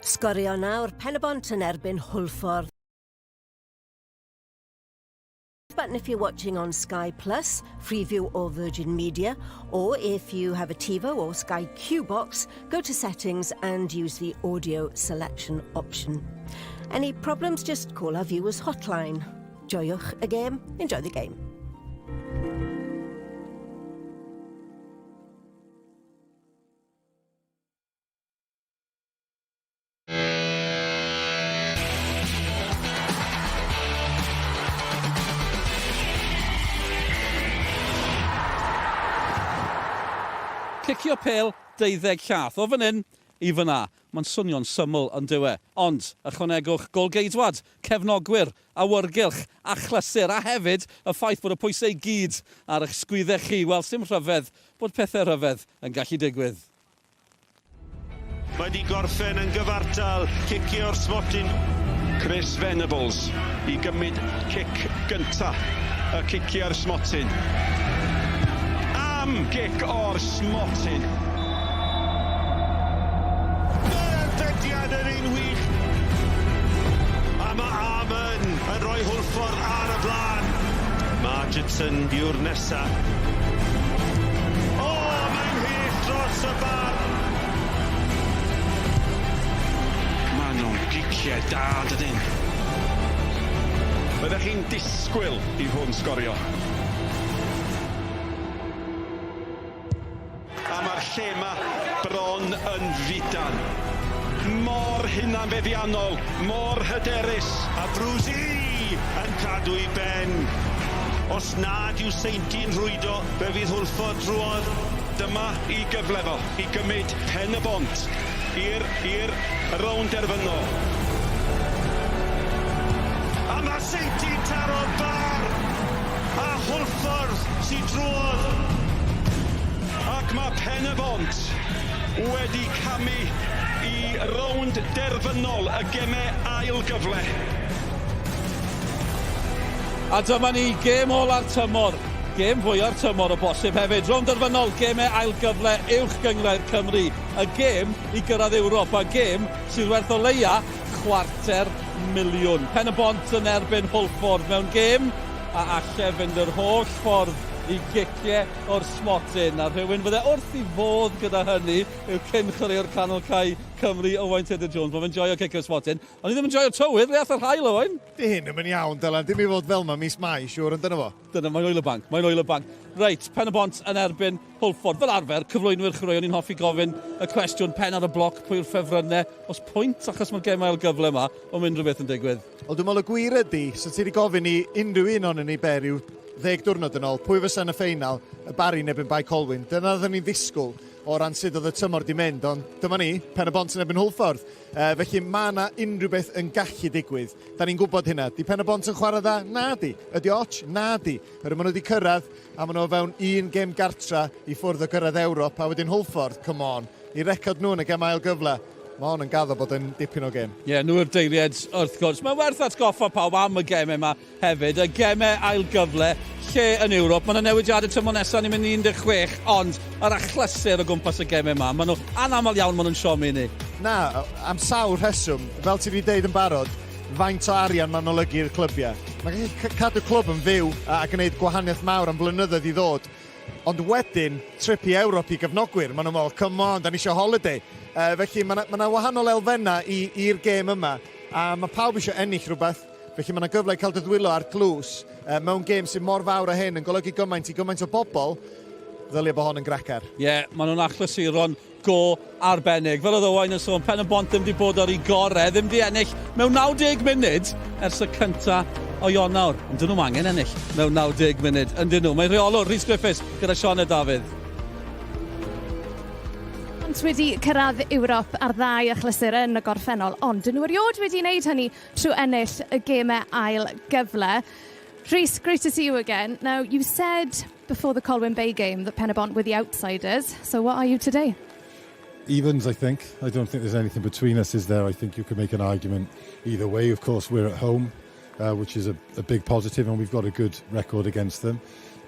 Sgorio nawr, Pen-y-bont yn erbyn Hwlffordd. Button if you're watching on Sky Plus, Freeview or Virgin Media, or if you have a TiVo or Sky Q box, go to Settings and use the audio selection option. Any problems, just call our viewers hotline. Joiwch y gêm, enjoy the game. Cicio pêl deuddeg llath. O fan hyn i fyna. Mae'n swnio'n syml yn dyw e? Ond, ychwanegwch gôl-geidwad, cefnogwyr, awyrgylch, achlysur, a hefyd y ffaith bod y pwysau i gyd ar eich sgwyddau chi. Wel, sdim rhyfedd bod pethau rhyfedd yn gallu digwydd. Mae 'di gorffen yn gyfartal, cicio'r smotyn. Chris Venables i gymryd cic gynta y cicio'r smotyn. Am gic o'r smotyn! Mae'r arbediad yn un wych. A mae Armon yn rhoi Hwlffordd ar y blaen. Marginson yw'r nesa. O, mae'n hyll dros y bar. Maen nhw'n giciau da, dydyn? Byddech chi'n disgwyl i hwn sgorio. A mae'r lle 'ma bron yn fudan. Mor hunanfeddiannol, mor hyderus. A Bruce yn cadw ei ben. Os nad yw Seinti'n rhwydo, fe fydd Hwlffordd drwodd. Dyma 'i gyfle fo i gymryd Pen-y-bont i'r i'r rownd derfynol. A ma' Seinti'n taro bar! A Hwlffordd sy drwodd. Ac mae Pen-y-bont wedi camu i rownd derfynol y gemau ail gyfle. A dyma ni, gêm ola'r tymor. Gêm fwya'r tymor o bosib hefyd. Rownd derfynol gemau ail gyfle Uwch Gynghrair Cymru. Y gêm i gyrraedd Ewrop a gêm sydd werth o leia chwarter miliwn. Pen-y-bont yn erbyn Hwlffordd mewn gêm a alle fynd yr holl ffordd i giciau o'r smotyn, a rhywun fydde wrth i fodd gyda hynny yw cyn chwaraewr canol cae Cymru, Owain Tudur Jones. Mae fe'n joio cicio'r smotyn, ond i ddim yn joio'r tywydd, le ath yr haul, Owain? Di hyn ddim yn iawn, Dylan. Dim i fod fel 'ma mis Mai, siŵr, ond dyna fo. Dyna, mae'n oel y banc, mae'n oel y banc. Reit, Pen-y-bont yn erbyn Hwlffordd. Fel arfer, cyflwynwyr chwaraeon, ni'n hoffi gofyn y cwestiwn pen ar y bloc, pwy yw'r ffefrynnau? Os pwynt, achos mae'r gemau ail gyfle yma, ond mae unrhyw beth yn digwydd. Wel, dwi'n meddwl y gwir ydy, so ti wedi gofyn i unrhyw un o'n ni be rhyw ddeg diwrnod yn ôl, pwy fysa yn y ffeinal, y Barri neu Bae Colwyn. Dyna oedden ni'n ddisgwyl o ran sut oedd y tymor di mynd, ond dyma ni, Pen y Bont yn erbyn Hwlffordd. Uh, felly mae yna unrhyw beth yn gallu digwydd. Da ni'n gwybod hynna. Di Pen y Bont yn chwarae dda? Na di. Ydy och? Na di. Herwydd maen nhw wedi cyrraedd a maen nhw o fewn un gêm gartra i ffwrdd o gyrraedd Ewrop a wedyn Hwlffordd, come on, i record nhw yn y gem ail gyfle, mae hon yn gaddo bod yn dipyn o gêm. Ie, yeah, nhw yw'r deiliaid wrth gwrs. Mae'n werth atgoffa pawb am y gemau yma hefyd, y gemau ail gyfle lle yn Ewrop. Mae yna newidiadau tymor nesaf, ni'n mynd i 16, ond yr achlysur o gwmpas y gemau yma, maen nhw anaml iawn maen nhw'n siomi ni. Na, am sawl rheswm, fel ti wedi deud yn barod, faint o arian mae'n olygu i'r clybiau. Mae'n gallu cadw clwb yn fyw a gwneud gwahaniaeth mawr am flynyddoedd i ddod. Ond wedyn, trip i Ewrop i gefnogwyr, maen nhw'n meddwl, come on, da ni eisiau holiday. Uh, felly mae yna ma wahanol elfennau i'r gêm yma, a mae pawb eisiau ennill rhywbeth, felly mae yna gyfle i cael dy ddwylo ar dlws uh, mewn gêm sy'n mor fawr â hyn yn golygu gymaint i gymaint o bobl, ddylia bod hon yn gracer. Ie, yeah, maen nhw'n achlysuron go arbennig. Fel oedd Owain yn sôn, Pen y Bont ddim wedi bod ar ei gorau, ddim wedi ennill mewn 90 munud ers y cynta o Ionawr. Ond dyn nhw'n angen ennill mewn 90 munud, yndyn nhw. Mae rheolwr Rhys Griffiths gyda Sioned Dafydd. Bont wedi cyrraedd Ewrop ar ddau achlysur yn y gorffennol, ond dyn nhw erioed wedi wneud hynny trwy ennill y gemau ail gyfle. Rhys, great to see you again. Now, you said before the Colwyn Bay game that Penybont were the outsiders, so what are you today? Evens, I think. I don't think there's anything between us, is there? I think you could make an argument either way. Of course, we're at home, uh, which is a, a big positive, and we've got a good record against them.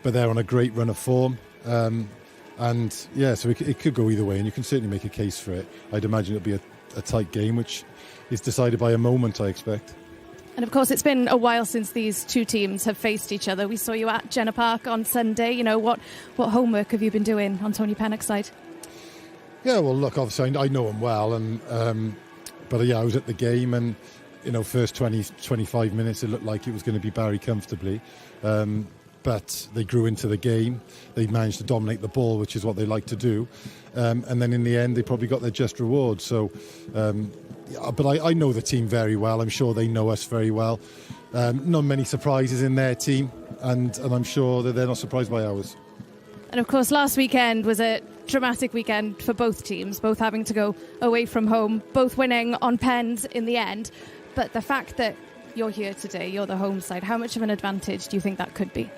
But they're on a great run of form. Um, and yeah, so it, it could go either way, and you can certainly make a case for it. I'd imagine it'll be a a tight game, which is decided by a moment, I expect. And of course, it's been a while since these two teams have faced each other. We saw you at Jenner Park on Sunday. You know, what, what homework have you been doing on Tony Pennock's side? Yeah, well, look, obviously I know him well, and but yeah, I was at the game, and you know, first 20, 25 minutes, it looked like it was going to be Barry comfortably. But they grew into the game. They managed to dominate the ball, which is what they like to do. And then in the end, they probably got their just reward. So, yeah, but I know the team very well. I'm sure they know us very well. Not many surprises in their team, and I'm sure that they're not surprised by ours. And of course, last weekend was a dramatic weekend for both teams, both having to go away from home, both winning on pens in the end. But the fact that you're here today, you're the home side, how much of an advantage do you think that could be?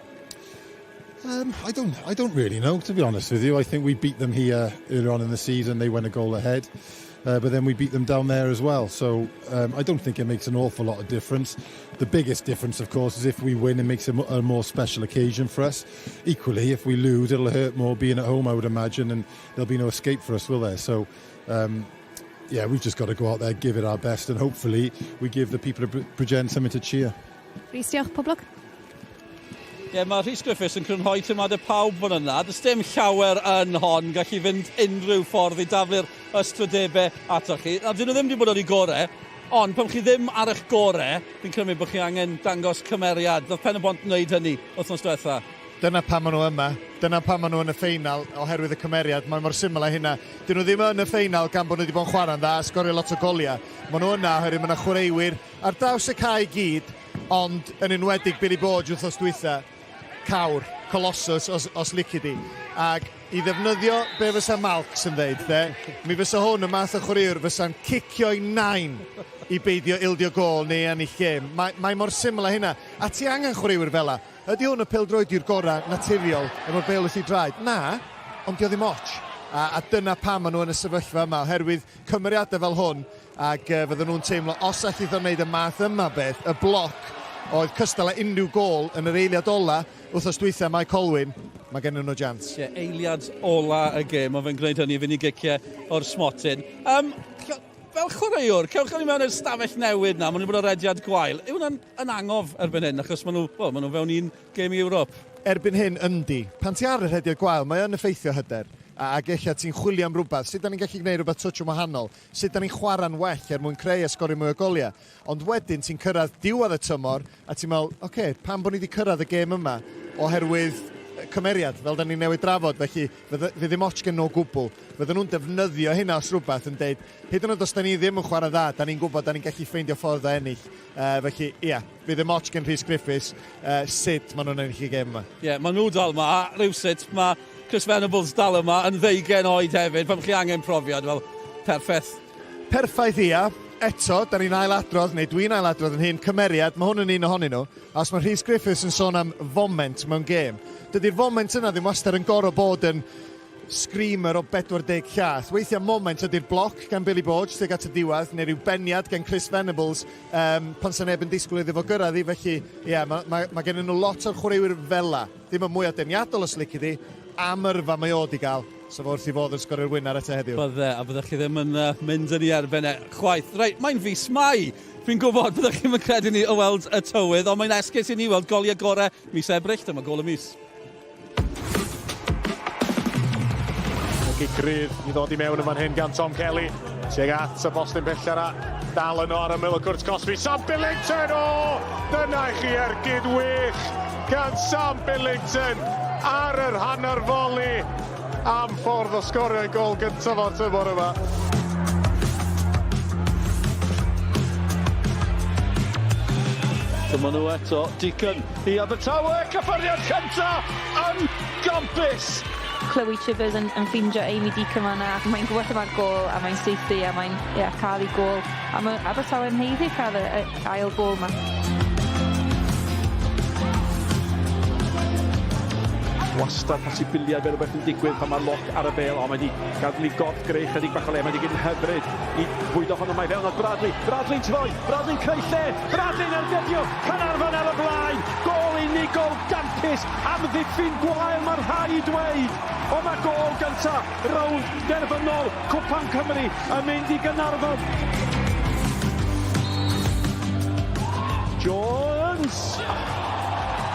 I don't really know, to be honest with you. I think we beat them here earlier on in the season. They went a goal ahead, but then we beat them down there as well. So I don't think it makes an awful lot of difference. The biggest difference, of course, is if we win, it makes a more special occasion for us. Equally, if we lose, it'll hurt more being at home, I would imagine, and there'll be no escape for us, will there? So, yeah, we've just got to go out there, give it our best, and hopefully we give the people of Bridgend something to cheer. Rhys, diolch, pob lwc. Ie, yeah, mae Rhys Griffiths yn crynhoi teimladau pawb fan yna. Does dim llawer yn hon, gallu fynd unrhyw ffordd i daflu'r ystrydebau atoch chi. A dyn nhw ddim wedi bod ar eu gorau, ond pan chi ddim ar eich gorau, fi'n cymryd bod chi angen dangos cymeriad. Doedd Pen y Bont yn wneud hynny wythnos diwetha. Dyna pam maen nhw yma. Dyna pam maen nhw yn y ffeinal, oherwydd y cymeriad. Mae mor syml â hynna. Dyn nhw ddim yn y ffeinal gan bod nhw wedi bod yn chwarae'n dda, sgorio lot o goliau. Maen nhw yna oherwydd maen nhw chwaraewyr ar draws y cae i gyd, ond yn enwedig Billy Borge wythnos dwytha, cawr, colossus, os lici di. Ac i ddefnyddio be fysa Malcs yn dweud, de, mi fysa hwn y math o chwaraewr fysa'n cicio'i nain i beidio ildio gôl neu ennill gêm. Mae mor syml â hynna. A ti angen chwaraewyr fel 'a. Ydy hwn y pêl-droediwr gorau naturiol efo'r bêl wrth ei draed? Na, ond dio ddim ots. A dyna pam maen nhw yn y sefyllfa yma, oherwydd cymeriadau fel hwn, ac fydden nhw'n teimlo, os allith o wneud y math yma beth, y bloc oedd cystal â unrhyw gôl yn yr eiliad ola, wythnos dwytha Mae Colwyn, mae gen nhw jans. Ie, yeah, eiliad ola y gêm, mae fe'n gwneud hynny fynd i giciau o'r smotyn. Fel chwaraewr, cewch chi mewn i'r stafell newid na, maen nhw'n bod o rediad gwael. Yw hwnna'n yn angof erbyn hyn, achos maen nhw, well, maen nhw fewn un gêm i Ewrop? Erbyn hyn, yndi. Pan ti ar y rhediad gwael, mae yn effeithio hyder. Ac ella ti'n chwilio am rhywbeth. Sut da ni'n gallu gwneud rhywbeth touch yn wahanol? Sut da ni'n chwarae'n well er mwyn creu a sgorio mwy o goliau? Ond wedyn ti'n cyrraedd diwedd y tymor a ti'n meddwl, oce, okay, pam bod ni wedi cyrraedd y gêm yma? Oherwydd cymeriad, fel da ni newydd drafod, felly fydd ddim ots gen nhw o gwbl. Fydden nhw'n defnyddio hynna os rhywbeth yn deud, hyd yn oed os da ni ddim yn chwarae dda, da ni'n gwybod da ni'n gallu ffeindio ffordd o ennill. Felly, ia, yeah, fydd ddim ots gen Rhys Griffiths sut maen nhw'n ennill y gêm yma. Ie, yeah, maen nhw dal yma, a rhywsut mae Chris Venables dal yma yn 20 oed hefyd, pan chi angen profiad, fel perffaith. Perffaith, ia. Eto, da ni'n ailadrodd, neu dwi'n ailadrodd yn hyn, cymeriad, mae hwn yn un ohonyn nhw. A os mae Rhys Griffiths yn sôn am foment mewn gêm, dydy'r foment yna ddim wastad yn gorfod bod yn screamer o 40 llath. Weithiau moment ydy'r bloc gan Billy Borge tuag at y diwedd, neu rhyw beniad gan Chris Venables pan sa neb yn disgwyl iddo fo gyrraedd i. Felly, ie, yeah, mae ma, ma gen nhw lot o'r chwaraewyr fela. Ddim y mwyaf deniadol os lici di, am yrfa mae o di gael. So fo wrth i fod yn sgorio'r winner eto heddiw. Bydde, a byddech chi ddim yn mynd yn ei erbyn e chwaith. Reit, mae'n fis Mai. Fi'n gwybod byddech chi'n credu ni o weld y tywydd, ond mae'n esgus i ni weld goliau gorau mis Ebrill. Dyma gôl y mis. Cic rydd i ddod i mewn yn fan hyn gan Tom Kelly. Tuag at y postyn pellter a dal yno ar ymyl y cwrt cosbi. Sam Billington! O! Dyna i chi ergyd wych gan Sam Billington ar yr hanner foli am ffordd o sgorio ei gôl gyntaf o'r tymor yma. Dyma nhw eto, Deacon i Abertawe, cyffyrddiad cynta yn gompus! Chloe Chivers yn ffeindio Amy Deacon fan'na. Mae'n gwybod lle mae'r gôl a mae'n saethu a mae'n yeah, cael ei gôl. A mae Abertawe'n haeddu cael y ail gôl 'ma. Wastad posibiliad fel rhywbeth yn digwydd pan mae Lock ar y bêl, ond mae wedi gadw i gorff greu chydig bach o le, mae wedi gwneud yn hyfryd i fwydo hwnnw mae fewn at Bradley, Bradley'n troi, Bradley'n creu lle, Bradley'n ergydio, Caernarfon ar y blaen, gôl unigol gampus, amddiffyn gwael mae'n rhaid dweud. Ond mae gôl gynta rownd derfynol Cwpan Cymru yn mynd i Gaernarfon. Jones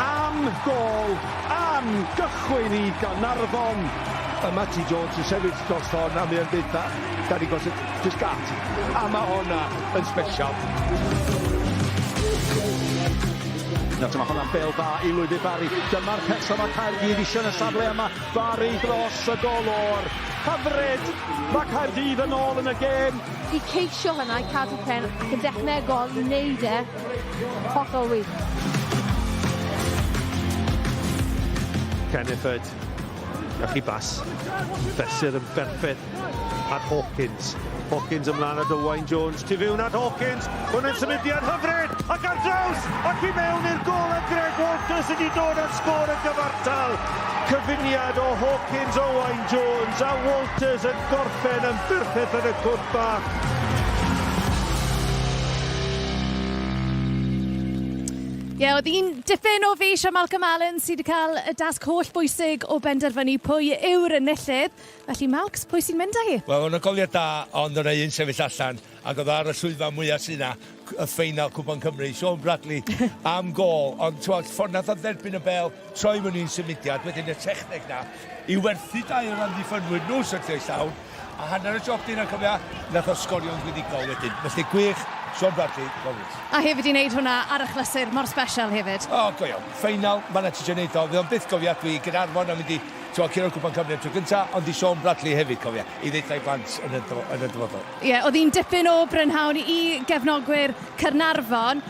am gôl, am gychwyn i Gaernarfon. A Matty Jones yn sefyll dros hon a mae o'n deutha Danny Gossett, just gat. A mae honna yn special. Nawr mae hwnna'n bêl dda i lwybr Barry. Dyma'r person mae Caerdydd eisiau yn y safle yma. Barry dros y golwr. Hyfryd! Mae Caerdydd yn ôl yn y gêm. I ceisio hynna, i cadw pen ac yn dechnegol i wneud e, hollol wych. Kenneford, Gewch chi bas. Fesur yn berffeth at Hawkins. Hawkins ymlaen at Owain Jones. Tu fewn at Hawkins. Hwn yn symudiad hyfryd! Ac ar draws! Ac i mewn i'r gôl a Greg Walters wedi dod at sgôr y gyfartal. Cyfuniad o Hawkins, Owain Jones a Walters yn gorffen yn berffeth yn y cwrt bach. Ie, yeah, oedd un dipyn o fi, Sian Malcolm Allen, sydd wedi cael y dasg holl bwysig o benderfynu pwy yw'r enillydd. Felly, Malcs, pwy sy'n mynd â hi? Wel, o'n y goliau da, ond o'na un sefyll allan, ac oedd ar y llwyfan mwyaf sy'n na, y ffeinal Cwpan Cymru, Sean Bradley am gol, ond ti'n ffordd nath o dderbyn y bel, troi mewn un symudiad, wedyn y techneg na, i werthu dau o'r amddiffynwyr nhw syrthio i llawr, a hanner y job di 'na cofia, nath o sgorio'n fuddugol wedyn. Felly gwych, Sean Bradley, bonus. A hefyd i wneud hwnna ar achlysur mor sbesial hefyd. O, go iawn. Ffeinal, ma' 'na ti isio neud o. Fydd o'n byth gofiadwy i Gaernarfon am mynd i t'mo' curo'r Cwpan Cymru am tro gynta, ond i Sean Bradley hefyd, cofia, i ddeutha i blant yn y yn y dyfodol. Ie, oedd hi'n dipyn o brynhawn i gefnogwyr Caernarfon.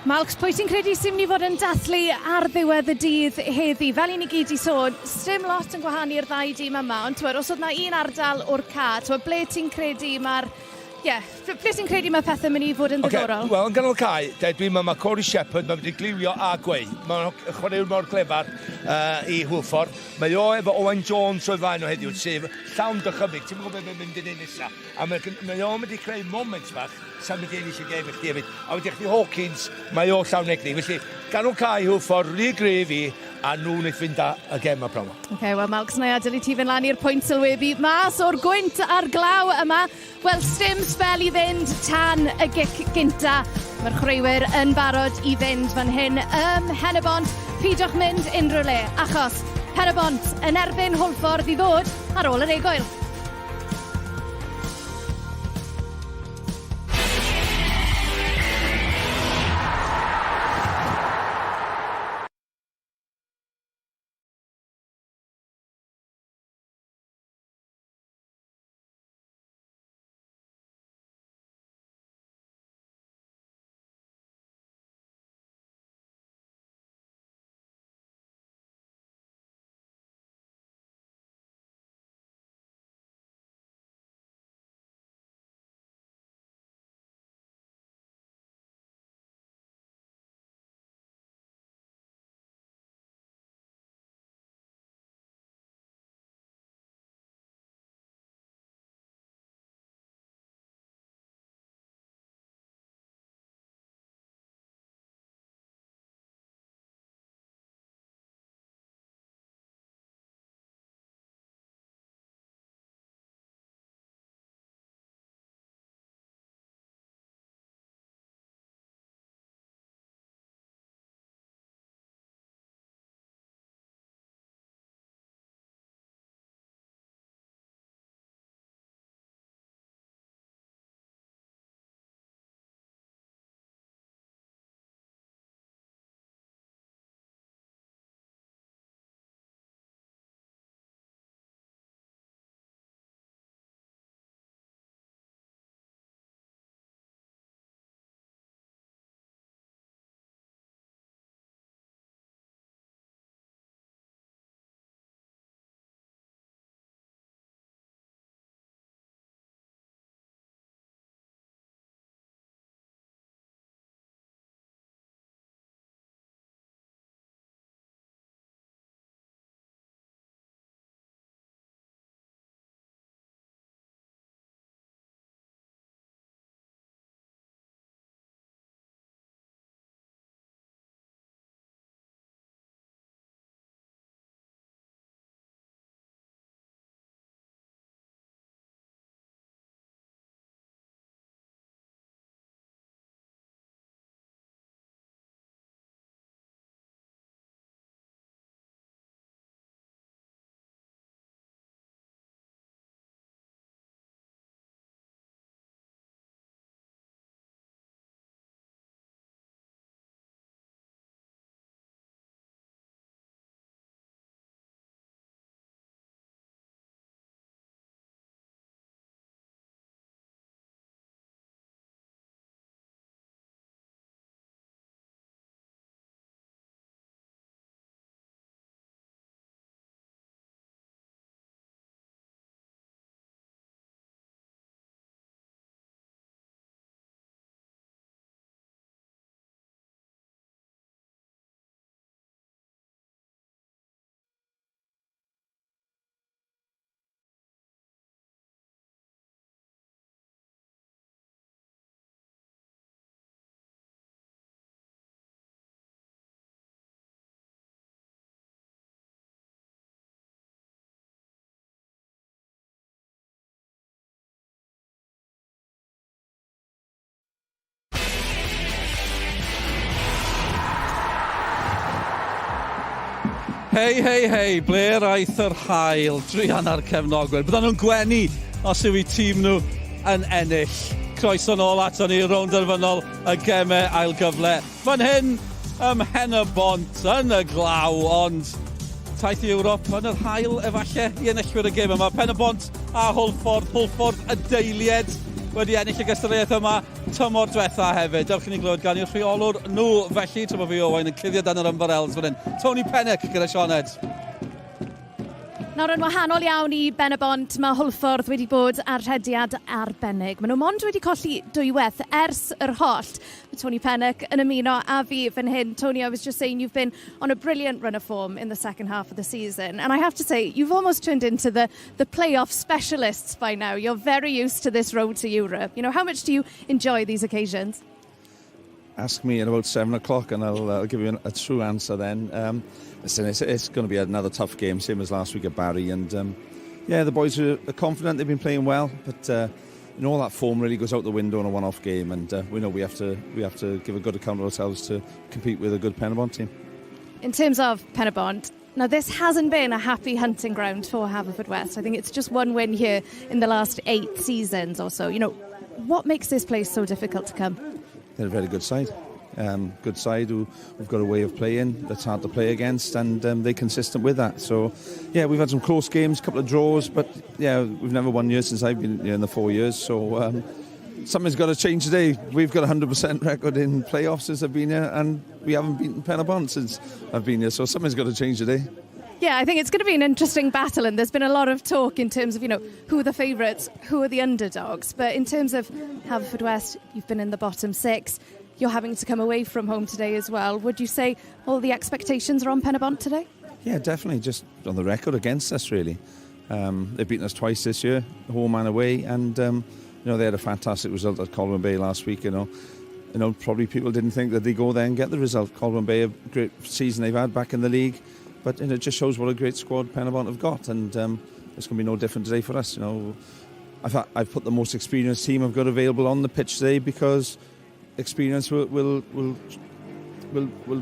Malcs, pwy ti'n credu sy'n mynd i fod yn dathlu ar ddiwedd y dydd heddi? Fel i ni gyd i sôn, sdim lot yn gwahanu'r ddau dîm yma, ond twyd, os oedd na un ardal o'r ca, twyd, ble ti'n credu mae'r... Ie, yeah, ble ti'n credu mae pethau'n mynd i fod yn ddiddorol? Okay, Wel, yn ganol cae, de, dwi'n meddwl mae Corey Shepherd, mae'n mynd i gliwio a gweu. Mae'n chwaraewr mor glefar i Hwlffordd. Mae o efo Owain Jones o'i flaen o heddiw, sef llawn dychymyg. Ti'n gwybod beth mae'n mynd i wneud nesaf. A mae, mae o'n mynd i creu moment fach sa'n mynd i ennill y gêm i chdi hefyd. A wedyn chdi Hawkins, mae o llawn egni. Felly, gan nhw'n cael Hwlffordd rhy gryf i, a nhw wneud fynd â y gêm ma prawn. Oce, okay, wel Malcs, na i adael i ti fynd lan i'r pwynt sylwebu mas o'r gwynt a'r glaw yma. Wel, sdim sbel i fynd tan y gic gynta. Mae'r chwaraewyr yn barod i fynd fan hyn ym Mhen-y-bont. Peidiwch mynd unrhyw le, achos Pen-y-bont yn erbyn Hwlffordd i ddod ar ôl yr egwyl. Hei, hei, hei, ble aeth yr haul? Druan ar cefnogwyr. Byddan nhw'n gwenu os yw eu tîm nhw yn ennill. Croeso nôl ato ni, rownd derfynol y gemau ail gyfle. Fan hyn, ym Mhen-y-bont, yn y glaw, ond taith i Ewrop yn yr haul efallai i enillwyr y gêm yma. Pen-y-bont a Hwlffordd, Hwlffordd y deilied wedi ennill y gystadleuaeth yma tymor diwetha hefyd. Dewch i ni glywed gan i'r rheolwr nhw felly, tra bod fi Owain yn cuddio dan yr ymbarels fan hyn. Tony Pennock gyda Sioned. Nawr yn wahanol iawn i Ben-y-bont, mae Hwlffordd wedi bod ar rhediad arbennig. Maen nhw mond wedi colli dwywaith ers yr hollt. Mae Tony Pennock yn ymuno â fi fan hyn. Tony, I was just saying you've been on a brilliant run of form in the second half of the season. And I have to say, you've almost turned into the playoff specialists by now. You're very used to this road to Europe. How much do you enjoy these occasions? Ask me at about 7 o'clock and I'll give you a true answer then. Listen, it's going to be another tough game, same as last week at Barry. And yeah, the boys are confident. They've been playing well, but all that form really goes out the window in a one-off game. And we know we have to give a good account of ourselves to compete with a good Penybont team. In terms of Penybont, now this hasn't been a happy hunting ground for Haverfordwest. I think it's just one win here in the last 8 seasons or so. What makes this place so difficult to come? They're a very good side. Good side who've got a way of playing that's hard to play against, and they're consistent with that. So, yeah, we've had some close games, a couple of draws, but yeah, we've never won here since I've been here in the 4 years. So something's got to change today. We've got a 100% record in playoffs since I've been here, and we haven't beaten Penybont since I've been here. So something's got to change today. Yeah, I think it's going to be an interesting battle, and there's been a lot of talk in terms of who are the favourites, who are the underdogs. But in terms of Haverfordwest, you've been in the bottom six. You're having to come away from home today as well. Would you say all the expectations are on Penybont today? Yeah, definitely. Just on the record against us, really. They've beaten us twice this year, home and away, and they had a fantastic result at Colwyn Bay last week. Probably people didn't think that they'd go there and get the result. Colwyn Bay, a great season they've had back in the league, but it just shows what a great squad Penybont have got, and it's going to be no different today for us. I've put the most experienced team I've got available on the pitch today because experience will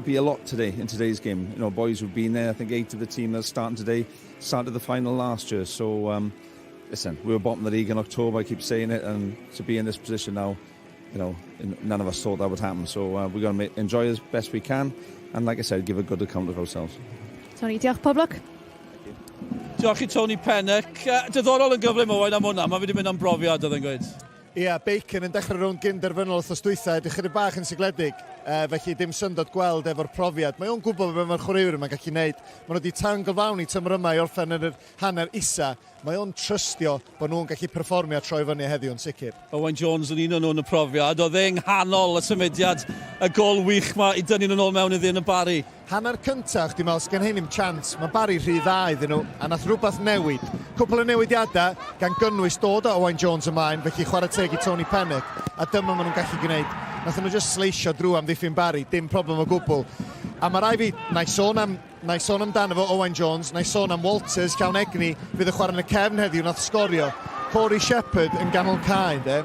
be a lot today in today's game. Boys who've been there, I think eight of the team that's starting today started the final last year. So, listen, we were bottom of the league in October, I keep saying it, and to be in this position now, none of us thought that would happen. So we're going to enjoy as best we can, and like I said, give a good account of ourselves. Tony, diolch, pob lwc. Diolch i Tony Pennock. Diddorol yn gyflym Owain am hwnna. Mae wedi mynd am brofiad, oedd yn gweud. Ia, Bacon yn dechrau rownd gyn derfynol wythnos dwytha, edrych chydig bach yn sigledig, felly dim syndod gweld efo'r profiad. Mae o'n gwybod beth mae'r chwaraewyr yma'n gallu gwneud. Maen nhw wedi tan gyflawni tymor yma i orffen yn yr hanner isa. Mae o'n trystio bod nhw'n gallu perfformio troi fyny heddiw yn sicr. Owain Jones yn un o'n nhw'n y profiad. Oedd e'n nghanol y symudiad, y gol wych ma i dynnu nhw'n ôl mewn iddi yn y Barri. Hanner cyntaf, dwi'n meddwl, sgen hyn i'm chance. Mae Barry rhy dda iddyn nhw, a nath rhywbeth newid. Cwpl o newidiadau, gan gynnwys dod o Owain Jones ymlaen, felly chwarae teg i Tony Pennock, a dyma maen nhw'n gallu gwneud. Nath nhw just sleisio drwy amddiffyn Barry, dim problem o gwbl. A mae rai fi, na i sôn amdano fo Owain Jones, na i sôn am Walters, llawn egni, fydd y chwarae yn y cefn heddiw, nath sgorio. Corey Shepherd yn ganol cae, de.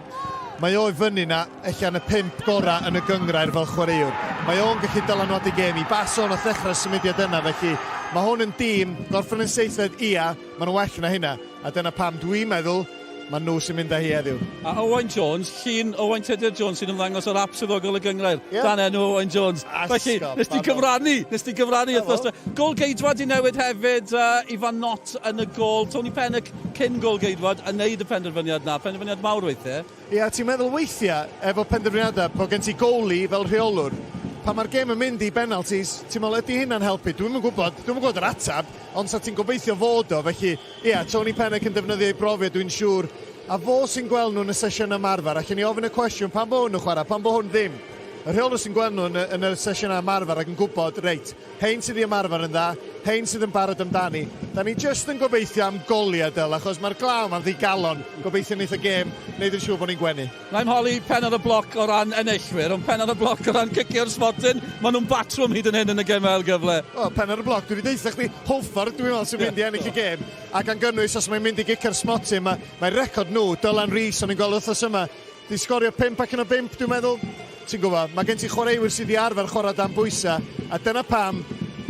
Mae o i fyny na, ella yn y pump gorau yn y gyngrair fel chwaraewr. Mae o'n gallu dylanwadu gêm i bas o'n ddechrau symudiad yna, felly mae hwn yn dîm, gorffen yn seithfed ia, maen nhw'n well na hynna. A dyna pam dwi'n meddwl, mae nhw sy'n mynd â hi heddiw. A Owain Jones, llun Owain Tudur Jones sy'n ymddangos o'r ap swyddogol y gyngrair. Dan enw Owain Jones. Felly, nes ti gyfrannu wythnos. Gol geidwad i newid hefyd, Ifan Nott yn y gol. Tony Pennock cyn gol geidwad yn neud y penderfyniad na. Penderfyniad mawr weithiau. Ia, ti'n meddwl weithiau, efo penderfyniadau, bod gen ti goalie fel rheolwr, pan mae'r gêm yn mynd i penalties, ti'n meddwl, ydy hynna'n helpu? Dwi'm yn gwybod, dwi'm yn gwybod yr atab, ond sa ti'n gobeithio fod o, felly, ia, Tony Pennock yn defnyddio ei brofiad, dwi'n siŵr, a fo sy'n gweld nhw yn y sesiwn ymarfer, allan ni ofyn y cwestiwn, pan bo hwn yn chwarae, pan bo hwn ddim. Y rheolwr sy'n gweld nhw yn y sesiwn ymarfer ac yn gwybod, reit, hein sydd i ymarfer yn dda, hein sydd yn barod amdani. Da ni jyst yn gobeithio am goliau, Dyl, achos mae'r glaw ma'n ddigalon. Gobeithio wneith y gêm wneud yn siŵr bod ni'n gwenu. Na'i'm holi pen ar y bloc o ran enillwyr, ond pen ar y bloc o ran cicio'r smotyn, maen nhw'n batrwm hyd yn hyn yn y gem ail gyfle. O, pen ar y bloc, dwi wedi deutha chdi, Hwlffordd, dwi'n meddwl sy'n mynd i ennill y gêm. A gan gynnwys, os mae'n mynd i gicio'r smotyn, mae record nhw, Dylan Rees, o'n i'n gweld wythnos yma, di sgorio 5 allan o 5, dwi'n meddwl. Ti'n gwybod, mae gen ti chwaraewyr sydd wedi arfer chwarae dan bwysau, a dyna pam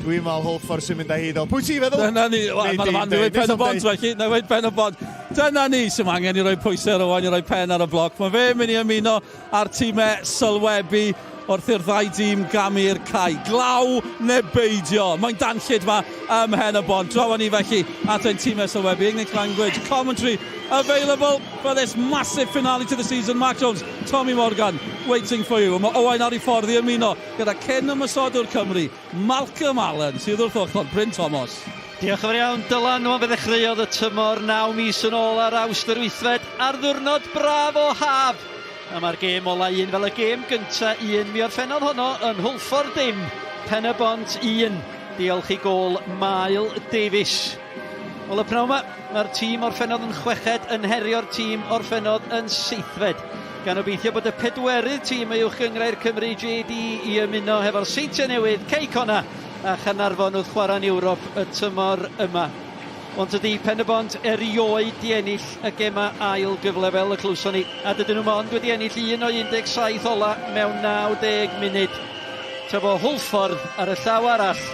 Dwi'n meddwl Hwlffordd sy'n mynd â hi ddo. Pwy ti'n feddwl? Dyna ni, wel, mae'r fan dweud pen y bont felly, na weud pen y bont. Dyna ni sy'n angen i roi pwysau ar Owain i roi pen ar y bloc. Mae fe'n mynd i ymuno â'r tîmau sylwebu wrth i'r ddau dîm gamu i'r cae. Glaw neu beidio, mae'n danllyd ma ym Mhen y Bont. Draw â ni felly at ein tîmau sylwebu. English language commentary available for this massive finale to the season. Mark Jones, Tommy Morgan waiting for you. Mae Owain ar ei ffordd i ymuno gyda cyn ymosodwr Cymru, Malcolm Allen, sydd wrth ochr Bryn Thomas. Diolch yn fawr iawn, Dylan. Wan fe ddechreuodd y tymor naw mis yn ôl ar Awst yr wythfed ar ddiwrnod braf o haf. A mae'r gêm ola un fel y gêm gynta un. Mi orffennodd honno yn Hwlffordd dim, Pen-y-bont un. Diolch i gôl Mael Davies. Wel, y pnawn yma, mae'r tîm orffennodd yn chweched yn herio'r tîm orffennodd yn seithfed. Gan obeithio bod y pedwerydd tîm y Uwch Gynghrair Cymru JD i ymuno hefo'r Seintiau Newydd, Cei Connah a Chaernarfon wrth chwarae yn Ewrop y tymor yma. Ond tydi Pen-y-bont erioed 'di ennill y gemau ail gyfle fel y clywson ni, a dydyn nhw mond wedi ennill un o 17 ola mewn 90 munud. Tra bo Hwlffordd ar y llaw arall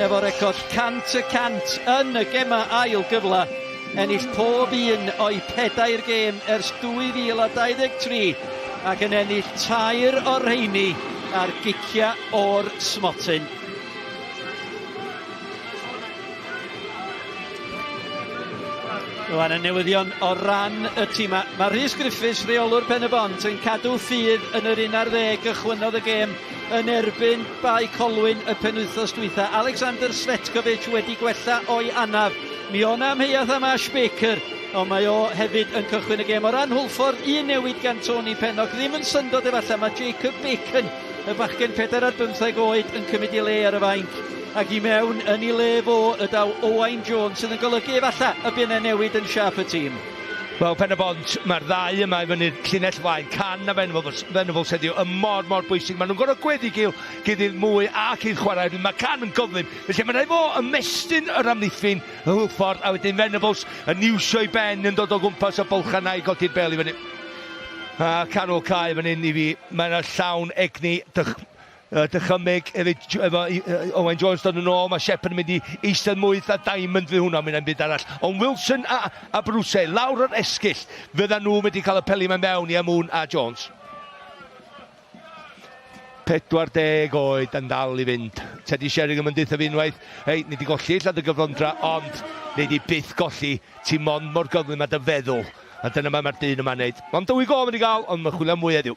efo record 100 y cant yn y gemau ail gyfle, ennill pob un o'i pedair gêm ers 2023 ac yn ennill tair o'r rheini ar giciau o'r smotyn. Rwan y newyddion o ran y tîmau. Mae Rhys Griffiths, rheolwr Pen y Bont, yn cadw ffydd yn yr 11 gychwynnodd y gêm yn erbyn Bae Colwyn y penwythnos dwytha. Alexander Svetkovic wedi gwella o'i anaf. Mi o'na amheuaeth am Ash Baker, ond mae o hefyd yn cychwyn y gêm. O ran Hwlffordd, un newid gan Tony Pennock. Ddim yn syndod efallai, mae Jacob Bacon, y bachgen 4 ar 15 oed, yn cymryd ei le ar y fainc. Ac i mewn yn ei le fo y daw Owain Jones, sydd yn golygu efallai y bydd yna newid yn siâp y tîm. Wel, Pen y Bont, mae'r ddau yma i fyny'r llinell flaen, Can a Venables, Venables heddiw, yn mor, mor bwysig. Maen nhw'n gorfod gweddu gil, gilydd mwy ac i'r chwarae. Mae Can yn gyflym, felly mae'n rhaid fo ymestyn yr amddiffyn, y Hwlffordd, a wedyn Venables yn iwsio i ben yn dod o gwmpas y bylchau 'na i godi'r bel i fyny. A canol cae fan hyn i fi, mae yna llawn egni, dych, dychymyg hefyd efo Owain Jones dod yn ôl, mae Shepherd yn mynd i eistedd mwy eitha Diamond fydd hwnna, mynd byd arall. Ond Wilson a, a Bruce, lawr yr esgyll, fydda nhw wedi cael y peli mewn mewn i Amoon a Jones. 40 oed yn dal i fynd. Teddy Sheringham yn deutha fi unwaith, hei, ni wedi golli llad y gyflymdra, ond ni wedi byth golli, ti mond mor gyflym a dy feddwl. A dyna mae mae'r dyn yma'n neud. Ond dwy gol wedi gael, ond mae chwilio mwy heddiw.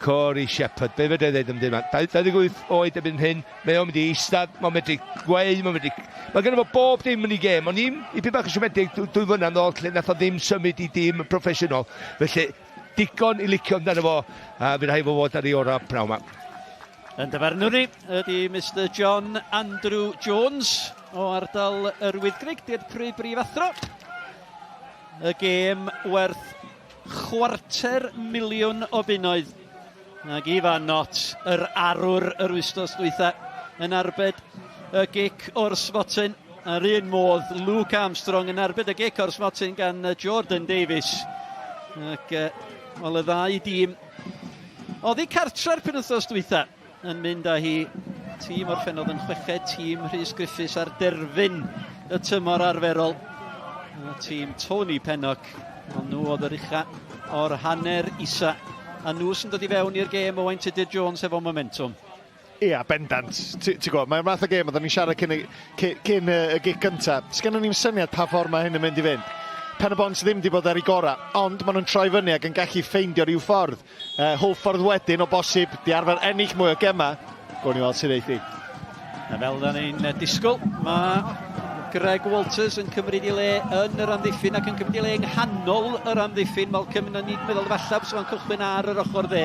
Corey Shepherd, be fedra i ddeud am dyn yma? 28 oed erbyn hyn, mae o'n mynd i eistedd, mae'n medru gweu, mae'n medru... Mae gen fo bob dim yn ei gêm, ond i'n i bach yn siomedig dwy flynedd yn ôl lle nath o ddim symud i dîm proffesiynol. Felly, digon i licio amdano fo, a fydd rhaid fo fod ar ei orau pnawn yma. Yn dyfarnwr ni ydy Mr John Andrew Jones o ardal yr Wyddgrug, dirprwy brifathro. Y gêm werth chwarter miliwn o bunnoedd. Ac Ifan Knott, yr arwr yr wythnos dwytha, yn arbed y gic o'r smotyn. A'r un modd, Luke Armstrong yn arbed y gic o'r smotyn gan Jordan Davies. Ac, wel, y ddau dîm oddi cartre'r penwythnos dwytha yn mynd â hi. Tîm orffennodd yn chweched, tîm Rhys Griffiths ar derfyn y tymor arferol. A tîm Tony Pennock, ond nhw oedd yr ucha o'r hanner isa. A nhw sy'n dod i fewn i'r gêm Owain Tudur Jones efo momentum. Ia, bendant. Ti'n gwybod, mae'r math o gêm oedden ni'n siarad cyn, y, cyn, cyn y, y gic gyntaf. Sgennon ni'n syniad pa ffordd mae hyn yn mynd i fynd. Pen y Bont ddim wedi bod ar ei gorau, ond maen nhw'n troi fyny ac yn gallu ffeindio rhyw ffordd. Hwlffordd wedyn o bosib di arfer ennill mwy o gemau. Gawn ni weld sut eith hi. A fel da ni'n disgwyl, mae Greg Walters yn cymryd ei le yn yr amddiffyn ac yn cymryd ei le yng nghanol yr amddiffyn. Malcolm, yn ni'n meddwl falle bod o'n cychwyn ar yr ochr dde.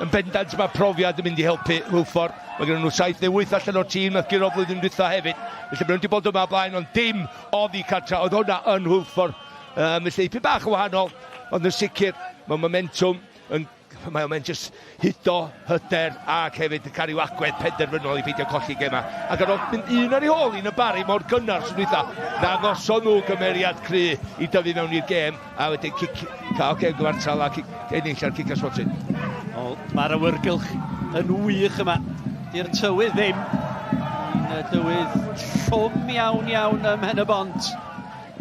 Yn bendant mae profiad yn mynd i helpu Hwlffordd. Mae gen nhw 7 neu 8 allan o'r tîm nath guro flwyddyn dwytha hefyd. Felly maen nhw wedi bod yma blaen, ond dim oddi cartra. Oedd hwnna yn Hwlffordd. Felly, ipyn bach yn wahanol, ond yn sicr mae momentum yn mae o'n just hudo hyder ac hefyd yn cael rhyw agwedd penderfynol i beidio colli gema. Ac ar ôl mynd un ar ei hôl un y Barri mor gynnar sy'n dwytha, ddangoson nhw gymeriad cry i dyfu mewn i'r gêm a wedyn cic, cael gêm gyfartal a cic, ennill ar cic a smotyn. Mae'r awyrgylch yn wych yma. Di'r tywydd ddim. Mae'n dywydd llwm iawn iawn ym Mhen y Bont.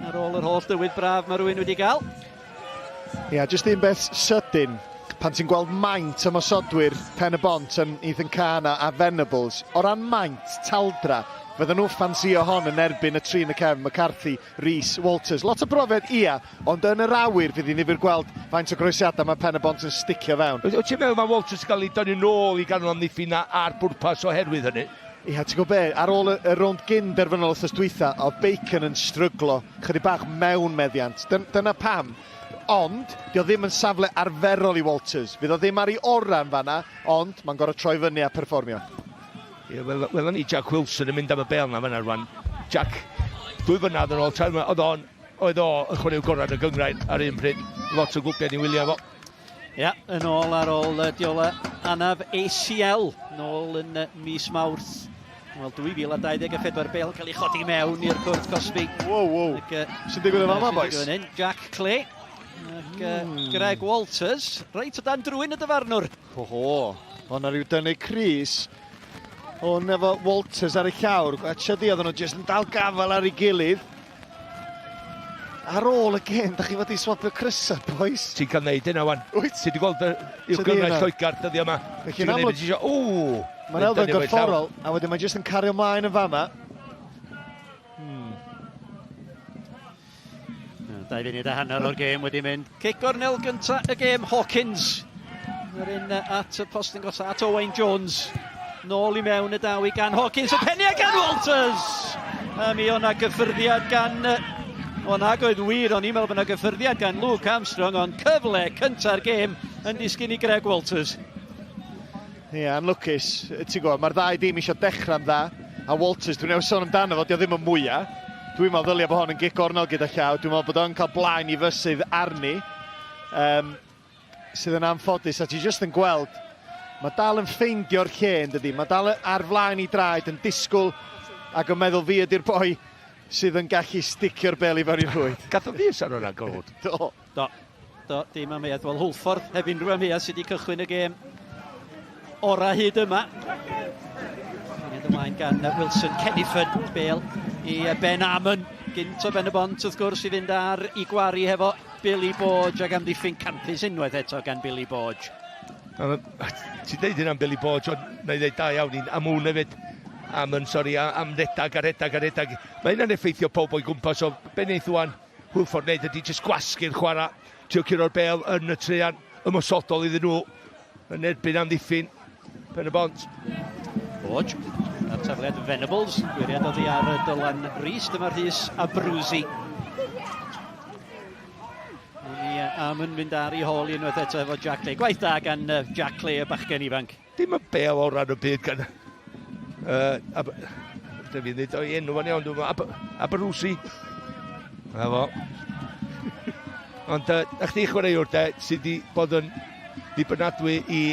Ar ôl yr holl dywydd braf mae rhywun wedi gael. Ia, yeah, jyst un beth sydyn, pan ti'n gweld maint ymosodwyr Pen y Bont yn Ethan Cana a Venables, o ran maint, taldra, fydden nhw'n ffansio hon yn erbyn y tri yn y cefn, McCarthy, Rees, Walters. Lot o brofiad, ia, ond yn yr awyr fydd hi'n ddifyr gweld faint o groesiadau mae Pen y Bont yn sticio fewn. Wyt ti'n meddwl mae Walters yn cael ei dynnu nôl i ganol amddiffyn ar bwrpas oherwydd hynny? Ia, ti'n gwybod be, ar ôl y, y rownd gyn derfynol wythnos dwytha, oedd Bacon yn stryglo chydig bach mewn meddiant. Dyn, dyna pam. Ond, dio ddim yn safle arferol i Walters. Fydd o ddim ar ei orau yn fanna, ond mae'n gorfod troi fyny a perfformio. Ie, wel, welon ni Jack Wilson yn mynd am y bêl 'na fan'na rwan. Jack, dwy flynadd yn ôl, tair mlynedd, oedd o'n, oedd o y chwaraewr gorau yn y gynghrair ar un pryd. Lot o grwpiau ni wylio fo. Ia, yn ôl ar ôl Diola anaf ACL, nôl yn mis Mawrth. Wel, 2024 bêl cael ei chodi mewn i'r cwrt cosbi. Wow, wow. Ac, Sy'n digwydd yn fama, boys? Sy'n digwydd Jack Clay ac Greg Walters, reit o dan drwyn y dyfarnwr. Ho ho, o na rhyw dynnu crys. Hwn efo Walters ar y llawr. Gwatsio di, oedden nhw jyst yn dal gafael ar ei gilydd. Ar ôl y gêm, da chi fod i swapio crysau, boys. Ti'n cael neud hynna, wan. Wyt? Ti wedi gweld y uwch gynghrair Lloegr dyddiau yma. Felly yn amlwg... Ww! Mae'n elfen gorfforol, a wedyn mae jyst yn cario mlaen yn fama. 2 funud a hanner o'r gêm wedi mynd. Cic gornel gynta y gêm, Hawkins. Yr un at y postyn gosa at Owain Jones. Nôl i mewn y daw i gan Hawkins, y peniau gan Walters! A mi o'na gyffyrddiad gan... O nag oedd wir, o'n i'n meddwl bod yna gyffyrddiad gan Luke Armstrong, ond cyfle cynta'r gêm yn disgyn i Greg Walters. Ie, yeah, anlwcus. Ti'n gwybod, mae'r ddau dîm eisiau dechrau'n dda. A Walters, dwi'n newid sôn amdano fo, dio ddim yn mwyaf. Dwi'n meddwl ddylia bod hon yn gic gornel gyda llaw. Dwi'n meddwl bod o'n cael blaen i fysydd arni. Um, sydd yn anffodus, a ti jyst yn gweld, mae dal yn ffeindio'r lle yn dydi. Mae dal ar flaen i draed yn disgwyl ac yn meddwl fi ydy'r boi sydd yn gallu sticio'r bel i fewn i'r rhwyd. Gath o fus ar hwnna, Golwd. Do. Do. Do, dim amheuaeth. Wel, Hwlffordd heb unrhyw amheuaeth sydd wedi cychwyn y gêm orau hyd yma. Mynd ymlaen gan Wilson Kenniford, bel i Ben Amon, gynt o Ben y Bont wrth gwrs i fynd ar i gwari hefo Billy Borge ac amddiffyn campus unwaith eto gan Billy Borge. Ti'n deud hynna am Billy Borge, ond na i ddeud da iawn i'n am hwn hefyd. Am yn, sori, am redag a redag a redag. Mae hynna'n effeithio pob o'i gwmpas o be wneith wan Hwlffordd wneud ydy jyst gwasgu'r chwarae, trio curo'r bêl yn y traean ymosodol iddyn nhw yn erbyn amddiffyn Pen y Bont. Borge, a'r tafliad Venables, gwyriad oddi ar Dylan Rees, dyma Rhys Abruzzi. Ni am yn mynd ar ei hôl unwaith eto efo Jack Clay. Gwaith da gan Jack Clay, y bachgen ifanc. Dim y bêl orau yn y byd gan... Uh, ab, dwi fi'n dweud o'i enw fan iawn, dwi'n meddwl, Aberwsi. Na fo. Ond uh, na chdi chwaraewr de, sydd wedi bod yn ddibynadwy i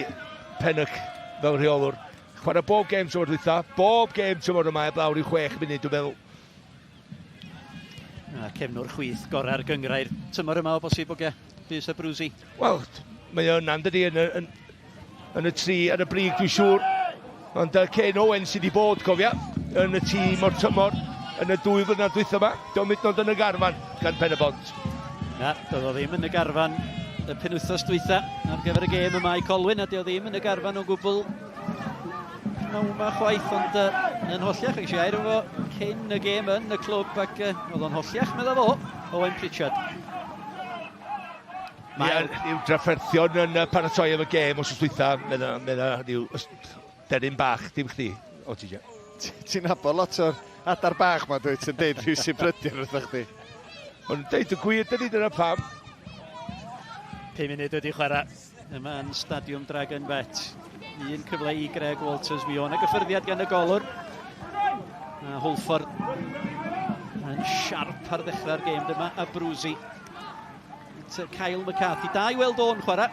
Pennock fel rheolwr. Chwarae bob gêm tymor dwytha, bob gêm tymor yma eblaw rhyw chwech munud, dwi'n meddwl. A cefnwr chwith gorau'r gynghrair tymor yma o bosib oge, Rhys Abruzzi. Wel, mae o yna, dydy, yn, yn, yn y tri ar y brig, dwi'n siŵr. Ond uh, Ken Owen sydd wedi bod, cofia, yn y tîm o'r tymor, yn y dwy flynedd dwytha yma. Diolch mynd ond yn y garfan gan Pen y Bont. Na, doedd o ddim yn y garfan y penwythnos dwytha ar gyfer y gêm yma i Colwyn, a dio ddim yn y garfan o gwbl pnawn 'ma chwaith, ond uh, yn holliach, ac eisiau air efo cyn y gêm yn y clwb, ac uh, oedd o'n holliach, medda fo, Owen Pritchard. Mae rhyw drafferthion yn paratoi am y gêm os dwytha, medda, medda rhyw deryn bach, dim chdi, o ti Ti'n nabod lot o'r adar bach ma, dwyt, yn deud rhyw sibrydion wrthych chdi. Ond deud y gwir, dydy dyna pam. 5 munud wedi chwarae. Yma yn Stadiwm Dragon Bet. Un cyfle i Greg Walters, mi o'n gyffyrddiad gan y golwr. A Hwlffordd yn siarp ar ddechrau'r gêm dyma, a Brwsi. Kyle McCarthy, da i weld o'n chwarae.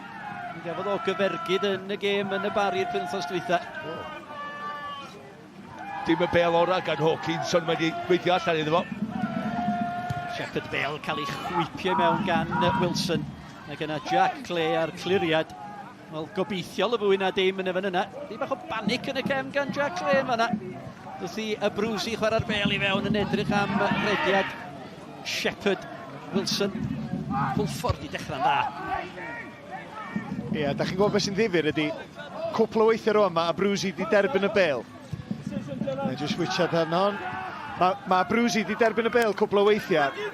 Mi gafodd o gyfergyd yn y gêm yn y Barri'r penwythnos dwytha. Dim y bêl orau gan Hawkins, ond mae wedi gweithio allan iddo fo. Shepherd Bale cael ei chwipio mewn gan Wilson. Ac yna Jack Clay a'r cliriad. Wel, gobeithiol y fwy na dim yn y fan yna. Di bach o banic yn y cefn gan Jack Lane fanna. Wrth i Abruzzi chwarae'r bel i fewn yn edrych am rediad Shepherd Wilson. Hwlffordd i dechrau'n dda. Ie, yeah, da chi'n gwybod beth sy'n ddifyr ydy, cwpl o weithiau rwan mae Abruzzi di derbyn y bel. Mae'n just switchad arno hon. Mae, mae Abruzzi di derbyn y bel cwpl o weithiau,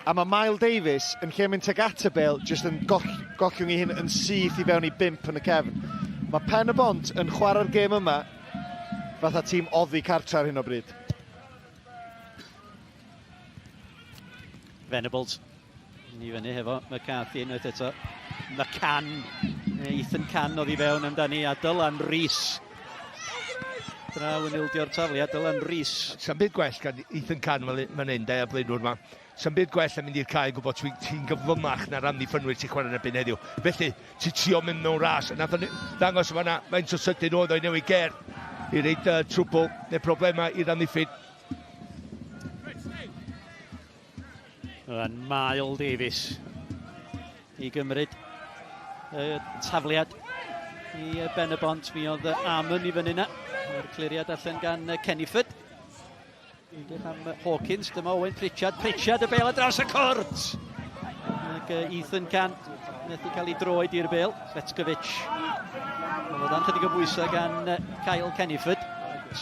a mae Mile Davies yn lle mynd tuag at y bel, jyst yn goll, gollwng ei hun yn syth i fewn i bimp yn y cefn. Mae Pen y Bont yn chwarae'r gêm yma fatha tîm oddi cartra ar hyn o bryd. Venables. Ni fyny hefo McCarthy unwaith eto. McCann. Ethan Cann oedd i fewn amdani a Dylan Rees. Draw yn ildio'r tafliad, Dylan Rees. Sa'n byd gwell gan Ethan Cann fan hyn, de, a blaenwr ma. Sa'n byd gwell am mynd i'r cae yn gwybod ti'n ti gyflymach na'r amddiffynwyr ti'n chwarae'n erbyn heddiw. Felly, ti'n trio mynd mewn ras. A nath o'n ddangos yn fanna faint o sydyn oedd o'i newid ger i reid uh, trwbl neu problemau i'r amddiffyn. Yn Mael Davies i gymryd y tafliad i Ben y Bont. Mi oedd Amon i fyny yna. Mae'r cliriad allan gan Kennyford. Edrych am Hawkins, dyma Owen Pritchard. Pritchard y bel ar draws y cwrt! Ac Ethan Can methu cael ei droed i'r bel. Svetkovic. Oedd dan chydig o bwysau gan Kyle Kennyford.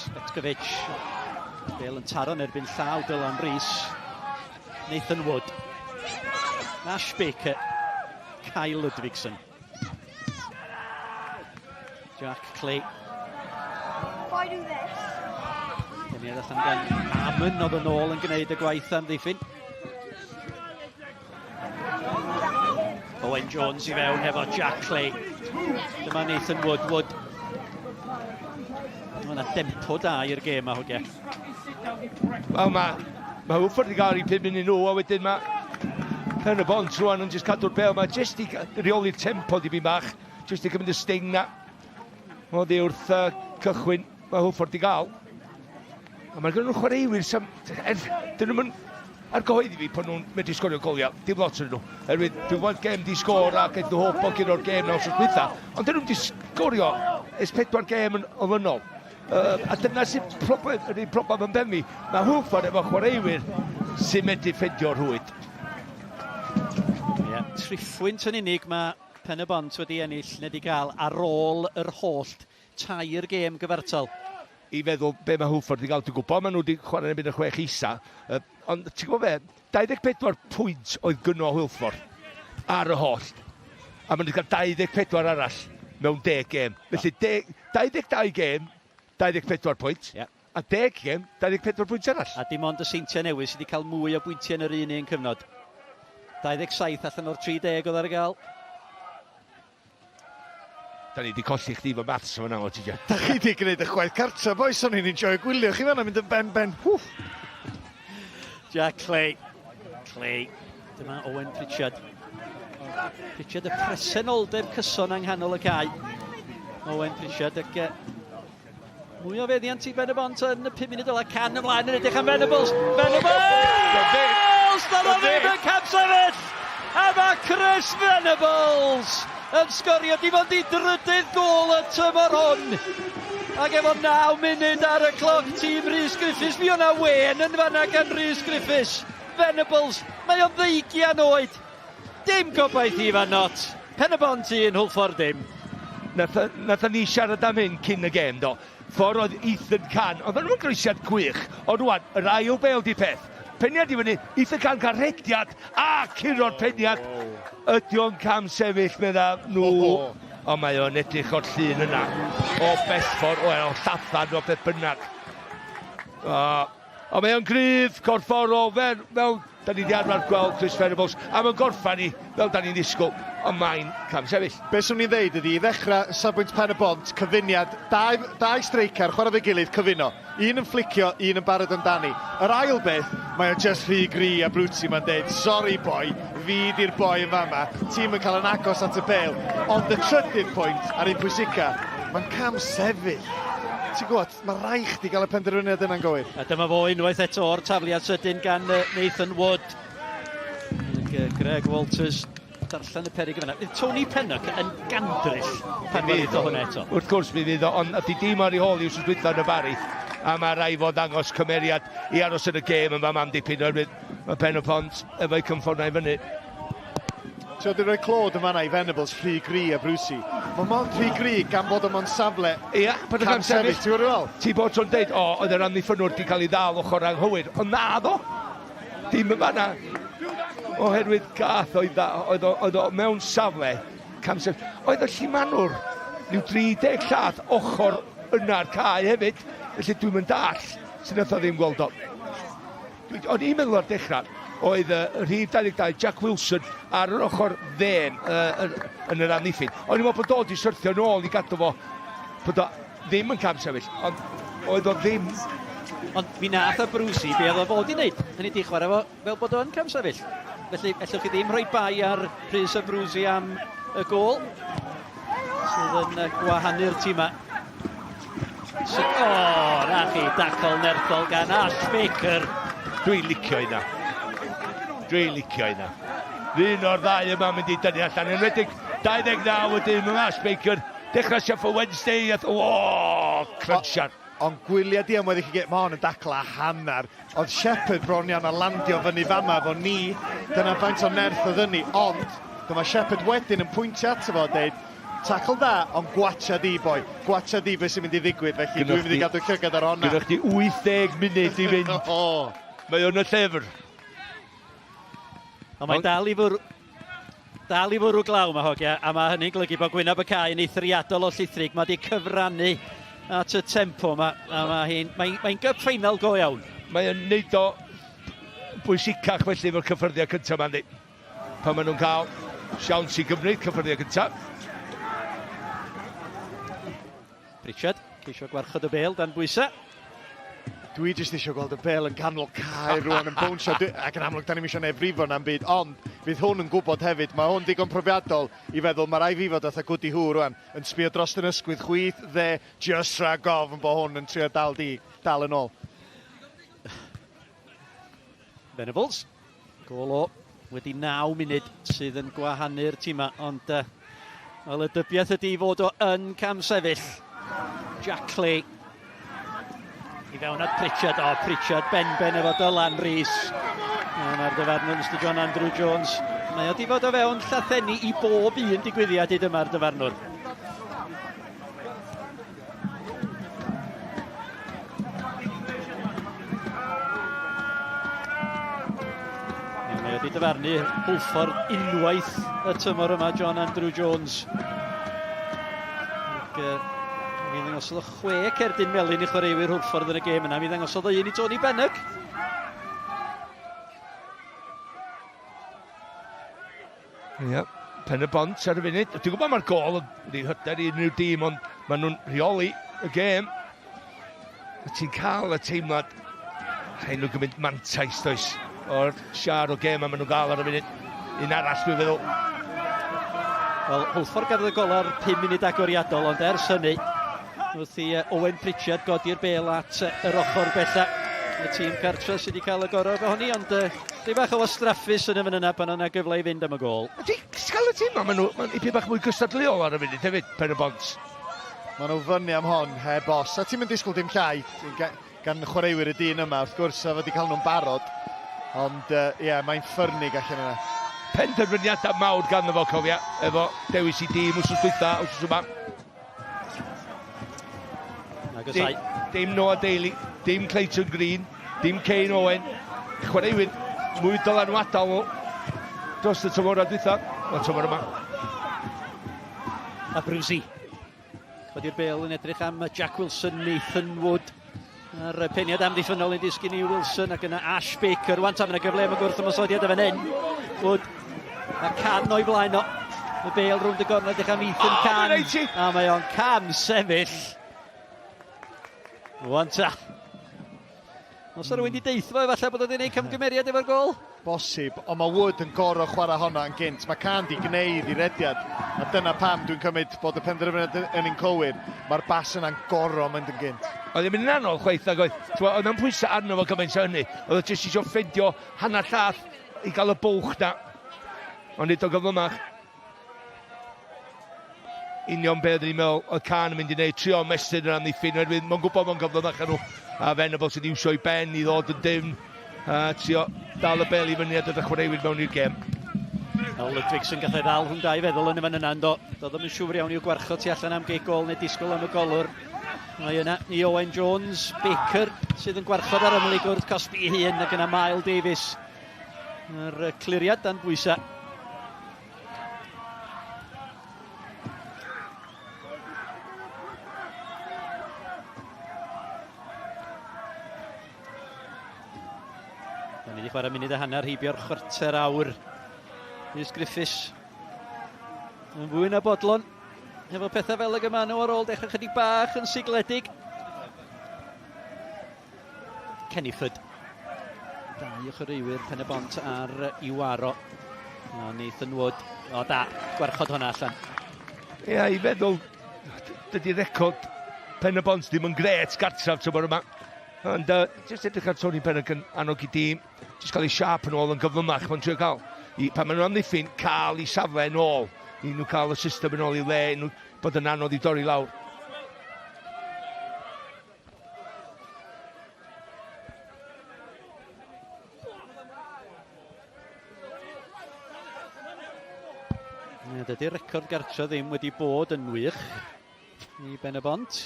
Svetkovic. Bel yn taro yn erbyn llaw Dylan Rees. Nathan Wood. Ash Baker. Kyle Ludvigsen. Jack Clay. If I do this. Deniad allan gan Amon oedd yn ôl yn gwneud y gwaith am ddiffyn. Owen Jones i fewn hefo Jack Clay. Dyma Nathan Wood. Wood. Mae yna dempo da i'r gêm a hogia. Wel, mae ma Hwlffordd wedi cael ei 5 munud nhw, a wedyn mae Pen y Bont rwan yn just cadw'r bel. Mae jyst i reoli'r tempo di byn bach, jyst i gymryd y sting na. Oddi wrth uh, cychwyn, mae Hwlffordd wedi gael. A mae gen nhw chwaraewyr sy'n... Er, dyn nhw'n argyhoeddi fi pan nhw'n medru sgorio goliau. Dim lot yn nhw. Erwydd, dwi'n gweld gêm di sgôr ac aeth nhw hob o gyda'r gêm na wrth dwytha. Ond dyn nhw'n di sgorio ers pedwar gêm yn olynol. Uh, a dyna sy'n problem, yr un problem yn ben fi. Mae Hwlffordd efo chwaraewyr sy'n medru ffeindio'r rhwyd. Ie, yeah, triphwynt yn unig mae Pen y Bont wedi ennill neu wedi cael ar ôl yr holl tair gêm gyfartal. I feddwl be mae Hwlffordd wedi gael. Dwi'n gwybod maen nhw wedi chwarae yn erbyn y chwech isa, uh, ond ti'n gwybod be, 24 pwynt oedd gynno Hwlffordd ar y holl, a maen nhw wedi cael 24 arall mewn 10 gêm. Felly 22 gêm, 24 pwynt. Yeah. A 10 gêm, 24 pwynt arall. A dim ond y Seintiau Newydd sydd wedi cael mwy o bwyntiau yn yr un un cyfnod. 27 allan o'r 30 oedd ar y gael. Da ni wedi colli chdi fo maths o fan'na o ti Da chi wedi gwneud y chwaith cartra, boys, o'n i'n enjoy gwylio chi fan'na mynd yn ben ben. Wff. Jack Clay. Clay. Dyma Owen Pritchard. Pritchard y presenoldeb cyson yng nghanol y cae. Owen Pritchard ac Mwy o feddiant i Ben y Bont yn y 5 munud ola. Can ymlaen yn edrych am Venables. Venables! Doedd o ddim yn camsefyll! A mae Chris Venables yn sgorio dim ond i drydydd gôl y tymor hwn. Ac efo 9 munud ar y cloc, tîm Rhys Griffiths. Mi o'na wen yn fanna gan Rhys Griffiths. Venables, mae o'n ddeugian oed. Dim gobaith i Ifan Nott. Pen-y-bont 1, Hwlffordd dim. Nathon ni siarad am hyn cyn y gêm, do. Ffordd oedd Ethan Can, oedd nhw'n groesiad gwych, ond rwan, yr ail bêl di peth. Peniad i fyny, Ethan Can cael rhediad a curo'r peniad. Ydy o'n cam sefyll, medda nhw. Ond mae o'n edrych o'r llun yna, o bellffordd, o, o llathan, o beth bynnag. O, Ond mae o'n gryf, corfforol, fel, fel da ni wedi arfer gweld Chris Venables, a mae'n gorffan ni fel da ni'n ddisgwyl, ond mae'n cam sefyll. Be swn i'n ddeud ydi, i ddechrau, safbwynt Pen y Bont, cyfuniad, dau, dau streicar, chwarae fe gilydd, cyfuno. Un yn fflicio, un yn barod amdani. Yr ail beth, mae o just rhy gry a brwti, mae'n deud, sorry boi, fi di'r boi yn fama, ti'm yn cael yn agos at y bêl. Ond y trydydd pwynt, a'r un pwysica, mae'n cam sefyll. Ti'n gwybod, Mae rhaid chdi gael y penderfyniad yna'n gywir. A dyma fo unwaith eto o'r tafliad sydyn gan Nathan Wood. Greg Walters Darllen y peryg yn fan'na. Fydd Tony Pennock yn gandryll pan welith o hwnna eto. Wrth gwrs mi fydd o, ond ydy dim ar ei hôl i wrth dwytha yn y Bari. A mae rai fod ddangos cymeriad i aros yn y gêm yn fama am dipyn oherwydd mae Pen y Pont efo'i cynffornau fyny. Ti'n wedi rhoi clod yn fanna i Venables rhy gry a Brucey. Mae mond rhy gry gan bod o mewn safle Ia, bod y cam sefyll. Ti'n gwybod fel? Ti bod tro'n deud, o, oedd yr amddiffynwr wedi cael ei ddal ochr anghywir. Ond na ddo. Dim yn fanna. Oherwydd gath oedd, oedd, o, oedd o mewn safle cam sefyll. Oedd y llimanwr rhyw 30 llath ochr yna'r cae hefyd. Felly dwi'n mynd dall sy'n nath o ddim gweld o. O'n i'n meddwl ar dechrau, oedd y rhif 22, Jack Wilson, ar yr ochr dde uh, yn yr amddiffyn. O'n i'n meddwl bod o wedi syrthio nôl i gadw fo, bod o ddim yn cam sefyll, ond oedd o ddim. Ond mi nath o Brucey be oedd o fod i wneud. Hynny di chwarae fo fel bod o'n cam sefyll. Felly, ellwch chi ddim rhoi bai ar Rhys a Brucey am y gôl sydd yn gwahanu'r tîmau. O, na chi, dacl nerthol gan Ash Baker. Dwi'n licio hynna. Dwi'n licio hynna. Un o'r ddau yma mynd i dynnu allan. Enwedig 29 y dyn yma, Ash Baker. Dechrau Sheffield Wednesday. A, o, crunchar. Ond gwylia di am weddill i gyd, mae hon yn dacl a hanner. Oedd Shepherd bron iawn a landio fyny fama efo ni. Dyna faint o nerth oedd ynni. Ond dyma Shepherd wedyn yn pwyntio ato fo a deud, Tacl da, ond gwatcha di boi. Gwatcha di beth sy'n mynd i ddigwydd, felly dwi'n mynd i gadw llygad ar honna. Gyda chdi 80 munud i fynd. O! Mae o'n y llyfr. Ond mae'n dal i fwrw... Dal i fwrw glaw mae hogia, a mae hynny'n golygu bod gwyneb y cae yn eithriadol o llithrig. Mae wedi cyfrannu at y tempo yma, a mae hi'n mae, mae gyp ffeinal go iawn. Mae'n neud o bwysicach felly efo'r cyffyrddiad cyntaf yma, yndi? Pan maen nhw'n cael siawns i gymryd cyffyrddiad cyntaf. Pritchard, ceisio gwarchod y bel dan bwysau. Dwi jyst eisiau gweld y bel yn canol cae rwan yn bownsio. Ac yn amlwg, da ni'n eisiau neb frifo na'n byd, ond fydd hwn yn gwybod hefyd, mae hwn digon profiadol i feddwl, mae rai fi fod fatha Gwdi Hw rwan, yn sbio dros yn ysgwydd chwith, dde, just rhag ofn bod hwn yn trio dal di, dal yn ôl. Venables. Gôl o wedi 9 munud sydd yn gwahanu'r tîmau, ond uh, wel, y dybiaeth ydy fod o yn camsefyll. Jack Clay i fewn at Pritchard. O, oh, Pritchard ben-ben efo Dylan Rees. Mae'r dyfarnwr Mr John Andrew Jones. Mae o di fod o fewn llathenni i bob un digwyddiad hyd yma'r dyfarnwr. Mae wedi dyfarnu Hwlffordd unwaith y tymor yma, John Andrew Jones. Ac, uh, mi ddangosodd o chwe cerdyn melyn i chwaraewyr Hwlffordd yn y gêm yna. Mi ddangosodd o un i Tony Bennock. Ie, Pen y Bont ar y funud. Dwi'n gwybod mae'r gol yn rhy hyder i unrhyw dîm, ond maen nhw'n rheoli y gêm. A ti'n cael y teimlad, rhaid nhw gymryd mantais, does, o'r siar o gêm a maen nhw'n gael ar y funud. Un arall, dwi'n feddwl. Wel, Hwlffordd gafodd y gol ar 5 munud agoriadol, ond ers hynny, wrth i Owen Pritchard godi'r bel at yr ochr bella. Y tîm cartre sydd wedi cael y gorau ohoni, ond uh, bach o wastraffus yn y fan yna pan o'na gyfle i fynd am y gol. Ti'n cael y tîm maen nhw, maen ipyn bach mwy gystadleuol ar y funud hefyd, Pen y Bont. Maen nhw fyny am hon, heb os. A ti'n mynd disgwyl dim llai gan chwaraewyr y dyn yma, wrth gwrs, a fod wedi cael nhw'n barod. Ond, ie, uh, yeah, mae'n ffyrnig allan yna. Penderfyniadau mawr ganddo fo, cofia, efo dewis i dîm wrth dwytha, wrth yma. Dim, dim Noah Daly, dim Clayton Green, dim Kane Owen. Chwaraewyr mwy dylanwadol nhw dros y tymor dwytha, y tymor yma. A Brucey. Codi'r bel yn edrych am Jack Wilson, Nathan Wood. A'r peniad amddiffynnol yn disgyn i Wilson ac yna Ash Baker. Wan tan yna gyfle am y gwrth ymosodiad y fan hyn. Wood. A Can o'i flaen o. Y bel rownd y gornel edrych am Ethan oh, Can. A mae o'n cam sefyll. Wan ta. Os yna rhywun wedi deithio fo, efallai bod o wedi gwneud camgymeriad efo'r gol. Bosib, ond mae Wood yn gorfod chwarae honna yn gynt. Mae Can di gwneud i rediad, a dyna pam dwi'n cymryd bod y penderfyniad yn un cywir. Mae'r bas yna'n gorfod mynd yn gynt. Oedd e'n mynd yn anodd chwaith nag oedd. Oedd o'n pwysau arno fo gymaint o hynny. Oedd o jyst eisiau ffeindio hanner llath i gael y bwlch na. Ond nid o gyflymach. Union be oeddwn i'n meddwl oedd Can yn mynd i wneud, trio ymestyn yr amddiffyn, oherwydd mae'n gwybod mae'n gyflymach â nhw. A Venables yn iwsio i ben i ddod yn dyfn, a trio dal y bel i fyny a dod â chwaraewyr mewn i'r gêm. O, Ludwigson gath ei ddal rhwng dau feddwl yn y fan yna, ynddo. Doedd ddim yn siŵr iawn i'w gwarchod tu allan am gig gol neu disgwyl am y golwr. Mae yna i Owen Jones, Baker sydd yn gwarchod ar ymyl ei gwrdd cosbi ei hun ac yna Mael Davies. Yr cliriad dan bwysau. Da ni wedi chwarae munud a hanner heibio'r chwarter awr. Rhys Griffiths yn fwy na bodlon efo pethau fel y maen nhw ar ôl dechrau chydig bach yn sigledig. Kenniford. Dau o chwaraewyr Pen y Bont ar Iwaro. O, Nathan Wood. O, da. Gwarchod hwnna allan. Ie, i feddwl, dydy record Pen y Bont ddim yn gret gartref tymor yma. Ond uh, jyst edrych ar Tony Pennock yn annog i dîm, jyst cael ei siap yn ôl yn gyflymach, mae'n trio cael, i, pan maen nhw'n amddiffyn, cael ei safle yn ôl, i nhw cael y system yn ôl i le, i nhw bod yn anodd i dorri lawr. Dydy'r record gartre ddim wedi bod yn wych i Ben y Bont.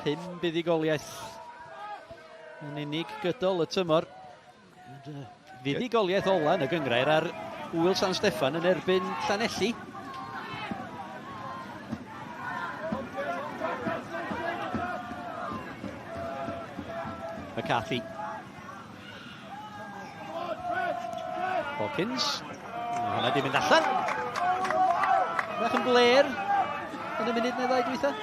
5 buddugoliaeth yn unig gydol y tymor. Fuddugoliaeth ola yn y gynghrair ar Ŵyl San Steffan yn erbyn Llanelli. McCarthy. Hawkins. Hwna di mynd allan. Bach yn bler yn y munud neu ddau dwytha.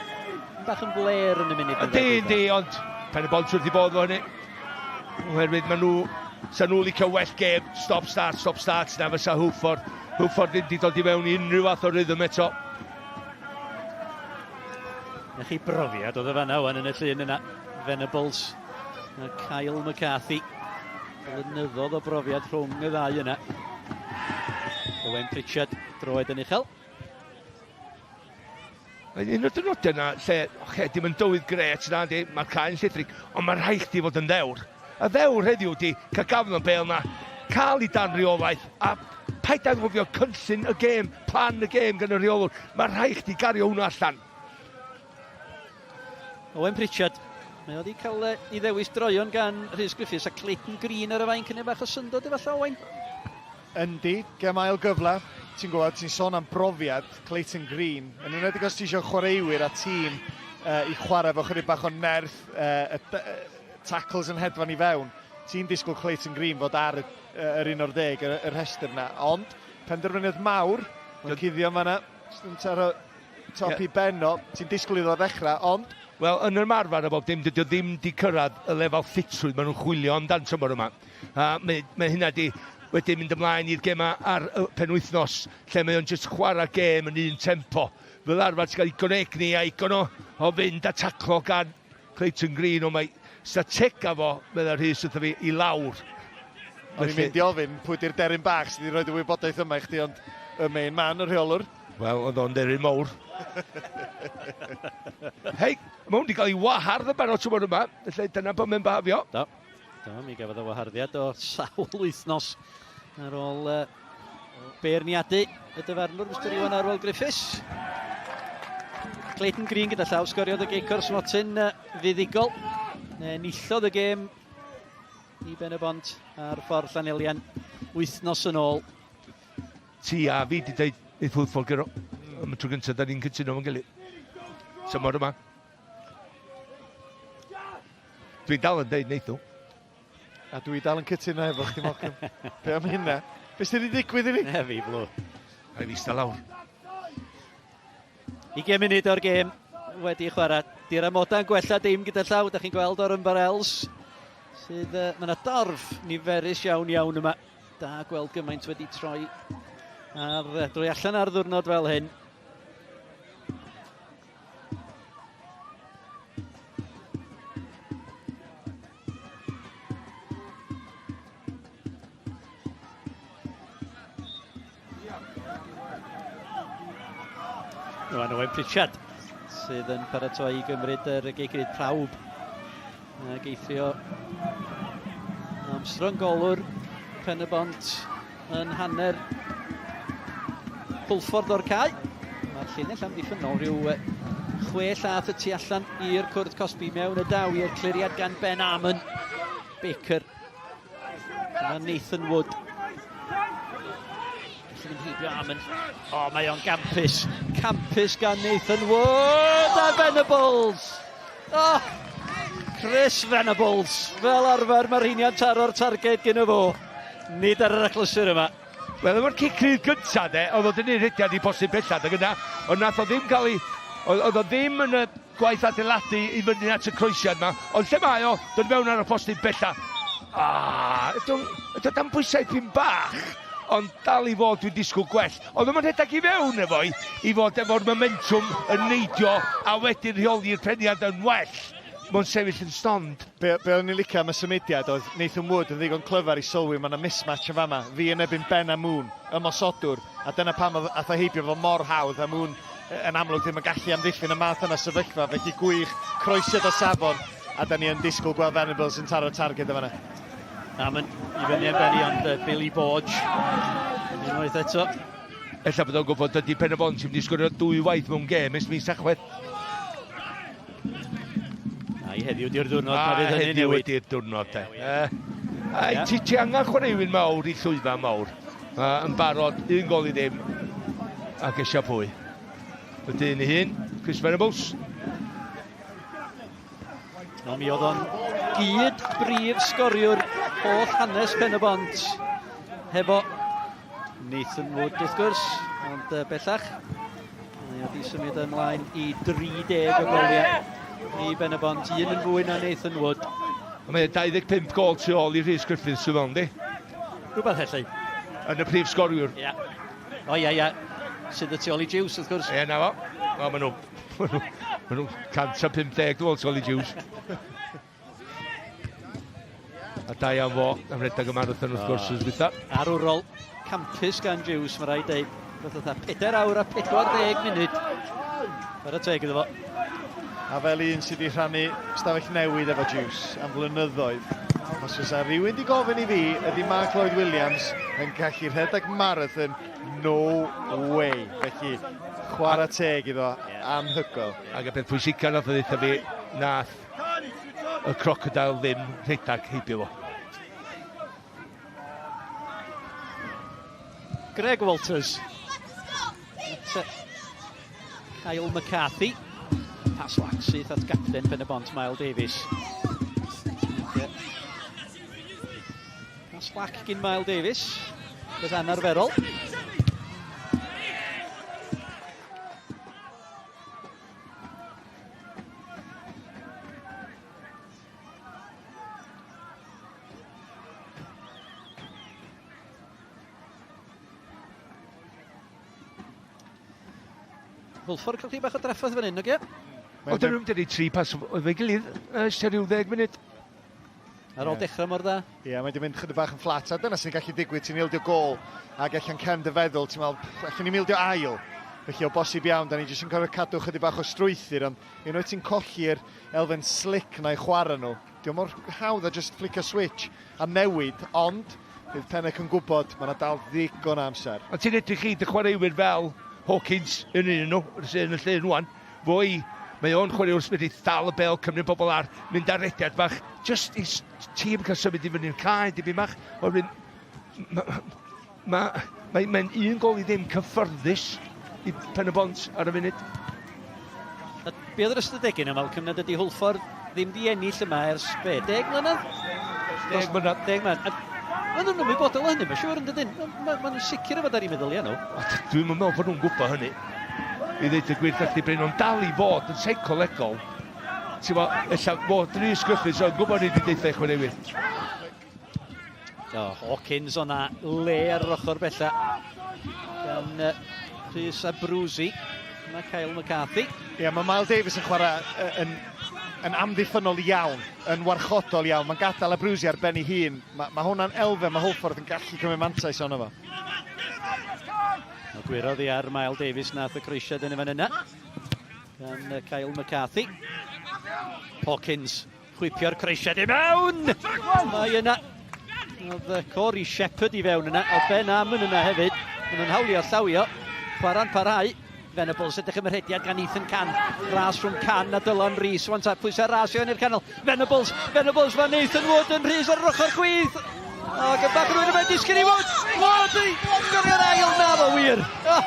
Bach yn bler yn y munud neu ddau dwytha. Yndi, ond Pen y Bont wrth i bodd fo hynny. Oherwydd maen nhw, sa nhw licio well gêm, stop start, stop start, na fysa Hwlffordd. Hwlffordd ddim wedi dod i mewn i unrhyw fath o rhythm eto. Na chi brofiad oedd y fanna wan yn y llun yna. Venables a Kyle McCarthy. Blynyddoedd o brofiad rhwng y ddau yna. Owen Pritchard, droed yn uchel. Mae'n un o'r diwrnodau yna lle, oce, dim yn dywydd gret na, di, mae'r cae'n llithrig, ond mae'n rhaid chdi fod yn ddewr. Y ddewr heddiw di cael gafel yn bel na, cael i dan reolaeth, a paid anghofio cynllun y gêm, plan y gêm gan y rheolwr. Mae'n rhaid chdi gario hwnna allan. Owen Pritchard, mae o wedi cael ei ddewis droion gan Rhys Griffiths a Clayton Green ar y fainc yn bach o syndod efallai, Owen? Yndi, gem ail gyfle. Ti'n gwybod, ti'n sôn am brofiad Clayton Green, yn enwedig os ti eisiau chwaraewyr a tîm uh, i chwarae efo chydig bach o nerth, uh, y, y tackles yn hedfan i fewn. Ti'n disgwyl Clayton Green fod ar y, yr un o'r ddeg, y, y rhestr yna. Ond, penderfyniad mawr, mae'n cuddio fanna, jyst yn taro top yeah. i ben o, ti'n disgwyl iddo ddechrau, ond... Wel, yn yr ymarfer a bob dim, dydy o ddim di cyrraedd y lefel ffitrwydd maen nhw'n chwilio amdan tymor yma. A mae, mae hynna di wedyn mynd ymlaen i'r gemau ar y penwythnos, lle mae o'n just chwarae gêm yn un tempo. Fel arfer, ti'n cael igon egni a igon o, o fynd a taclo gan Clayton Green, ond mae statega fo, meddai Rhys wrtho fi, i lawr. O'n i'n mynd i ofyn pwy di'r deryn bach sydd wedi rhoi y wybodaeth yma i chdi, ond y main man, y rheolwr. Wel, oedd o'n deryn mawr. Hei, mae hwn wedi cael ei wahardd yn barod tymor yma, felly dyna bod mae'n bahafio. Do, do, mi gafodd o waharddiad o sawl wythnos ar ôl uh, beirniadu y dyfarnwr Mr Iwan Arwel Griffiths. Clayton Green gyda llaw sgoriodd y gic o'r smotyn uh, fuddugol. Enillodd y gêm i Ben y Bont ar ffordd Llanelian wythnos yn ôl. Ti a fi di dweud neith Hwlffordd guro. Am y tro gyntaf, da ni'n cytuno fo'n gilydd. Tymor yma. Dwi'n dal yn dweud neith nhw. A dwi dal yn cytuno efo chdi, Malcolm. Be am hynna? Be sydd wedi digwydd i fi? Ne, fi, blw. Rhaid fi ista lawr. 20 munud o'r gêm wedi chwarae. Di'r amodau'n gwella dim gyda llaw, da chi'n gweld o'r ymbarels. Sydd, uh, mae yna dorf niferus iawn iawn yma. Da gweld gymaint wedi troi ar, drwy allan ar ddwrnod fel hyn. Rwan Owen Pritchard sydd yn paratoi i gymryd yr gegrydd prawb. Ac eithrio Armstrong golwr Pen y Bont yn hanner Hwlffordd o'r cae. Mae'r llinell amddiffynnol rhyw chwe llath y tu allan i'r cwrdd cosbi mewn y daw i'r cliriad gan Ben Amon. Baker. Dyma Nathan Wood. Gallu mynd heibio Amon. O, oh, mae o'n gampus. Campus gan Nathan Wood a Venables. Oh, Chris Venables. Fel arfer, mae'r rheinia'n taro'r targed gyda fo. Nid ar yr achlysur yma. Wel, efo'r cic rydd gynta, de, oedd o dynnu rhediad i bosib bellad, ac yna, ond nath o ddim cael ei... Oedd o ddim yn y gwaith adeiladu i fyny at y croesiad yma, ond lle mae o, dod mewn ar y postyn bella. Ah, ydw, ydw dan bwysau pyn bach, ond dal i fod dwi'n disgwyl gwell. Oedd o'n rhedeg i fewn efo i, i fod efo'r momentum yn neidio a wedyn rheoli'r peniad yn well. Mae'n sefyll yn stond. Be, be o'n i'n licio am y symudiad oedd Nathan Wood yn ddigon clyfar i sylwi mae yna mismatch yn fama. Fi yn ebyn Ben a Moon, ymosodwr, a dyna pam oedd ath o heibio fo mor hawdd a Moon yn amlwg ddim yn gallu amddiffyn y math yna sefyllfa, felly gwych, croesiad o safon, a da ni yn disgwyl gweld Venables yn taro targed yn fanna. Na, mae'n i fyny am benni, ond Billy Borge unwaith eto. Ella bod o'n gwybod dydy Pen y Bont yn mynd i sgorio dwy waith mewn gêm ers mis Tachwedd. Na, i heddiw di'r diwrnod, ma fydd hynny'n newid. Heddiw ydi'r diwrnod, de. Ai, ti, ti angen chwaraewyr mawr i llwyfan mawr. Yn barod, un gol i ddim, ac eisiau pwy. Y dyn ei hun, Chris Venables. No, mi oedd o'n gyd brif sgoriwr holl hanes Pen y Bont hefo Nathan Wood wrth gwrs, ond uh, bellach mae wedi symud ymlaen i 30 o goliau i Ben y Bont, un yn fwy na Nathan Wood. Mae 25 gol tu ôl i Rhys Griffiths sydd fel, yndi? Rhywbeth felly. Yn y prif sgoriwr. Ia. O ia, ia. Sydd y tu ôl i Jiws, wrth gwrs. Ie, na fo. O, maen nhw... Maen nhw 150, dwi'n meddwl, tu ôl i Jiws. A da iawn fo am redeg y marathon wrth gwrs yn dwytha. Arwrol campus gan Jiws, mae rhaid deud. Roedd fatha 4 awr a 40 munud. Chwarae teg iddo fo. A fel un sydd wedi rhannu stafell newid efo Juice am flynyddoedd, os fysa rhywun wedi gofyn i fi, ydy Mark Lloyd Williams yn gallu rhedeg marathon? No way. Felly, chwarae teg iddo, anhygoel. Ac y peth pwysica nath o ddeutha fi, nath y crocodile ddim rhedeg heibio fo. Greg Walters. Kyle McCarthy. Pas lac syth at gapten Pen y Bont, Mael Davies. Pas lac gyn Mael Davies. Beth anarferol. Hwlffordd cael bach o drafferth fan hyn, oce? Ond dyn nhw'n dynnu tri pas efo'i gilydd ers tua rhyw ddeg munud. Ar ôl yeah. dechrau mor dda. Ie, yeah, mae wedi mynd chydig bach yn fflat. A dyna sy'n gallu digwydd, ti'n ildio gol ac allan cefn dy feddwl, ti'n meddwl, allan ni'n ildio ail. Felly o bosib iawn, da ni jyst yn gorfod cadw chydig bach o strwythur, ond unwaith ti'n colli'r elfen slick na i chwarae nhw, Di o mor hawdd a jyst flicio switch a newid, ond bydd Pennock yn gwybod mae yna dal ddigon o amser. Ond ti'n edrych i dy chwaraewyr fel Hawkins yn un nhw, sydd yn y llun rwan, fo i, mae o'n chwaraewr sy'n medru dal y bel, cymryd bobl ar, mynd ar rediad bach, just i tîm cael symud i fyny'r cae, dipyn bach, oherwydd mae'n ma, ma, ma un gol i ddim cyffyrddus i Pen y Bont ar y funud. A be oedd yr ystadegyn yma, Malcolm, nad ydy Hwlffordd ddim di ennill yma ers be, deg mlynedd? Deg mlynedd. Deg mlynedd. Maen nhw'n ymwybodol o hynny, mae'n siŵr yn dydyn. Maen nhw'n sicr o fod ar eu meddyliau nhw. Dwi'n meddwl bod nhw'n gwybod hynny. I ddeud y gwir, gallu Bryn, ond dal i fod yn seicolegol. Ti'n bo, ella fod Rhys Griffiths yn gwybod ni wedi deitha i chwaraewyr. O, Hawkins o'na le ar yr ochr bella gan uh, Rhys Abruzzi. Mae Kyle McCarthy. Ie, yeah, mae Miles Davis yn chwarae yn, yn amddiffynnol iawn, yn warchodol iawn. Mae'n gadael Abruzzi ar ben ei hun. Mae, mae hwnna'n elfen, mae Hwlffordd yn gallu cymryd mantais ono fo. O gwyrodd i ar Mael Davies nath y croesiad yn y fan yna. Gan Kyle McCarthy. Hawkins chwipio'r croesiad i mewn! Mae yna. Oedd Corey Shepherd i fewn yna. Oedd Ben Amon yna hefyd. Maen nhw'n hawlio llawio. Chwarae'n parhau. Venables edrych am y rhediad gan Ethan Can. Ras rhwng Can a Dylan Rees. Wan ta, pwysau ras i i'r canol. Venables, Venables, mae Nathan Wood yn rhys ar yr ochr chwith. Ac yn bach rwy'n yma disgyn i Wood. Wood i sgorio'r ail na fo wir. Oh.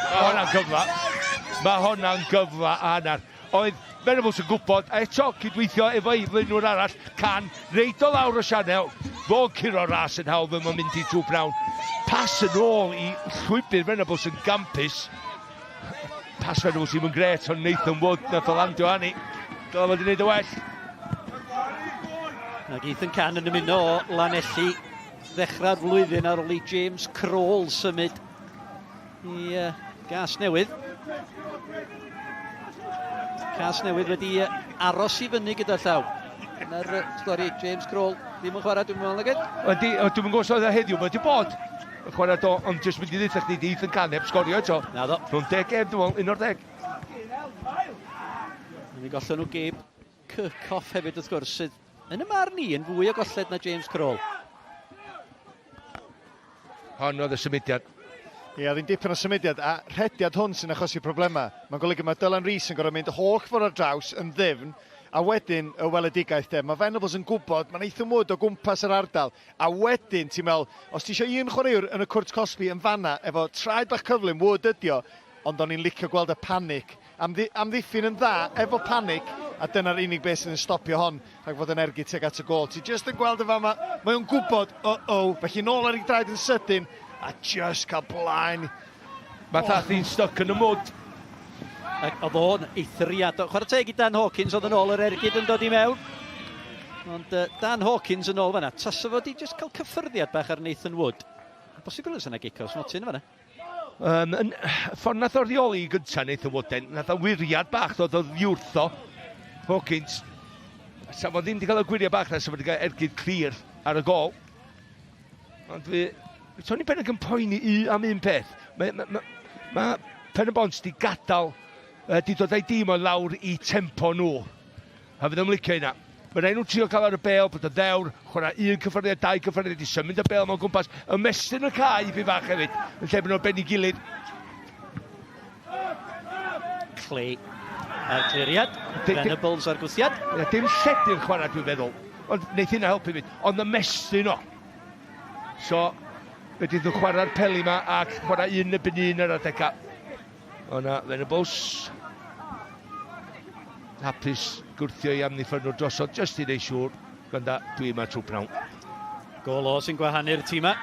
Mae hwnna'n gyfle. Mae hwnna'n gyfle hanner. Oedd Venables yn gwybod, a eto cydweithio efo ei flaenwr arall, Can, reit o lawr y sianel, fo'n curo ras yn hawdd fel mae'n mynd i trwy Brown. Pas yn ôl i llwybr Venables yn gampus. Pas Venables ddim yn gret, ond Nathan Wood nath o landio arni. Dylai fod yn gwneud y well. Ac Ethan Can yn ymuno o Lanelli ddechrau'r flwyddyn ar ôl i James Kroll symud i uh, Gas Newydd. Cas Newydd wedi aros i fyny gyda llaw. Dyna'r stori, James Kroll ddim yn chwarae, dwi'n meddwl, nag Ydy, dwi'n gwybod os oedd e heddiw, mae wedi bod yn chwarae do, ond jyst mynd i ddeutha chdi, di Ethan Can heb sgorio eto. Na ddo. Rhwng deg gêm, dwi'n meddwl, un o'r deg. Mi gollon nhw Gabe Kirchhoff hefyd wrth gwrs, sydd yn y marn i yn fwy o golled na James Kroll. Hon oedd y symudiad. Ie, oedd hi'n dipyn o symudiad, a rhediad hwn sy'n achosi problemau. Mae'n golygu mae Dylan Rees yn gorfod mynd holl ffordd ar draws yn ddyfn, a wedyn y weledigaeth de. Mae Venables yn gwybod, mae'n Nathan Wood o gwmpas yr ardal, a wedyn ti'n meddwl, os ti eisiau un chwaraewr yn y cwrt cosbi yn fanna, efo traed bach cyflym, Wood ydi o, ond o'n i'n licio gweld y panic. Amddi amddiffyn yn dda, efo panic, a dyna'r unig beth sydd yn stopio hon rhag fod yn ergyd tuag at y gôl. Ti jyst yn gweld y fama, mae o'n gwybod, uh-oh, felly nôl ar ei draed yn sydyn, a just cael blaen. Mae oh. Thathi'n stuck yn y mwd. Ac oedd o'n eithriadol. Chwarae teg i Dan Hawkins oedd yn ôl yr ergyd yn dod i mewn. Ond uh, Dan Hawkins yn ôl fanna. Tasa fo di just cael cyffyrddiad bach ar Nathan Wood. Bosib bod yna gic o'r smotyn fanna. Um, yn, ffordd nath o reoli i gyntaf Nathan Wood, nath o wiriad bach ddod o ddiwrtho Hawkins. Sa fo ddim wedi cael y gwiriad bach na, sa fo wedi cael ergyd clir ar y gol. Ond fi, Tony Pennock yn poeni i am un peth. Mae, mae, mae, mae Pen y Bont wedi gadael, uh, di dod â'i dîm o lawr i tempo nhw. A fydd o'm licio hynna. Mae rhaid nhw trio cael ar y bel, bod yn ddewr, chwarae un cyffyrddiad, dau cyffyrddiad, i symud y bel mewn gwmpas, ymestyn y cae i fach hefyd, yn lle bod nhw'n ben i gilydd. Clay a'r cliriad, Venables a'r gwthiad. Dim lledu'r chwarae dwi'n feddwl, ond wneith hynna helpu fyd, ond ymestyn o. So, fedrith nhw chwarae'r peli yma ac chwarae un yn un ar adegau. O na, Venables. Hapus gwrthio i amddiffynwr drosodd, jyst i wneud siŵr. Gwanda, dwi yma trwy pnawn. Gol o sy'n gwahanu'r tîma.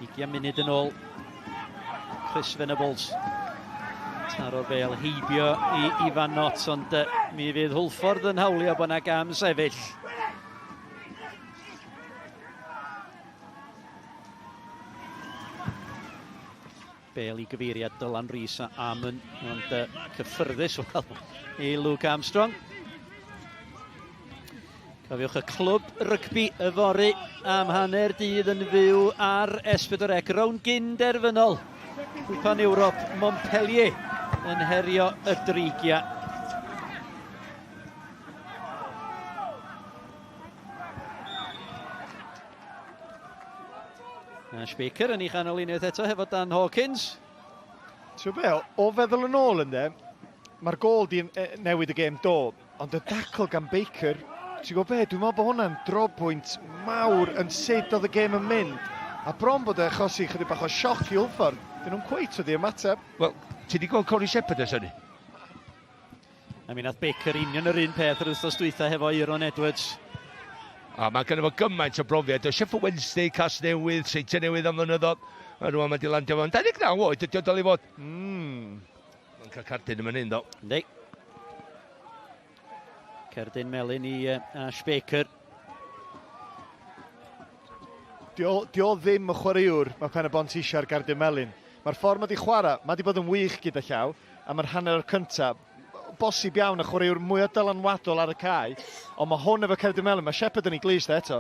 20 munud yn ôl. Chris Venables. Taro'r bel heibio i Ifan Knott, ond mi fydd Hwlffordd yn hawlio bod yna gam sefyll. Bale i gyfeiriad Dylan Rees a Amon, ond uh, cyffyrddus wel i Luke Armstrong. Cofiwch y clwb rygbi yfory am hanner dydd yn fyw ar S4C. Rown gyn derfynol Cwpan Ewrop Montpellier yn herio y Dreigiau. Ash Baker yn ei chanol unwaith eto hefo Dan Hawkins. Ti'n be, o feddwl yn ôl ynddo, mae'r gol di newid y gêm do, ond y dacl gan Baker, ti'n gwybod be, dwi'n meddwl bod hwnna'n drobwynt mawr yn sut oedd y gêm yn mynd. A bron bod e achosi chydig bach o sioc i Hwlffordd. Dyn nhw'n cweit wedi ymateb. Wel, ti wedi gweld Corey Shepherd ers hynny? A mi nath Baker union yr un peth yr wythnos dwytha hefo Euron Edwards. A mae gynno fo gymaint o brofiad. O Sheffield Wednesday, Casnewydd, Seintiau Newydd am flynyddoedd. A rwan mae di landio fo'n 29 oed, ydy o dal i fod. Mae'n cael cardyn yma'n hyn, ddo. Yndi. Cerdyn melyn i Ash Baker. Di o, di o ddim y chwaraewr mae Pen y Bont eisiau ar gardyn melyn. Mae'r ffordd mae di chwarae, mae di bod yn wych gyda llaw, a mae'r hanner o'r cyntaf, bosib iawn y chwaraewr mwyaf dylanwadol ar y cae, ond mae hwn efo cerdyn melyn, mae Shepherd yn ei glust eto.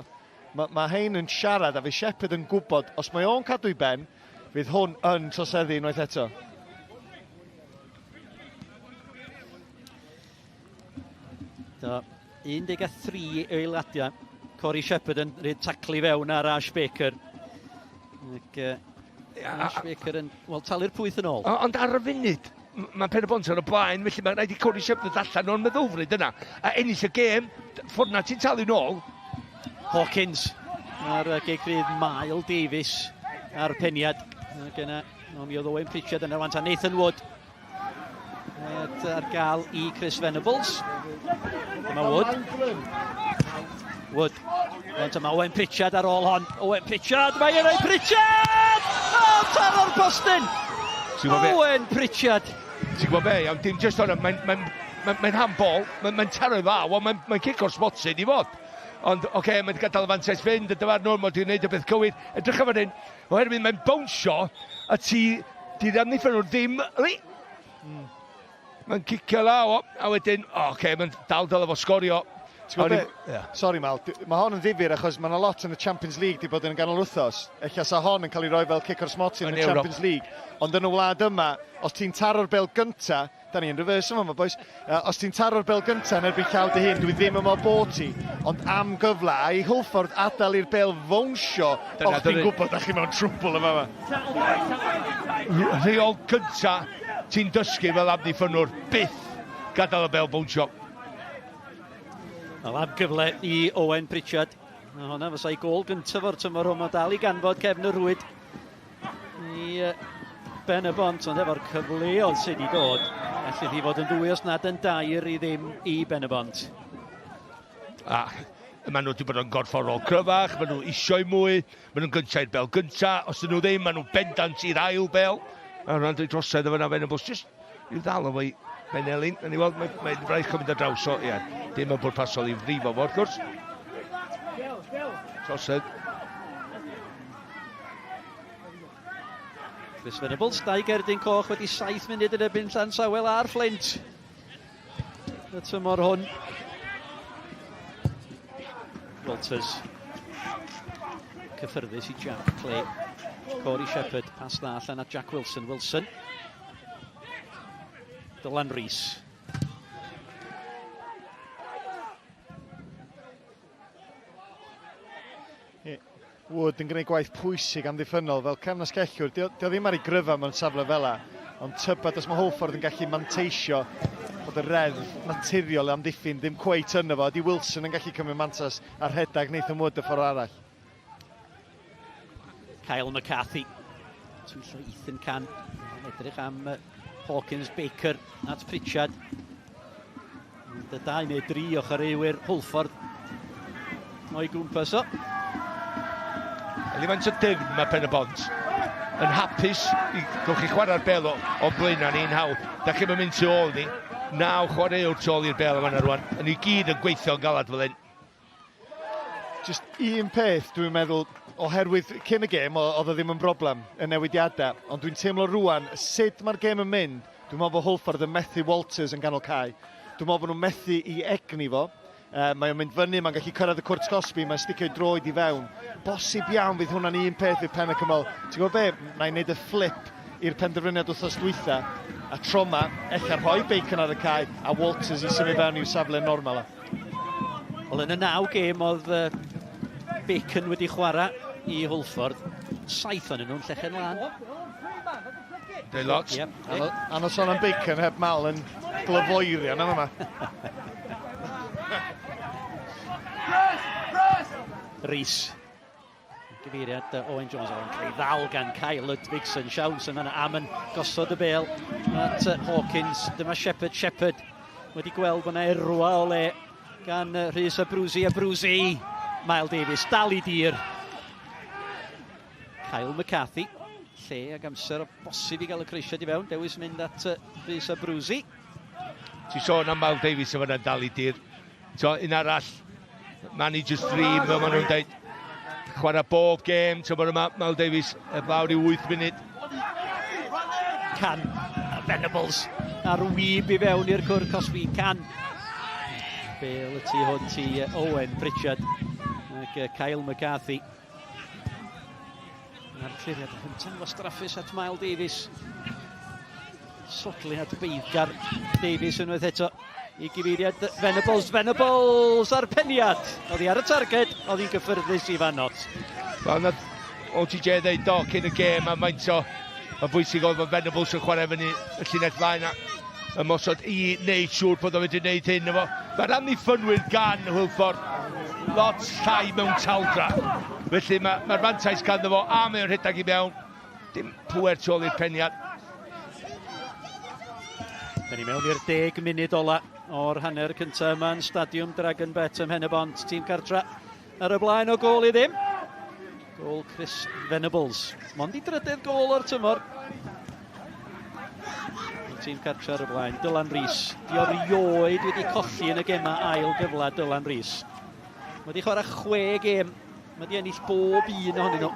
Mae, mae hein yn siarad a fe Shepherd yn gwybod, os mae o'n cadw i ben, Fydd hwn yn troseddu unwaith eto. Do, 13 eiliadau. Corey Shepherd yn rhaid taclu fewn ar Ash Baker. Ac, uh, Ash Baker yn, wel, talu'r pwyth yn ôl. Ond ar y funud, mae Pen y Bont ar y blaen, felly mae'n rhaid i Corey Shepherd allan o'r meddylfryd yna. A ennill y gêm, ffordd na ti'n talu nôl. Hawkins ar geg rhydd Mael Davies ar peniad. Ac yna, no, mi oedd Owen Pritchard yna rwan ta Nathan Wood At, ar gael i Chris Venables. Dyma Wood. Wood. Ond dyma Owen Pritchard ar ôl hon. Owen Pritchard, mae e'n rhoi Pritchard! O, taro'r postyn! Owen Pritchard! Ti'n gwybod be, iawn, dim just hwnna, mae'n mae, mae, mae handball, mae'n mae taro i dda, wel, mae'n mae cic o'r smotyn i fod. Ond, oce, okay, mae'n gadael y fantais fynd, y dyfarnwr, mae'n wedi gwneud y beth cywir. Edrych am fan hyn, Oherwydd mae'n bownsio a ti, di'r amddiffynwr ddim, ri! Mm. Mae'n cicio law o, a wedyn, o, oh, oce, okay, mae'n dal dylai fo sgorio. Ti'n gwybod be? Yeah. Sorry Mal, mae hon yn ddifyr achos mae yna lot yn y Champions League di bod yn ganol wythnos. Ella sa hon yn cael ei roi fel cic o'r smotyn yn y Champions League. Ond yn y wlad yma, os ti'n taro'r bel gynta, Da ni yn reverse yma, boys. Uh, os ti'n taro'r bel gyntaf yn erbyn llaw dy hun, dwi ddim yn meddwl bod ti, ond am gyfle, a i Hwlffordd adael i'r bel fownsio, o'ch ti'n gwybod da chi mewn trwbl yma. yma. Rheol cynta ti'n dysgu fel amddiffynnwr, byth gadael y bel bownsio. Wel, am gyfle i Owen Pritchard. Mae hwnna fysa'i gol gyntaf o'r tymor hwn. Mae dal i ganfod cefn y rwyd. I Ben y Bont, ond efo'r cyfleoedd sydd wedi dod, allith hi fod yn ddwy os nad yn dair i ddim i Ben y Bont. A maen nhw wedi bod yn gorfforol cryfach, maen nhw eisiau mwy, maen nhw'n gyntaf i'r bel gyntaf, os ydyn nhw ddim, maen nhw'n bendant i'r ail bel. A hwnna'n dweud drosedd efo yna Venables, just i'w ddal efo i Ben Elin. Nawn ni weld, mae'n mae fraich yn mynd ar draws o, ie, dim yn bwrpasol i frifo fo, wrth gwrs. Trosedd. Chris Venables, dau gerdyn coch wedi 7 munud yn erbyn Llansawel a'r Fflint. Y tymor hwn. Walters. Cyffyrddus i Jack Clay. Corey Shepherd, pas dda allan at Jack Wilson. Wilson. Dylan Rees. Wood yn gwneud gwaith pwysig amddiffynnol fel cefnasgellwr. Dio, dio ddim ar ei gryfa mewn safle fel la, ond tybed os mae Hwlffordd yn gallu manteisio bod y reddf naturiol amddiffyn ddim cweit yno fo. Ydy Wilson yn gallu cymryd mantais a rhedeg Nathan Wood y ffordd arall. Kyle McCarthy. Twyllo Ethan Can. Edrych am Hawkins Baker at Pritchard. Y dau neu dri o chwaraewyr Hwlffordd o'i gwmpas o. Ydy faint o dyfn mae Pen y Bont yn hapus i gewch chi chwarae'r bel o, o blaenau ni'n hawdd. Da chi'n mynd tu ôl ni. Naw chwaraewr tu ôl i'r bel yma rwan. Yn i gyd yn gweithio'n galad fel hyn. Just un peth dwi'n meddwl, oherwydd cyn y gêm oedd o ddim yn broblem, y newidiadau, ond dwi'n teimlo rwan, sut mae'r gêm yn mynd, dwi'n meddwl bod Hwlffordd yn methu Walters yn ganol cae. Dwi'n meddwl bod nhw'n methu i egni fo. Uh, mae o'n mynd fyny, mae'n gallu cyrraedd y cwrt cosbi, mae'n sticio i droed i fewn. Bosib iawn fydd hwnna'n un peth i'r pen y cymal. Ti'n gwybod be? Na i wneud y flip i'r penderfyniad wythnos dwytha, a tro ma, ella rhoi Bacon ar y cae a Walters i symud fewn i'w safle normal. Wel, yn y naw gêm oedd uh, Bacon wedi chwarae i Hwlffordd, saith o'n nhw'n llechen lan. Deu lot. Yep. Anodd sôn am Bacon heb Mal yn glyfoerio na yma. Rhys. Gyfeiriad Owen Jones o'n cael ei ddal gan Kyle Ludvigsen. Siawns yn fanna am yn gosod y bel at Hawkins. Dyma Shepherd. Shepherd wedi gweld bod yna erwa o le gan Rhys Abruzzi. Abruzzi! Mael Davies dal i dir. Kyle McCarthy. Lle ag amser o bosib i gael y croesiad i fewn. Dewis mynd at Rhys Abruzzi. Ti sôn am Mael Davies yn fanna'n dal i dir. So, un arall, manager's dream, fel maen nhw'n dweud. Chwarae bob gêm, ti'n bod yma, Mal Davies, lawr i 8 munud. Can, a Venables, ar wyb i fewn i'r cwr cosbi, Can. Bale y tu hwnt i Owen Pritchard ac Kyle McCarthy. Mae'r cliriad yn hynta'n wastraffus at Mael Davies. Sodliad beiddgar Davies unwaith eto i gyfeiriad Venables. Venables a'r peniad. Oedd hi ar y targed, oedd hi'n gyffyrddus i Fanot. Wel, nath OTJ ddeud do cyn y gêm a maint o y bwysig oedd fod Venables yn chwarae fyny y llinell flaen a ymosod i wneud siŵr bod o'n wedi wneud hyn efo. Mae'r amddiffynwyr gan Hwlffordd lot llai mewn taldra. Felly mae'r mae fantais ganddo fo a mae'n rhedeg i mewn. Dim pŵer tu ôl i'r peniad. Da ni mewn i'r 10 munud ola o'r hanner cyntaf yma yn Stadiwm Dragon Bet ym Mhen-y-bont. Tîm cartra ar y blaen o gôl i ddim. Gôl Chris Venables. Mond i drydedd gôl o'r tymor. Y tîm cartra ar y blaen. Dylan Rees. Di o rioed wedi colli yn y gemau ail gyfle Dylan Rees. Mae wedi chwarae chwe gêm. Mae wedi ennill bob un ohonyn nhw.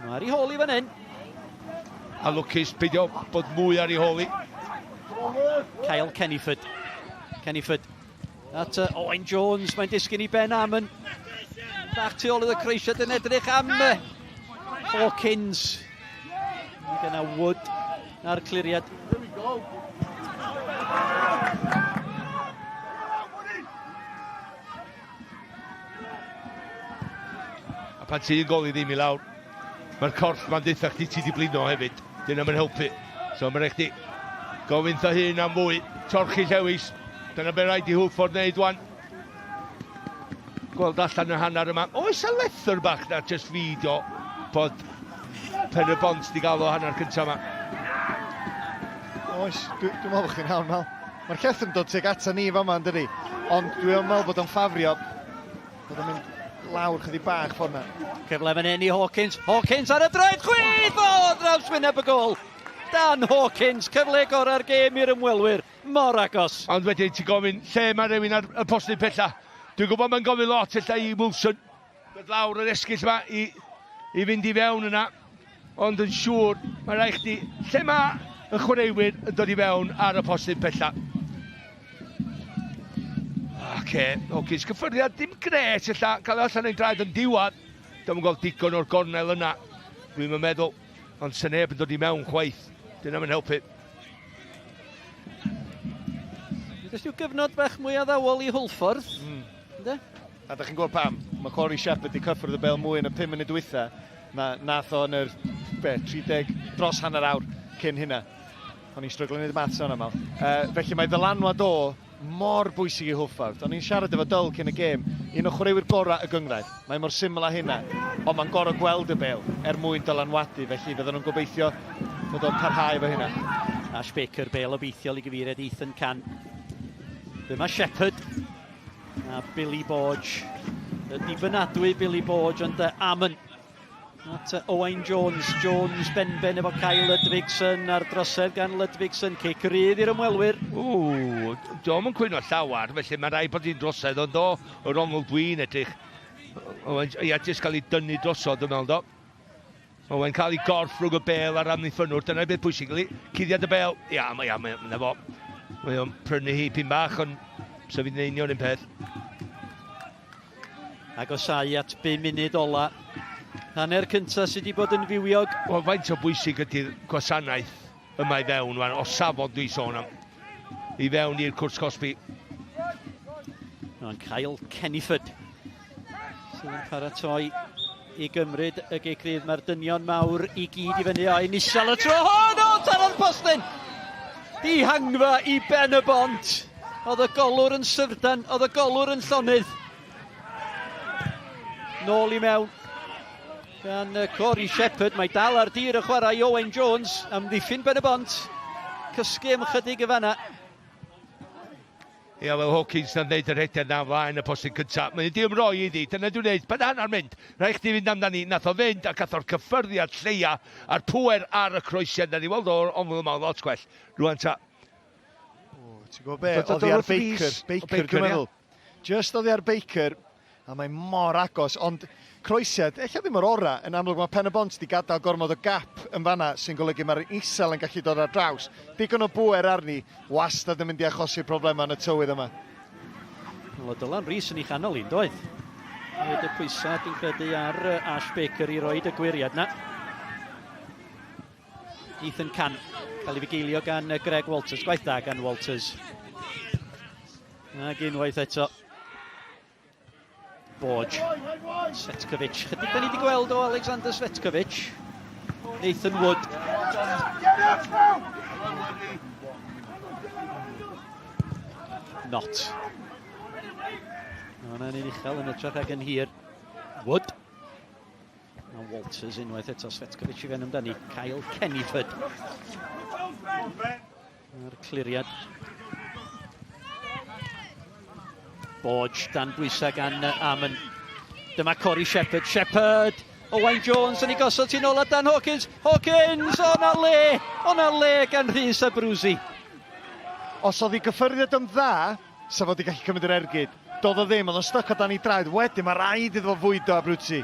Mae ar ei hôl i fan hyn. A lwcus beidio bod mwy ar ei hôl i. Kyle Kennyford. Kennyford at Owain Jones. Mae'n disgyn i Ben Amon. Bach tu ôl iddo croesiad yn edrych am Hawkins. Mae gyna Wood a'r cliriad. Here we go. A pan ti'n gol i ddim i lawr, mae'r corff ma'n deutha chdi ti di blino hefyd. Dyna mae'n helpu. So mae'n rhaid chdi gofyn tha hun am fwy. Torchi Llewis. Dyna be rhaid i Hwlffordd wneud wan. Gweld allan y hanner yma. Oes a lethr bach na just fideo bod Pen y Bont di gael o hanner cyntaf yma. Oes, dwi'n dwi meddwl bod chdi'n iawn, Mel. Mae'r llethr yn dod tuag ata ni fama, yn dydi? Ond dwi'n meddwl bod o'n ffafrio bod o'n mynd lawr chydig bach ffordd na. Cyfle fan hyn i Hawkins. Hawkins ar y droed chwith! O, draws wyneb y gol! Dan Hawkins, cyfle gorau'r gêm i'r ymwelwyr. Mor agos. Ond wedyn ti'n gofyn lle mae rhywun ar y postyn pella. Dwi'n gwybod mae'n gofyn lot ella i Wilson. Dod lawr yr esgyll yma i, i fynd i fewn yna. Ond yn siŵr, mae rhaid chdi... Lle mae y chwaraewyr yn dod i fewn ar y postyn pella? Oce, okay. Hawkins, cyffyrddiad dim gret ella, cael ei allan ein draed yn diwedd. Dwi'n gweld digon o'r gornel yna, dwi'n meddwl. Ond sy'n neb yn dod i mewn chwaith. Dyna mae'n helpu. Jyst yw gyfnod bach mwy addawol i Hwlffordd. Mm. Ynddo? A da chi'n gwybod pam? Mae Corey Shepherd wedi cyffwrdd y bel mwy yn y 5 munud dwytha na nath o yn yr be, 30, dros hanner awr cyn hynna. O'n i'n stryglo wneud y maths o'n aml. Uh, felly mae ddylanwad o mor bwysig i Hwlffordd. O'n i'n siarad efo Dyl cyn y gêm, un o chwaraewyr gorau y gynghrair. Mae mor syml â hynna, ond mae'n gorfod gweld y bêl er mwyn dylanwadu, felly fydden nhw'n gobeithio fod o'n parhau efo hynna. Ash Baker, bêl obeithiol i gyfeiriad Ethan Can. Dyma Shepherd a Billy Borge. Y dibynadwy Billy Borge, ond Amon At Owain Jones, Jones benben efo Kyle Ludvigsen a'r drosedd gan Ludvigsen, cic rydd i'r ymwelwyr. Ww, diolch yn cwyno llawer, felly mae rhaid bod hi'n drosedd, ond o, yr ongl dwi'n edrych. Owain, ia, jyst cael ei dynnu drosodd, dwi'n meddwl, do. Owain cael ei gorff rhwng y bel a'r amddiffynnwr, dyna'r beth pwysig, cuddiad y bel, ia, mae, ia, mae, mae fo. Mae o'n prynu hi pyn bach, ond sef fi'n union un peth. Agosáu at 5 munud ola. Hanner cynta sydd wedi bod yn fywiog. Wel, faint o bwysig ydy'r gwasanaeth yma i fewn, wan, o safon dwi'n sôn am, i fewn i'r cwrs cosbi. Mae'n cael Kennyford sydd yn paratoi i gymryd y gic rydd. Mae'r dynion mawr i gyd i fyny o un isel y tro hwn. O, taro'r postyn! Dihangfa i ben y bont. Oedd y golwr yn syfrdan, oedd y golwr yn llonydd. Nôl i mewn gan Corey Shepherd. Mae dal ar dir y chwarae Owen Jones am ddiffyn ben y bont. Cysgu am chydig y fanna. Ia, wel Hawkins na'n ddeud y rhediad na flaen y postyn cynta. Mae wedi ymroi iddi, dyna dwi'n neud. Pan hanner mynd, rhaid chdi fynd amdani. Nath o fynd a gath o'r cyffyrddiad lleia a'r pŵer ar y croesiad. Na ni weld o'r ongl yma lot gwell. Rwan ta. O, ti'n gwybod be? Oddi ar Baker, Baker, dwi'n meddwl. Just oddi ar Baker, a mae mor agos, ond croesiad, ella ddim yr ora, yn amlwg mae Pen-y-bont wedi gadael gormod o gap yn fanna, sy'n golygu mae'r isel yn gallu dod ar draws. Digon o bŵer arni, wastad yn mynd i achosi problemau yn y tywydd yma. Wel, Dylan Rees yn ei chanol hi'n doedd? Nid y pwysau, dwi'n credu, ar Ash Baker i roed y gwyriad na. Ethan Can, cael ei fugeilio gan Greg Walters. Gwaith da gan Walters. Ac unwaith eto. Borge. Svetkovic. Chydig da ni wedi gweld o Alexander Svetkovic. Nathan Wood. Not. Hwna'n un uchel yn ytrach ag yn hir. Wood. A Walters unwaith eto, Svetkovic i fewn amdani. Kyle Kennyford. A'r cliriad. Borge dan bwysau gan Amon. Dyma Corey Shepherd. Shepherd! Owain Jones yn ei gosod ti'n ôl at Dan Hawkins. Hawkins! O na le! O na le gan Rhys Abruzzi. Os oedd ei gyffyrddiad yn dda, sa fo 'di gallu cymryd yr ergyd. Doedd o ddim, oedd o'n styc o dan ei draed. Wedyn mae rhaid iddo fo fwydo Abruzzi.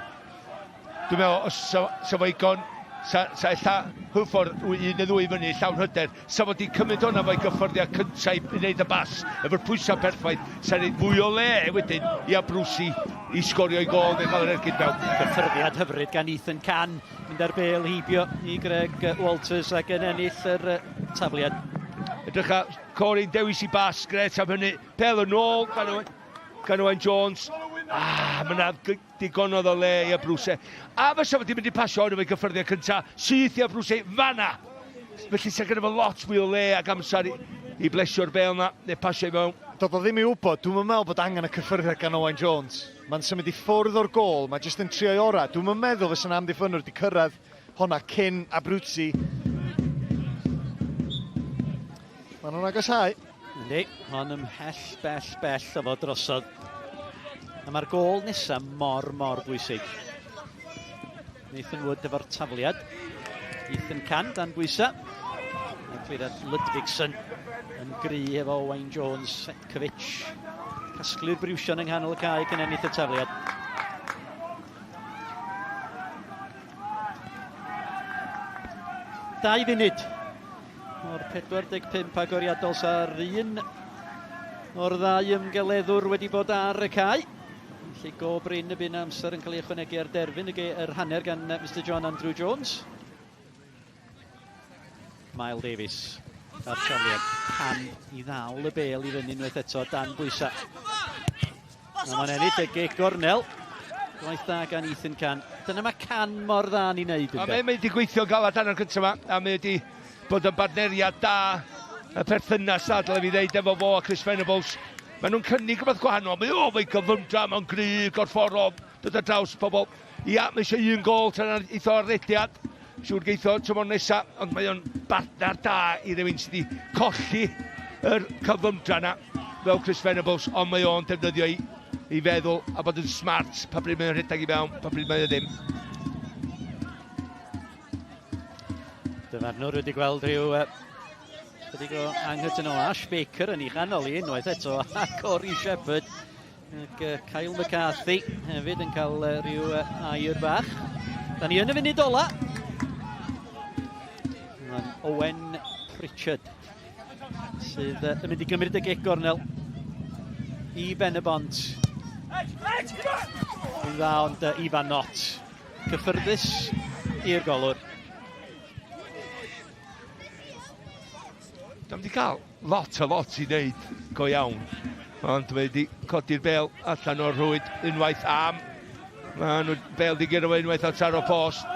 Dwi'n meddwl, os sa, sa fo igon, sa, sa ella Hwlffordd un neu ddwy fyny llawn hyder, sa fo di cymryd hwnna fo'i gyffyrddiad cyntaf i wneud y bas, efo'r pwysau perffaith, sa'n neud fwy o le wedyn i Abruzzi i sgorio i gol neu gael yr ergyd mewn. Cyffyrddiad hyfryd gan Ethan Can, mynd ar bel heibio i Greg Walters ac yn ennill yr tafliad. Edrycha, Corey'n dewis i bas, gret am hynny. Pel yn ôl gan Owen, gan Owen Jones. Ah, mae yna digonodd o le i Abruse. A fysa fo di mynd i pasio hwn efo'i gyffyrddiad cynta, syth i Abruse, fanna! Felly sa gyda fo lot mwy o le ac amser i, i blesio'r bel na, neu pasio i mewn. Doedd o ddim i wybod, dwi'm yn meddwl bod angen y cyffyrddiad gan Owain Jones. Mae'n symud i ffwrdd o'r gôl, mae jyst yn trio'i orau. Dwi'm yn meddwl fysa 'na amddiffynnwr 'di cyrraedd honna cyn Abruzzi. Maen nhw'n agosáu. Yndi, hon ymhell, bell, bell o fod drosodd. A mae'r gôl nesaf mor, mor bwysig. Nathan Wood efo'r tafliad. Ethan Can dan bwysau. A cliriad Ludvigsen yn gry efo Owain Jones, Setkovic. Casglu'r briwsion yng nghanol y cae cyn ennill y tafliad. Dau funud o'r 45 agoriadol sa'r un o'r ddau ymgeleddwr wedi bod ar y cae. Felly go brin y bu'n amser yn cael ei ychwanegu ar derfyn y yr hanner gan Mr John Andrew Jones. Mael Davies a'r trafliad pan i ddal y bel i fyny unwaith eto dan bwysau. A mae'n ennill y gic gornel. Gwaith da gan Ethan Can. Dyna mae Can mor dda ni'n neud. A mae wedi gweithio galad hanner cyntaf yma, a mae wedi bod yn bartneriad da y perthynas da, dylai fi ddeud, efo fo a Chris Venables. Maen nhw'n cynnig rhywbeth gwahanol. Mae o, mae'n gyflymdra, mae'n gry, gorfforol, dod ar draws pobl. Ia, mae eisiau un gol tra'n eitho ar rediad. Siŵr geitho tymor nesa, ond mae o'n bartner da i rywun sydd wedi colli yr cyflymdra yna, fel Chris Venables, ond mae o'n defnyddio i, i feddwl a bod yn smart pa bryd mae'n rhedeg i mewn, pa bryd mae o ddim. Dyfarnwr wedi gweld rhyw uh, chydig o anghytuno Ash Baker yn ei chanol i unwaith eto a Corey Shepherd Ac uh, Kyle McCarthy hefyd yn cael uh, rhyw uh, air bach. Da ni yn y funud ola. Mae'n Owen Pritchard sydd uh, yn mynd i gymryd y gic gornel i Ben y Bont. Yn dda ond uh, Ifan Knott. Cyffyrddus i'r golwr. Dwi'n wedi cael lot a lot i wneud go iawn. Ond mae wedi codi'r bel allan o'r rhwyd unwaith am. Mae nhw bel di gyrra fo unwaith ar taro post.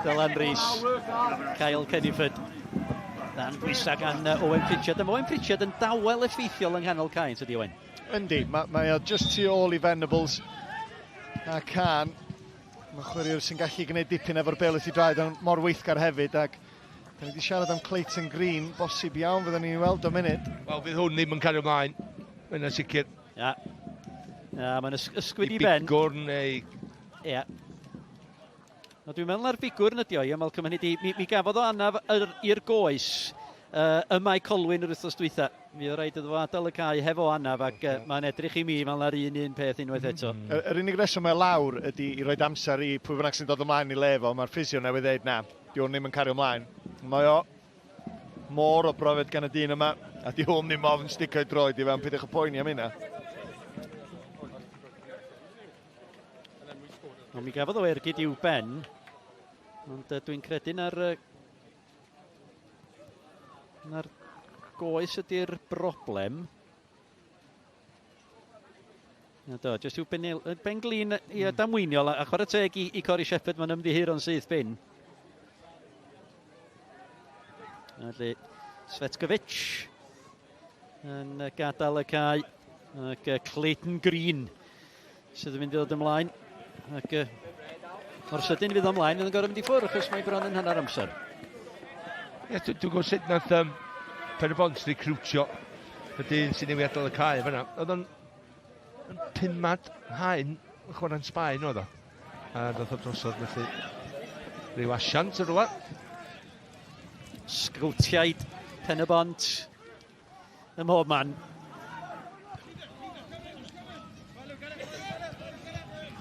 Dylan Rees, Kyle Kenniford. Dan bwysau gan Owen Pritchard. Mae Owen Pritchard yn dawel effeithiol yng nghanol cae, tydi Owen? Yndi, mae, mae o just tu ôl i Venables a Can. Mae chwaraewr sy'n gallu gwneud dipyn efo'r bel wrth i draed, ond mor weithgar hefyd. Ac da ni wedi siarad am Clayton Green, bosib iawn fyddwn ni'n weld o munud. Wel, fydd hwn ddim yn cario ymlaen, mae'n sicr. Ia. Ia, mae'n ysgwyd i ben. I bigwrn neu... Ia. No, dwi'n meddwl na'r bigwrn ydi o, ia, Malcolm, hynny di, mi, mi gafodd o anaf i'r goes uh, ym Mae Colwyn yr wythnos dwytha. Mi oedd rhaid iddo fo adael y cae hefo anaf ac uh, mae'n edrych i mi fel na'r un un peth unwaith eto. Mm. Yr, yr unig reswm mae lawr ydy i roed amser i pwy bynnag sy'n dod ymlaen i le fo. Mae'r ffisio newydd ddeud na, di hwn ddim yn cario ymlaen. Mae o Môr o brofiad gan y dyn yma, a di hwn ddim ofn sticio i droed i fewn, peidiwch â poeni am hynna. Ond mi gafodd o ergyd i'w ben, ond dwi'n credu na'r, na'r goes ydy'r broblem. Na do, jyst i'w ben, ben glin i damweiniol, a chwarae teg i, i Corey Shepherd, mae'n ymddiheuro'n syth bin. Felly, Svetkovic yn gadael y cae, ac Clayton Green sydd yn mynd i ddod ymlaen. Ac mor sydyn fydd ymlaen, fydd yn gorfod mynd i ffwrdd, achos mae bron yn hanner amser. Ie, yeah, dwi'n gwybod sut nath um, Pen-y-bont recrwtio y dyn sy'n newid adael y cae fan'na. Oedd o'n pumad haen yn chwarae'n Sbaen oedd o. A ddoth o drosodd felly rhyw asiant yn rhywle. Sgowtiaid Pen-y-bont ym mhob man.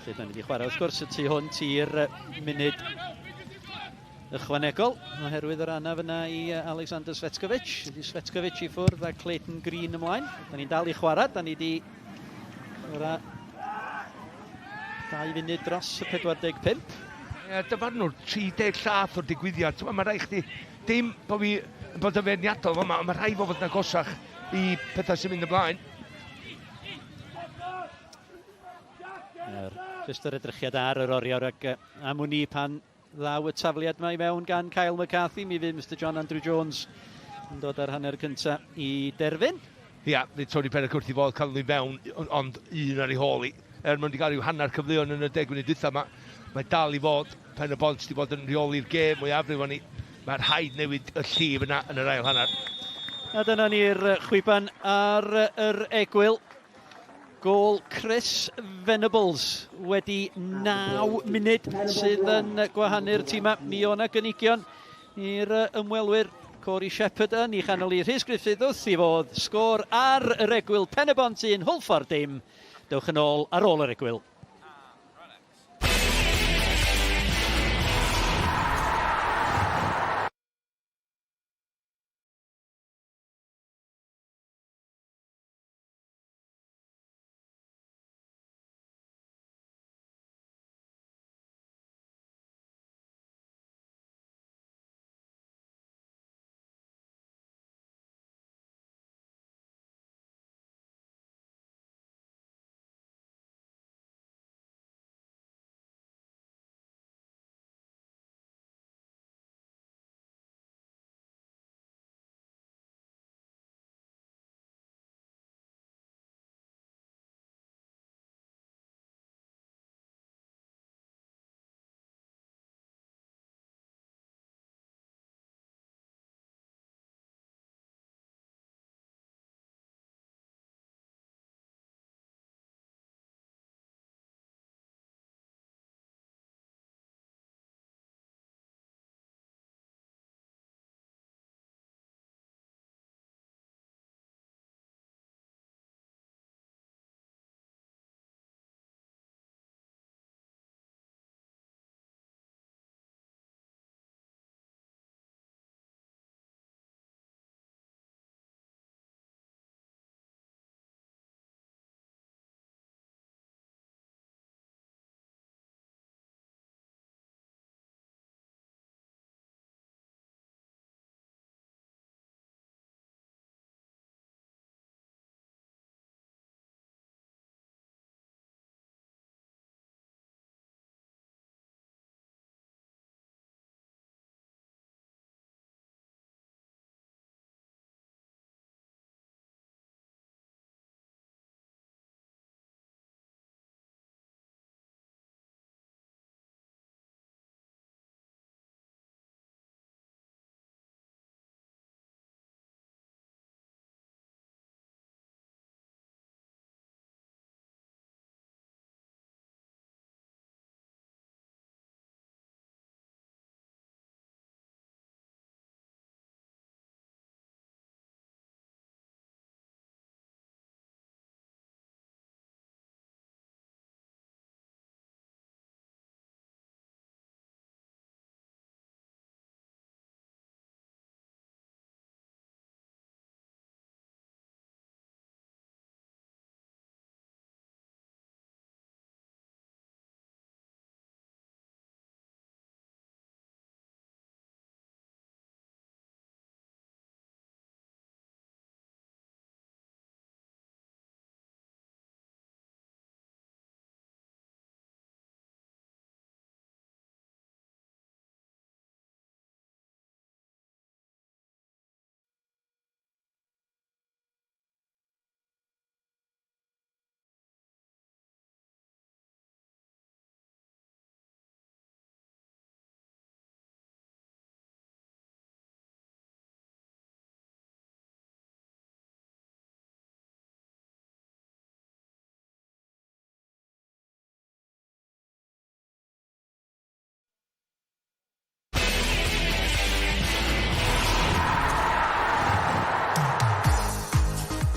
Lle da ni wedi chwarae wrth gwrs y tu hwnt i'r munud ychwanegol oherwydd yr anaf yna i Alexander Svetkovic. Ydy Svetkovic i ffwrdd a Clayton Green ymlaen. Da ni'n dal i chwarae, da ni wedi chwarae 2 funud dros y 45. Ie, dyfarnwr 30 llath o'r digwyddiad. Mae rhaid chdi, dim bod fi yn bod yn feirniadol fama, ond mae rhaid fod yn agosach i pethau sy'n mynd ymlaen. Er, jyst yr edrychiad ar yr oriawr ac am wn i pan ddaw y tafliad yma i mewn gan Kyle McCarthy, mi fydd Mr John Andrew Jones yn dod ar hanner cyntaf i derfyn. Ia, fydd Tony Pennock wrth i fodd cael nhw i fewn, ond un ar ei hôl i. Er mwyn wedi cael rhyw hanner cyfleon yn y 10 munud dwytha yma, mae dal i fod Pen y Bont wedi bod yn rheoli'r gêm mwyafrif o'n ni. Mae'r rhaid newid y llif yna yn yr ail hanner. A dyna ni'r chwiban ar yr egwyl. Gôl Chris Venables wedi 9 munud sydd yn gwahanu'r tîmau. Mi o'na gynigion i'r ymwelwyr. Corey Shepherd yn ei chanol i Rhys Griffith wrth i fod sgôr ar yr egwyl Pen-y-bont 1, Hwlffordd dim. Dewch yn ôl ar ôl yr egwyl.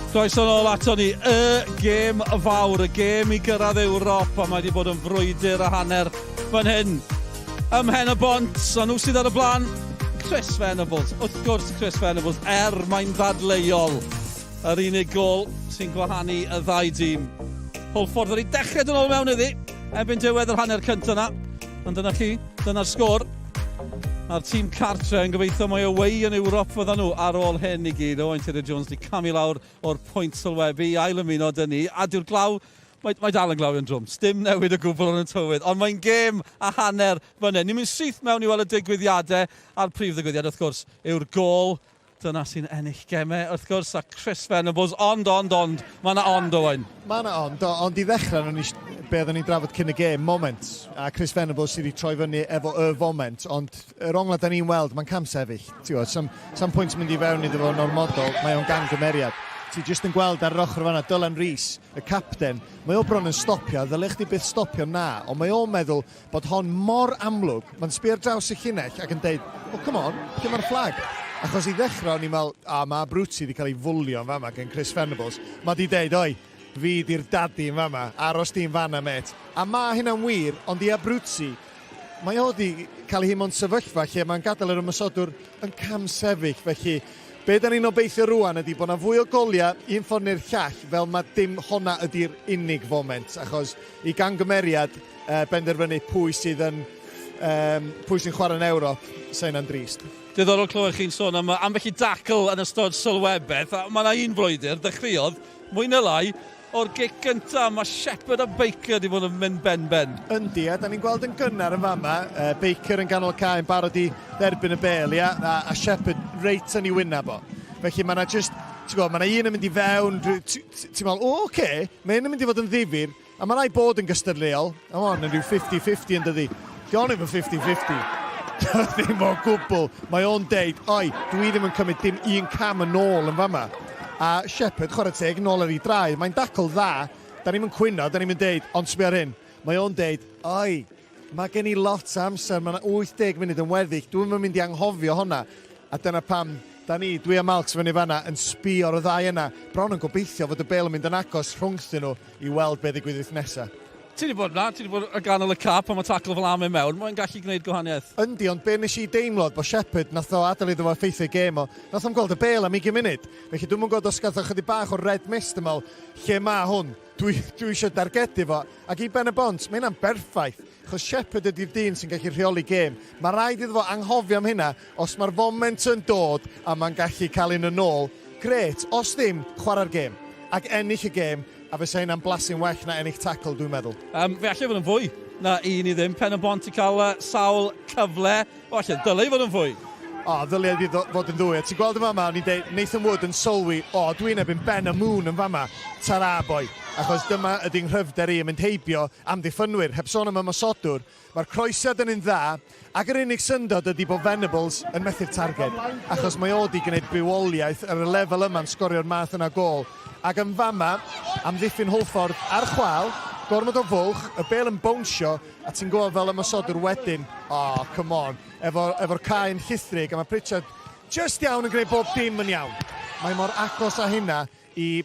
Croeso nôl ato ni, y gêm fawr, y gêm i gyrraedd Ewrop, a mae wedi bod yn frwydr a hanner fan hyn. Ym Mhen y Bont, a nhw sydd ar y blaen, Chris Venables, wrth gwrs Chris Venables, er mae'n ddadleuol, yr unig gol sy'n gwahanu y ddau dîm. Hwlffordd wedi dechrau dod ôl mewn iddi, erbyn diwedd yr hanner cyntaf yna. Ond dyna chi, dyna'r sgôr. A'r tîm cartre yn gobeithio mai away yn Ewrop fyddan nhw ar ôl hyn i gyd. Owain Tudur Jones wedi camu lawr o'r pwynt sylwebu i ailymuno 'da ni. A dyw'r glaw, mae, mae dal yn glawio'n drwm. Sdim newid o gwbl yn y tywydd, ond mae'n gêm a hanner fan hyn. Ni'n mynd syth mewn i weld y digwyddiadau, a'r prif ddigwyddiad wrth gwrs yw'r gôl. Dyna sy'n ennill gemau, wrth gwrs, a Chris Venables, ond, ond, ond, mae yna ond, Owain. Mae yna ond, ond i ddechrau, o'n i, be oedden ni'n drafod cyn y gêm, moment, a Chris Venables sydd wedi troi fyny efo y foment, ond yr ongla da ni'n weld, mae'n cam sefyll. Ti'n gwybod, sam, sam pwynt mynd i fewn iddo fo'n ormodol, mae o'n gamgymeriad. Ti jyst yn gweld ar yr ochr fanna, Dylan Rees, y capten, mae o bron yn stopio, ddylech chdi byth stopio na, ond mae o'n meddwl bod hon mor amlwg, mae'n sbio ar draws y llinell ac yn deud, oh come on, lle mae'r fflag? Achos i ddechrau o'n i'n meddwl, a mae Abruzzi wedi cael ei fwlio yn fama gen Chris Venables. Mae di deud, oi, fi di'r daddy yn fama, aros di'n fanna, met. A mae hynna'n wir, ond i Abruzzi, mae o di cael ei hun mewn sefyllfa lle mae'n gadael yr ymosodwr yn camsefyll. Felly, be da ni'n obeithio rwan ydy bod na fwy o goliau un ffordd neu'r llall, fel mae dim honna ydy'r unig foment, achos i gangymeriad benderfynu pwy sydd yn um, pwy sy'n chwarae yn Ewrop, sa hynna'n drist. Diddorol clywed chi'n sôn am ambell i dacl yn ystod sylwebaeth. Mae yna un frwydr, dechreuodd, mwy neu lai, o'r gic gyntaf. Mae Shepherd a Baker wedi bod yn mynd ben-ben. Yndi, a da ni'n gweld yn gynnar yn fama, Baker yn ganol y cae yn barod i dderbyn y bel, ia, a, a Shepherd reit yn ei wyneb o. Felly mae yna just, ti'n gwybod, mae yna un yn mynd i fewn, ti'n meddwl, o, oce, okay, mae un yn mynd i fod yn ddifyr, A mae rhaid bod yn gystadleuol. Come on, yn rhyw 50-50 yn dydi. Di o'n ddim yn 50-50. Ddim o gwbl. Mae o'n deud, oi, dwi ddim yn cymryd dim un cam yn ôl yn fama. A Shepherd, chwarae teg, nôl ar ei draed. Mae'n dacl dda. Da ni'm yn cwyno, da ni'm yn deud, ond sbio ar hyn. Mae o'n deud, oi, mae gen i lot o amser, mae yna 80 munud yn weddill, dwi'm yn mynd i anghofio honna. A dyna pam, da ni, dwi a Malcs fyny fanna, yn sbio ar y ddau yna, bron yn gobeithio fod y bêl yn mynd yn agos rhwngthyn nhw i weld be ddigwyddith nesa. Ti 'di bod 'na, ti 'di bod ar ganol y ca pan mae tacl fel 'a mynd mewn, mae'n gallu gwneud gwahaniaeth. Yndi, ond be nes i deimlo oedd bod Shepherd, nath o adael iddo fo effeithio gêm o, nath o'm gweld y bêl am ugain munud. Felly dwi'm yn gwybod os gath o chydig bach o red mist yn meddwl, lle ma hwn? Dwi, dwi eisiau dargedu fo. Ac i Ben y Bont, mae hynna'n berffaith, achos Shepherd ydy'r dyn sy'n gallu rheoli gêm. Mae rhaid iddo fo anghofio am hynna, os mae'r foment yn dod a mae'n gallu cael un yn ôl, grêt, os ddim, chwarae'r gêm. Ac ennill y gêm, a fysa hynna'n blasu'n well na ennill tacl, dwi'n meddwl. Um, fe allai fod yn fwy na un i ddim. Pen y Bont i cael sawl cyfle. O, lle dylai fod yn fwy. O, ddylia di fod yn ddwy. A ti'n gweld yn fama, o'n i'n deud, Nathan Wood yn sylwi, o, dwi'n erbyn Ben a Moon yn fama. Tara, boi. Achos dyma ydy'n nghryfder i yn mynd heibio amddiffynwyr, heb sôn am ymosodwr. Mae'r croesiad yn un dda, ac yr unig syndod ydy bod Venables yn methu'r targed, achos mae o di gwneud bywoliaeth ar y lefel yma'n sgorio'r math yna gôl. Ac yn fama, amddiffyn Hwlffordd ar chwâl, gormod o fwlch, y bêl yn bownsio, A ti'n gweld fel ymosodwr wedyn, oh, come on, efo'r efo cae yn llithrig, a mae Pritchard just iawn yn gwneud bob dim yn iawn. Mae mor agos â hynna i...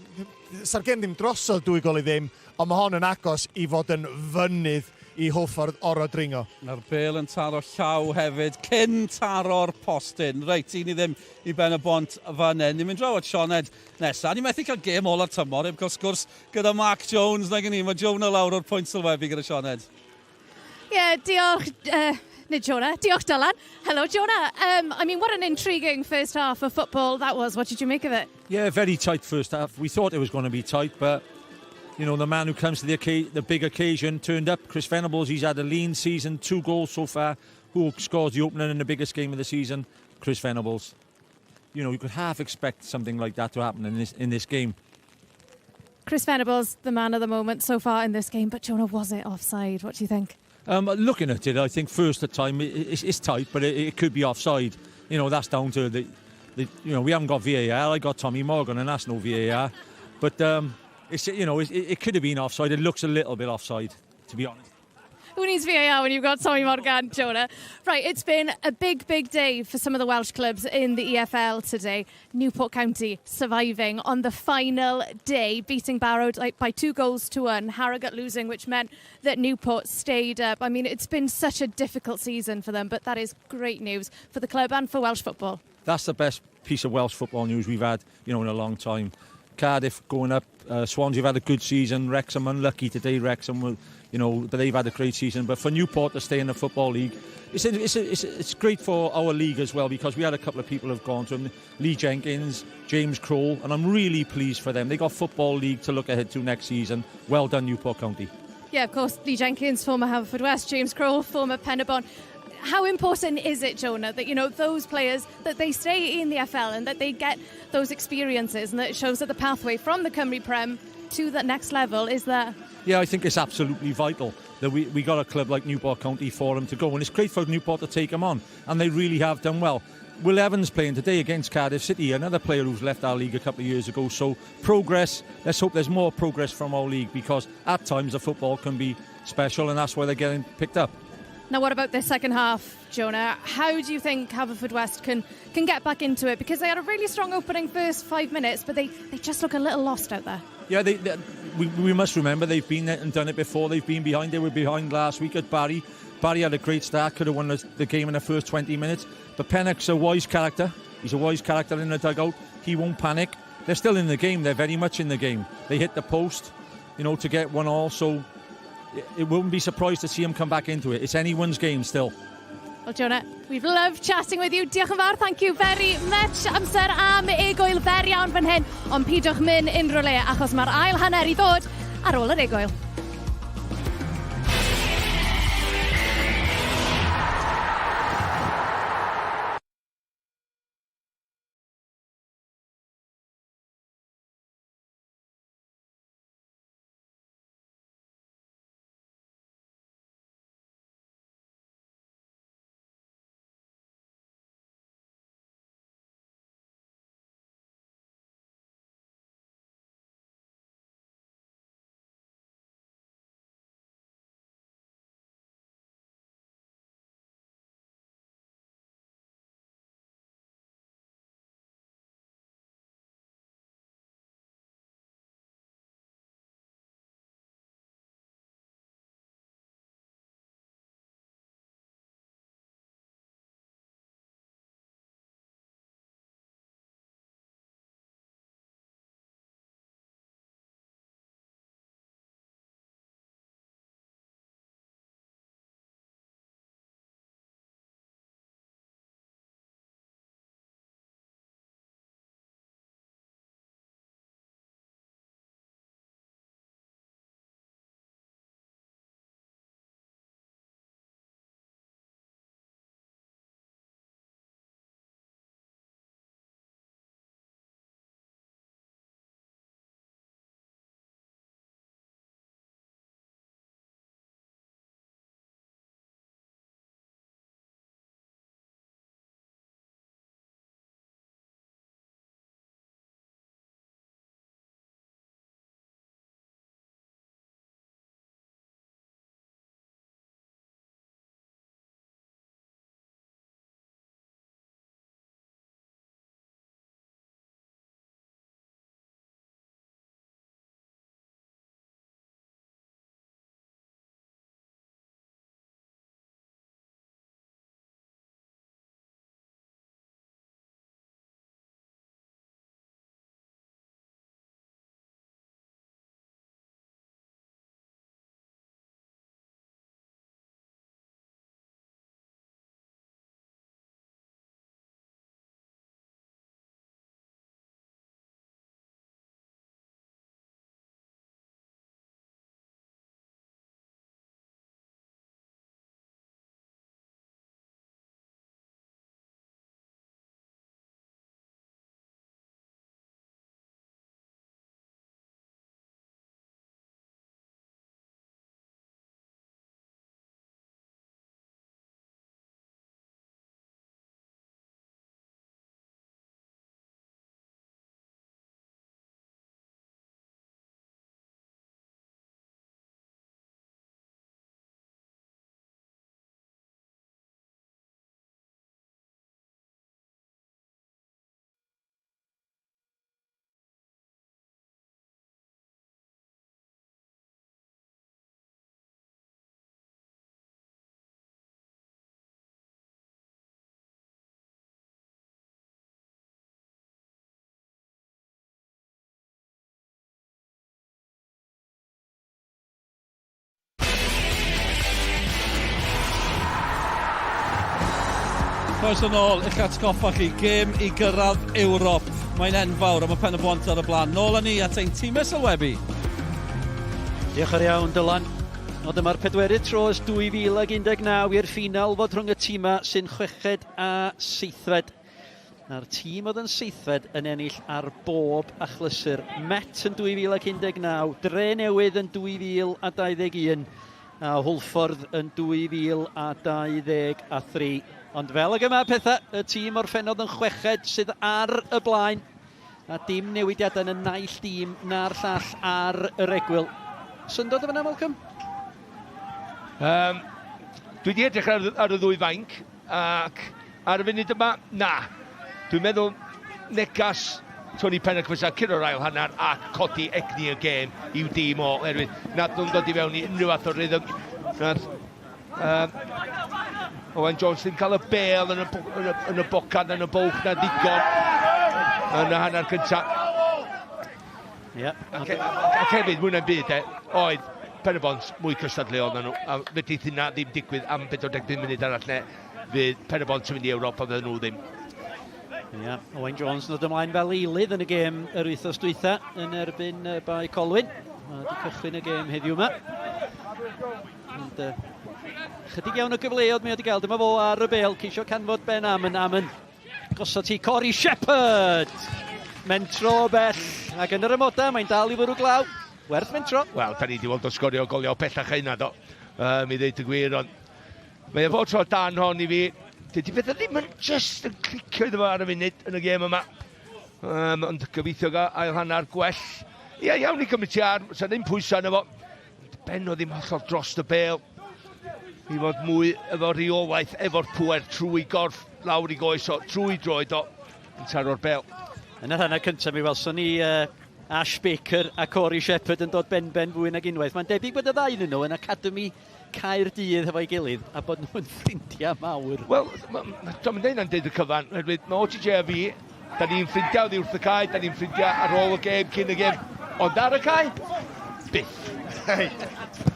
Sa'r gêm ddim drosodd 2-0, ond mae hon yn agos i fod yn fynydd i Hwlffordd orfod dringo. Mae'r bêl yn taro llaw hefyd, cyn taro'r postyn. Reit, 1-0 i Ben y Bont fan hyn. Ni'n mynd draw at Sioned nesaf. Ni'n methu cael gêm ola'r tymor, heb cael sgwrs gyda Mark Jones, nag ni. Mae Jonah lawr o'r pwynt sylwebu gyda Sioned. Ie, yeah, diolch. Nid Jonah, diolch Dylan. Hello Jonah. I mean, what an intriguing first half of football that was. What did you make of it? Yeah, very tight first half. We thought it was going to be tight, but the man who comes to the big occasion turned up. Chris Venables, he's had a lean season, two goals so far. Who scores the opener in the biggest game of the season? Chris Venables. You could half expect something like that to happen in this game. Chris Venables, the man of the moment so far in this game, but Jonah, was it offside? What do you think? Looking at it, I think first the time it's tight, but it could be offside. That's down to the we haven't got VAR. I got Tommy Morgan, and that's no VAR. But it's you know, it, it could have been offside. It looks a little bit offside, to be honest. Who needs VAR when you've got Tommy Morgan, Jonah? Right, it's been a big, big day for some of the Welsh clubs in the EFL today. Newport County surviving on the final day, beating Barrow by 2 goals to 1. Harrogate losing, which meant that Newport stayed up. I mean, it's been such a difficult season for them, but that is great news for the club and for Welsh football. That's the best piece of Welsh football news we've had in a long time. Cardiff going up, Swansea have had a good season, Wrexham unlucky today, Wrexham will, but they've had a great season. But for Newport to stay in the Football League, it's great for our league as well because we had a couple of people have gone to them, Lee Jenkins, James Crole, and I'm really pleased for them. They got Football League to look ahead to next season. Well done, Newport County. Yeah, of course, Lee Jenkins, former Haverfordwest, James Crole, former Penybont. How important is it, Jonah, that those players, that they stay in the FL and that they get those experiences and that it shows that the pathway from the Cymru Prem to that next level is there? Yeah, I think it's absolutely vital that we got a club like Newport County for them to go. And it's great for Newport to take them on. And they really have done well. Will Evans playing today against Cardiff City, another player who's left our league a couple of years ago. So progress, let's hope there's more progress from our league because at times the football can be special and that's why they're getting picked up. Now, what about this second half, Jonah? How do you think Haverfordwest can get back into it? Because they had a really strong opening first 5 minutes, but they just look a little lost out there. Yeah, we must remember they've been there and done it before. They've been behind. They were behind last week at Barry. Barry had a great start, could have won the game in the first 20 minutes. But Pennock's a wise character. He's a wise character in the dugout. He won't panic. They're still in the game. They're very much in the game. They hit the post to get 1-all. So it wouldn't be surprised to see him come back into it. It's anyone's game still. Well, Jonah, we've loved chatting with you. Diolch yn fawr, thank you very much. Amser am egwyl fer iawn fan hyn, ond pidwch mynd unrhyw le, achos mae'r ail hanner i ddod ar ôl yr egwyl. Croeso nôl i'ch atgoffa chi, gêm i gyrraedd Ewrop. Mae'n enfawr am y pen y bont ar y blaen. Nôl â ni at ein tîmau sylwebu. Diolch yn iawn, Dylan. O dyma'r pedwerydd tro ers 2019 i'r ffinal fod rhwng y tîmau sy'n chweched a seithfed. A'r tîm oedd yn seithfed yn ennill ar bob achlysur. Met yn 2019, Dre Newydd yn 2021 a Hwlffordd yn 2023. Ond fel ag y mae pethau, y tîm orffennodd yn chweched sydd ar y blaen. A dim newidiadau yn y naill dîm na'r llall ar yr egwyl. Syndod yn fan'na, Malcolm? Um, dwi wedi edrych ar, ar y ddwy fainc ac ar y funud yma, na. Dwi'n meddwl negas Tony Pennock fysa curo'r ail hanner a codi egni y gêm i'w dîm o, oherwydd nad nhw'n dod i fewn i unrhyw fath o rhythm. Nath um, Owen Jones ddim cael y bel yn y, yn y, yn y bocad, yn y bwlch na ddigon yn y hanner cyntaf. Yeah. Ac, ac hefyd, mwy na'n byd, e, oedd Pen-y-bont mwy cystadleuol na nhw, a fedrith hynna ddim digwydd am 45 munud arall ne fydd Pen-y-bont yn mynd i Ewrop a fydden nhw ddim. Ia, yeah, Owain Jones yn dod ymlaen fel eilydd yn y gêm yr wythnos dwytha yn erbyn Bae Colwyn. Mae wedi cychwyn y gêm heddiw yma. Ond uh, chydig iawn o gyfleoedd mae wedi gael. Dyma fo ar y bel, ceisio canfod Ben Amon. Amon gosod ti Corey Shepherd! Mentro o bell, ac yn yr ymodau mae'n dal i fwrw glaw. Werth mentro. Wel, da ni wedi weld o sgorio goliau pellach a hynna, do. Um, I ddeud y gwir, ond mae e fod tro dan hon i fi. Dydy bethau ddim yn just yn clicio iddo fo ar y funud yn y gêm yma. Um, ond gobeithio gael ail hanner gwell. Ie, iawn i gymryd ti ar, sa ddim pwysau yna fo. Ben o ddim hollol dros y bel. I fod mwy efo reolaeth, efo'r pwer trwy gorff, lawr i goes o, trwy droed o, yn taro'r bel. Yn yr hanner cyntaf mi welson ni uh, Ash Baker a Corey Shepherd yn dod benben fwy nag unwaith. Mae'n debyg bod y ddau yn nhw yn Academy Caerdydd hefo'i gilydd a bod nhw'n ffrindiau mawr. Wel, dwi'n mynd hynna'n deud y cyfan, oherwydd mae OTJ a fi, da ni'n ffrindiau oddi wrth y cae, da ni'n ffrindiau ar ôl y gêm, cyn y gêm, ond ar y cae, byth. Hei,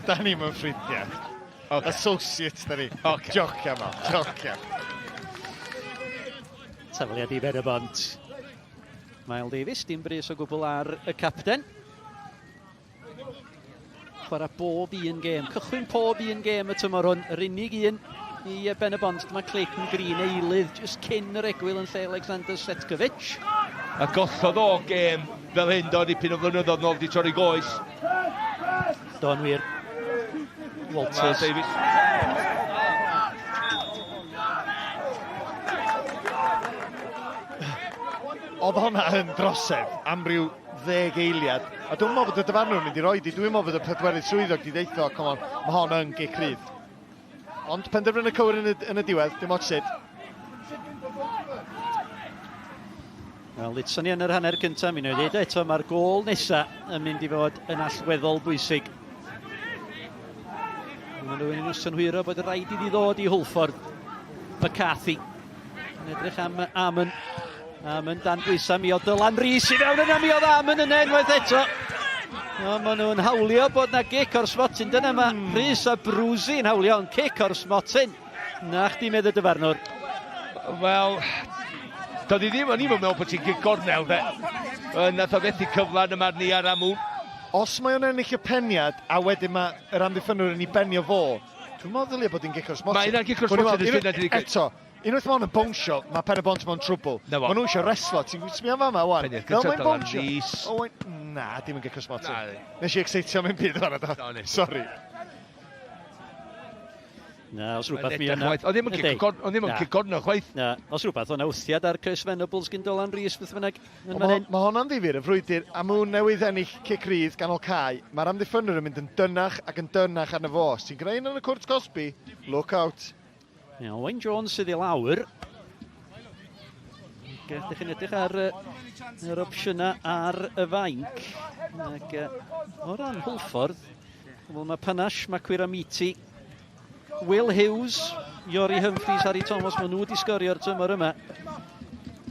da ni'n mynd ffrindiau. Okay. Associates da ni. Okay. Jocia, ma, jocia. Tafliad i Ben y Bont. Mael Davies, dim brys o gwbl ar y capten. Chwarae bob un gêm, cychwyn pob un gêm y tymor hwn, yr unig un i Ben y Bont, mae Clayton Green eilydd jyst cyn yr egwyl yn lle Alexander Setkovic. A gollodd o gêm fel hyn do, dipyn o flynyddoedd nôl di torri goes. Do'n wir. Walters. Davies. Oedd hwnna yn drosedd am ryw ddeg eiliad. A dwi'n meddwl bod y dyfarnwr yn mynd i roed i. Dwi'n meddwl bod y pedwerydd swyddog di ddeitho, come on, mae hon yn gic rydd. Ond penderfynu cywir yn y, yn y diwedd, dim ots sut. Wel, litson ni yn yr hanner cyntaf, mi wnaeth dweud eto, mae'r gôl nesaf yn mynd i fod yn allweddol bwysig. Mae rhywun yn synhwyro bod rhaid iddi ddod i Hwlffordd. McCarthy Yn edrych am Amon. Amon dan bwysau, mi oedd Dylan Rees i fewn yna, mi oedd Amon yna unwaith eto. No, maen nhw'n hawlio bod na gic o'r smotyn. Dyna mae mm. Rhys a Brwsi'n hawlio, ond cic o'r smotyn. Na chdi medd y dyfarnwr. Wel, doedd i ddim, o'n i'n meddwl bod ti'n gic gornel, de. Nath o fethu cyfle yn y marn i ar Amwn. Os mae o'n ennill y peniad, a wedyn mae yr amddiffynwr yn ei benio fo, Dwi'n meddwl ddylia bod hi'n gic o'r smotyn. Mae hynna'n gic o'r smotyn, ys dyna di Eto, unwaith mae hwn yn bownsio, mae Pen y Bont mewn trwbl. Na fo. Maen nhw eisiau reslo. Ti'n sbio am fama, wan? Penniaeth Fel gyntaf mae'n Dylan bownsio. Rees. Owain, na, dim yn gic o'r smotyn. Na. Nes i excitio mewn byd fanna, do. Do, nes. Sorry. Na, os rhywbeth Mae'n mi edrych yna. chwaith. Oedd ddim yn gic gor- oedd ddim yn gic gornel chwaith. Na, os rhywbeth, o'na wthiad ar Chris Venables gyn Dylan Rees, beth bynnag. Yn Mae ma honna'n ddifyr, y frwydr, a mwyn newydd ennill cic rydd ganol cae, mae'r amddiffynwyr yn mynd yn dynach ac yn dynach arno fo. Os ti'n gwneud yn y cwrt cosbi, look out. Ie, Owain Jones sydd i lawr. Ac ydych chi'n edrych ar yr opsiynau ar y fainc. Ac o ran Hwlffordd, wel mae Panache, mae Quiramiti, Will Hughes, Iori Humphreys, Harry Thomas, maen nhw wedi sgorio'r tymor yma.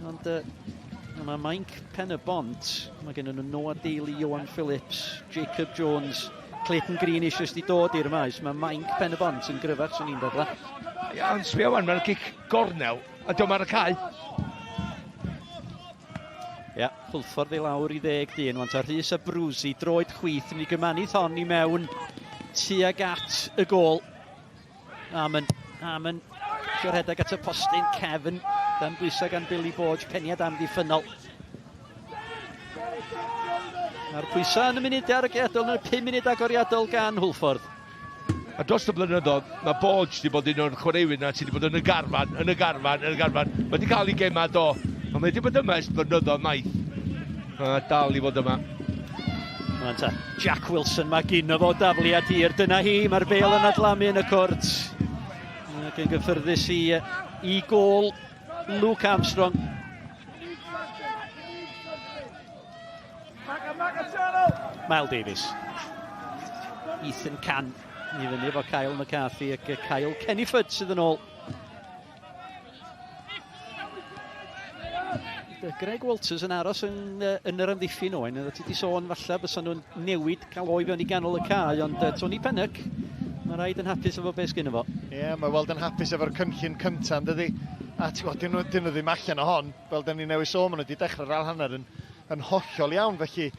Ond uh, mae Mainc Pen y Bont, mae gen nhw Noah Daly, Johan Phillips, Jacob Jones, Clayton Green eisoes wedi dod i'r maes. Mae Mainc Pen y Bont yn gryfach, swn i'n dadla. Ia, ond sbio wan, mae'n gic gornel. A diolch ar y cae. Ia, Hwlffordd i lawr i ddeg dyn. Wan ta Rhys a Brwsi, droed chwith, yn ei gymanu thon i mewn tuag at y gôl. Amon, Amon, isio rhedeg at y postyn, cefn, dan bwysau gan Billy Borge, peniad amddiffynnol. Mae'r pwysau yn y munudau agoriadol, yn y 5 munud agoriadol gan Hwlffordd. A dros y blynyddoedd, mae Borge wedi bod un o'r chwaraewyr na sydd wedi bod yn y garfan, yn y garfan, yn y garfan. Mae wedi cael ei gemau do, ond mae wedi bod yma ers blynyddoedd maith. A dal i fod yma. Rwan ta, Jack Wilson, mae gyno fo dafliad hir. Dyna hi, mae'r bel yn adlamu yn y cwrt. Ac yn gyffyrddus i, i gôl Luke Armstrong. Miles Davies. Ethan Can i fyny efo Kyle McCarthy ac Kyle Kenniford sydd yn ôl. Greg Walters yn aros yn, yn yr amddiffyn oen. Oedd ti wedi sôn falle bysa nhw'n newid cael o'i fewn i ganol y cae, ond Tony Pennock, mae rhaid yn hapus efo beth sgyn fo. Ie, yeah, mae weld yn hapus efo'r cynllun cyntaf, yn dydi? A ti'n gwybod, dyn nhw, dyn nhw ddim allan o hon, fel dyn ni newydd sôn, maen nhw wedi dechrau'r ail hanner yn, yn hollol iawn, felly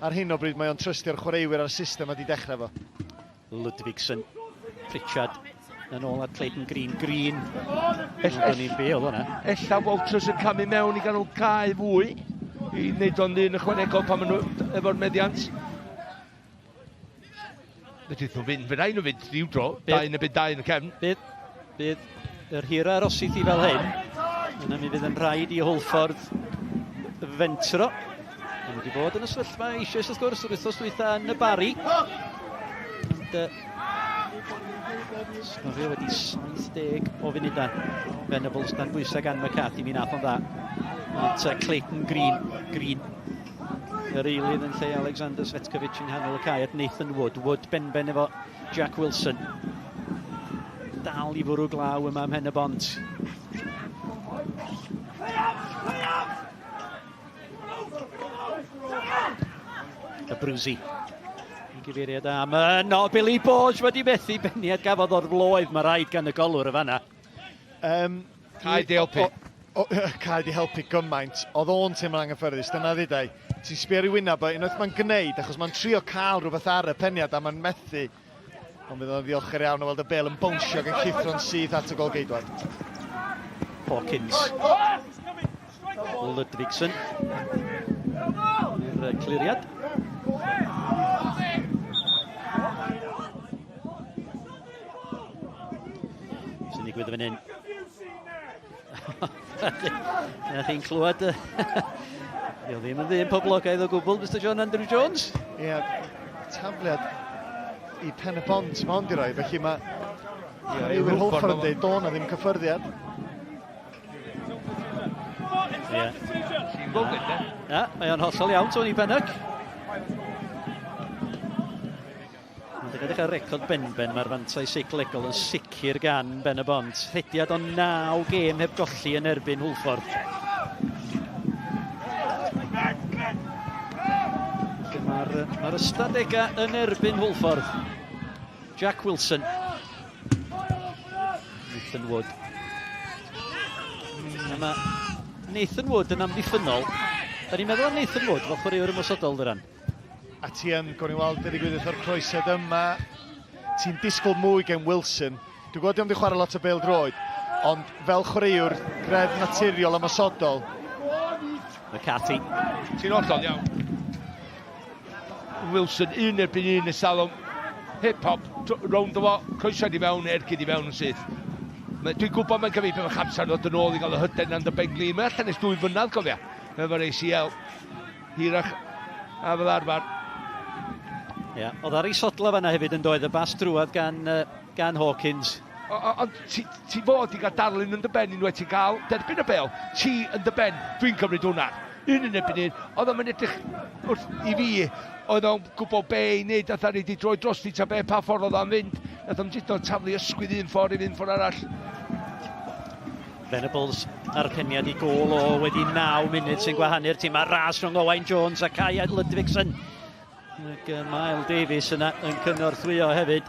ar hyn o bryd mae o'n trystio'r chwaraewyr a'r system a di dechrau fo. Ludvigsen, Pritchard yn ôl at Clayton Green. Green. Ella ni'n be oedd hwnna. Ella Walters yn camu mewn i ganol cae fwy i wneud o'n un ychwanegol pan maen nhw efo'r meddiant. Fedrith nhw fynd, fe rai nhw fynd rhyw dro, dau yn y byd, dau yn y cefn. Bydd, bydd yr hira arosith i fel hyn, yna mi fydd yn rhaid i Hwlffordd fentro. Maen nhw wedi bod yn y sefyllfa eisoes wrth gwrs yr wythnos dwytha yn y Bari. Ond uh, sgorio wedi 70 o funudau. Venables dan bwysau gan McCarthy, mi nath o'n dda. At uh, Clayton Green, Green yr eilydd yn lle Alexander Svetkovic yng nghanol y cae at Nathan Wood. Wood benben efo Jack Wilson. Dal i fwrw glaw yma ym Mhen y Bont. Y Brwsi. Yn gyfeiriad am yno, Billy Borge wedi methu beniad gafodd o'r floedd, mae rhaid gan y golwr y fanna. Um, Cae di helpu. O, o, cae di helpu gymaint. Oedd o'n teimlo'n anghyffyrddus, dyna ddudai. Ti'n sbio ar ei wyneb o, unwaith mae'n gwneud, achos mae'n trio cael rhywbeth ar y peniad a mae'n methu. Ond bydd o'n ddiolchgar iawn o weld y bel yn bownsio ac yn llithro'n syth at y golgeidwad. Hawkins. Ludvigsen. I'r cliriad. Sy'n digwydd fan hyn? Na chi'n clywed... Dio ddim yn ddyn poblogaidd o gwbl, Mr John Andrew Jones. Ie, yeah, tafliad i Pen y Bont mae hon di roi, felly mae chwaraewyr Hwlffordd yn dweud do na ddim cyffyrddiad. Ie. Na, mae o'n hollol iawn, Tony Pennock. Ond yn edrych ar record Benben, mae'r fantais seicolegol yn sicr gan Ben y Bont. Rhediad o naw gêm heb golli yn erbyn Hwlffordd. Mae'r mae ystadegau yn erbyn Hwlffordd. Jack Wilson. Nathan Wood. Mae Nathan Wood yn amddiffynnol. Da ni'n meddwl am Nathan Wood fel chwaraewr ymosodol, Dyran. A ti yn, gawn ni weld be ddigwyddith o'r croesiad yma. Ti'n disgwyl mwy gen Wilson. Dwi'n gwybod diom di chwarae lot o bêl droed, ond fel chwaraewr greddf naturiol ymosodol. McCarthy. Ti'n hollol iawn. Wilson, un erbyn un y salwm. Hip-hop, rownd o fo, croesiad i fewn, ergyd i fewn yn syth. Dwi'n gwybod mae'n cymryd bach amser ddod yn ôl i gael y hyder na'n dy ben glin. Mae allan ers dwy flynedd, cofia, efo'r ACL. Hirach a fel arfer. Ie, yeah, oedd ar ei sodla fanna hefyd yn doedd y bas drwad gan, uh, gan Hawkins. Ond ti, ti fod i gael darlun yn dy ben unwaith ti'n cael derbyn y bel. Ti yn dy ben, dwi'n cymryd hwnna. Un yn erbyn un, oedd o'n edrych wrth i fi, oedd o'n gwybod be i wneud, nath ar ei di droi dros ti ta be, pa ffordd oedd o'n fynd. Nath o'n jyst o'n taflu ysgwydd un ffordd i fynd ffordd arall. Venables a'r peniad i gôl o wedi 9 munud sy'n gwahanu'r tîm. Mae'r ras rhwng Owain Jones a Kai Ludvigsen. Ac uh, Mael Davies yna yn cynorthwyo hefyd.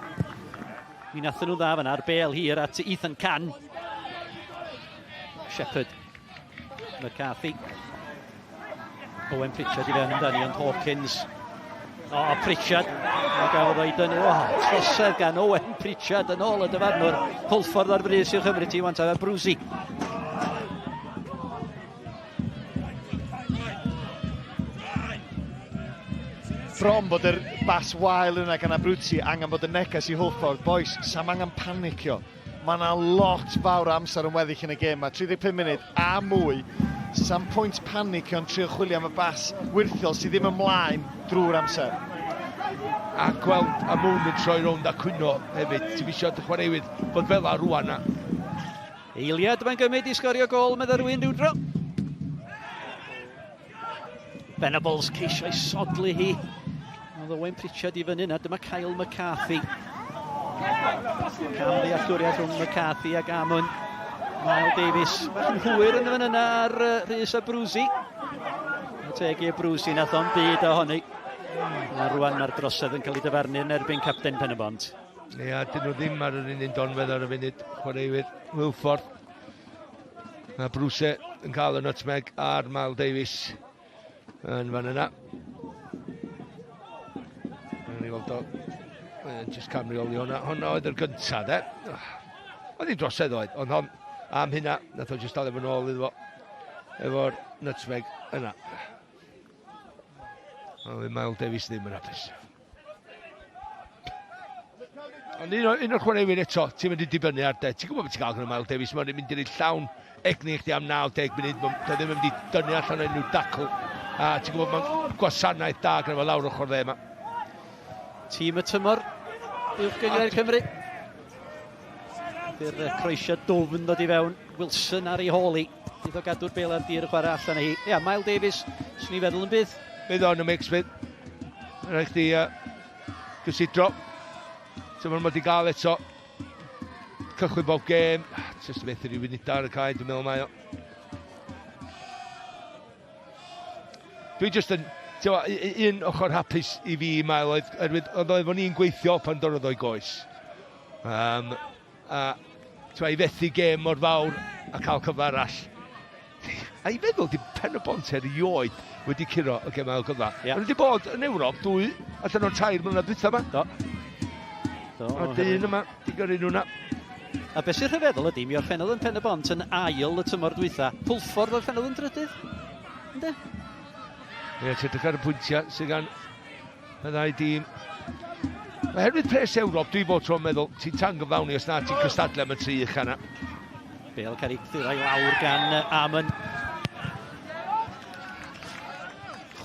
Mi nathon nhw dda fanna, a'r bel hir at Ethan Can. Shepherd. McCarthy. Owen Pritchard i fewn amdani, ond Hawkins. O, oh, Pritchard. Mae gafodd o'i dynnu. O, oh, trosedd gan Owen Pritchard yn ôl y dyfarnwr. Hwlffordd ar frys i'w chymryd ti, wan ta Brwsi. Bron bod yr bas wael yna gan Abruzzi angen bod yn neges i Hwlffordd. Boys, sam angen panicio. Mae yna lot fawr o amser yn weddill yn y gêm 'ma, 35 munud a mwy. Sam pwynt panicio yn trio chwilio am y bas wyrthiol sydd ddim ymlaen drwy'r amser. A gweld a Moon yn troi rownd a cwyno hefyd. Ti'n isio dy chwaraewydd fod fel 'a rwan a. Eiliad mae'n gymryd i sgorio gol, meddai rhywun rhyw dro. Venables ceisio i sodli hi. Oedd Owen Pritchard i fyny yna. Dyma Kyle McCarthy. Cam ddealltwriaeth rhwng McCarthy ac Amon. Niall Davies bach yn hwyr yn fan yna ar Rhys Abruzzi. Y teg i Abruzzi nath o'n byd ohoni. A rwan mae'r drosedd yn cael ei dyfarnu yn erbyn capten Pen-y-bont. Ia, dyn nhw ddim ar yr un un donfedd ar y funud, chwaraewyr Hwlffordd. Mae Bruce yn cael y nutmeg ar Mal Davies yn fan yna. Mae'n i weld o. Mae'n just camreoli hwnna. Hwnna oedd yr gyntaf, de. Oedd hi'n drosedd oedd, ond hon, am hynna, nath o just dal efo nôl iddo fo. Efo'r nutmeg yna. Oedd Mal Davies ddim yn hapus. Ond un, un o'r chwaraewyr eto, ti'n mynd i dibynnu ar de. Ti'n gwybod beth ti'n gael gyda Miles Davies, mae'n mynd i roi llawn egni i chdi am 90 munud, mae'n ddim yn mynd i dynnu allan o unrhyw dacl. A ti'n gwybod, mae'n gwasanaeth da gyda fo lawr ochr dde yma. Tîm y tymor, uwch gynghrair Cymru. Bydd croesiad dwfn ddod i fewn. Wilson ar ei hôl hi. Bydd o gadw'r bel ar dir y chwarae allan â hi. Ia, Miles Davies, swn i'n feddwl yn bydd. Bydd o'n y mix fydd. Rhaid chdi gysidro. Ti'n mynd wedi gael eto. Cychwyn bob gêm. Jyst yn methu rhyw funudau ar y cae, dwi'n meddwl mae o. Dwi jyst yn... Ti'n un ochr hapus i fi, Mael, oedd, oedd, oedd oedd ni'n gweithio pan dorrodd o'i goes. Um, a ti'n i fethu gêm mor fawr a cael cyfle arall. A i feddwl, di Pen y Bont erioed wedi curo y gemau ail gyfle. Yeah. Maen nhw wedi bod yn Ewrop dwy allan o'r 3 mlynedd dwytha yma. Do. Do. A dyn yma, di gyrru nhw na. A beth sy'n rhyfeddol ydy, mi orffennodd yn Pen y Bont yn ail y tymor dwytha. Hwlffordd orffennodd yn drydydd. Ynddo? Ie, ti'n edrych ar y pwyntiau sydd gan y ddau dîm. Oherwydd pres Ewrop, dwi bod tro'n meddwl, ti'n tan gyflawni os na ti'n cystadlu am y tri ucha yna. Bale cael ei thyrau lawr gan Amon.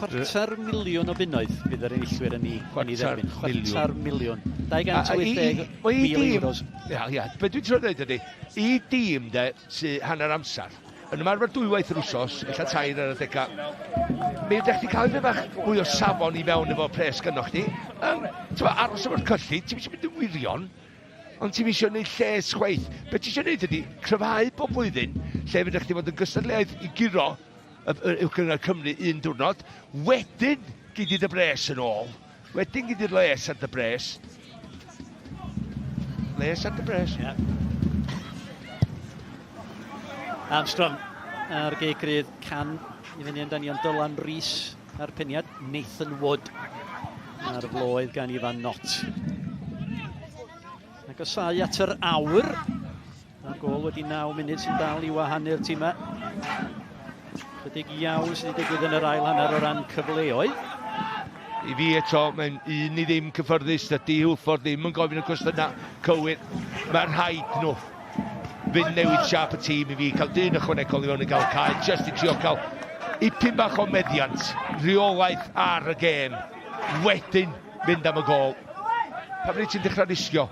£250,000 o bunnoedd fydd yr enillwyr yn ei dderbyn. £250,000. 280,000 euros. Ia, ia. Be dwi'n trio dweud ydy, i dîm de, sy hanner amser, yn ymarfer dwywaith yr wsos, ella tair ar adegau, mi ydych chi cael bach mwy o safon i mewn efo pres gynnoch chdi. Um, ti'n aros efo'r cyllid, ti'n eisiau mynd yn wirion, ond ti'n eisiau gwneud lles chwaith. Be ti eisiau gwneud ydy cryfhau bob blwyddyn, lle fydych chi fod yn gystadleuaeth i guro Uwch Gynghrair Cymru un diwrnod, wedyn gei di dy bres yn ôl, wedyn gei di'r les ar dy bres. Les ar dy bres. Yeah. Armstrong ar gei grydd can i fyny amdani ond Dylan Rees ar peniad Nathan Wood a'r floedd gan Ifan Knott. Agosau at yr awr. A'r gol wedi 9 munud sy'n dal i wahanu'r tîmau. Chydig iawn sydd wedi digwydd yn yr ail hanner o ran cyfleoedd. I fi eto, mae'n un i ddim cyffyrddus, dydy Hwlffordd ddim yn gofyn y cwestiynau cywir. Mae'n rhaid nhw fynd newid siâp y tîm i fi, cael dyn ychwanegol i fewn i gael cae, jyst i trio cael ipyn bach o meddiant, rheolaeth ar y gêm, wedyn fynd am y gol. Pa bryd ti'n dechrau risgio?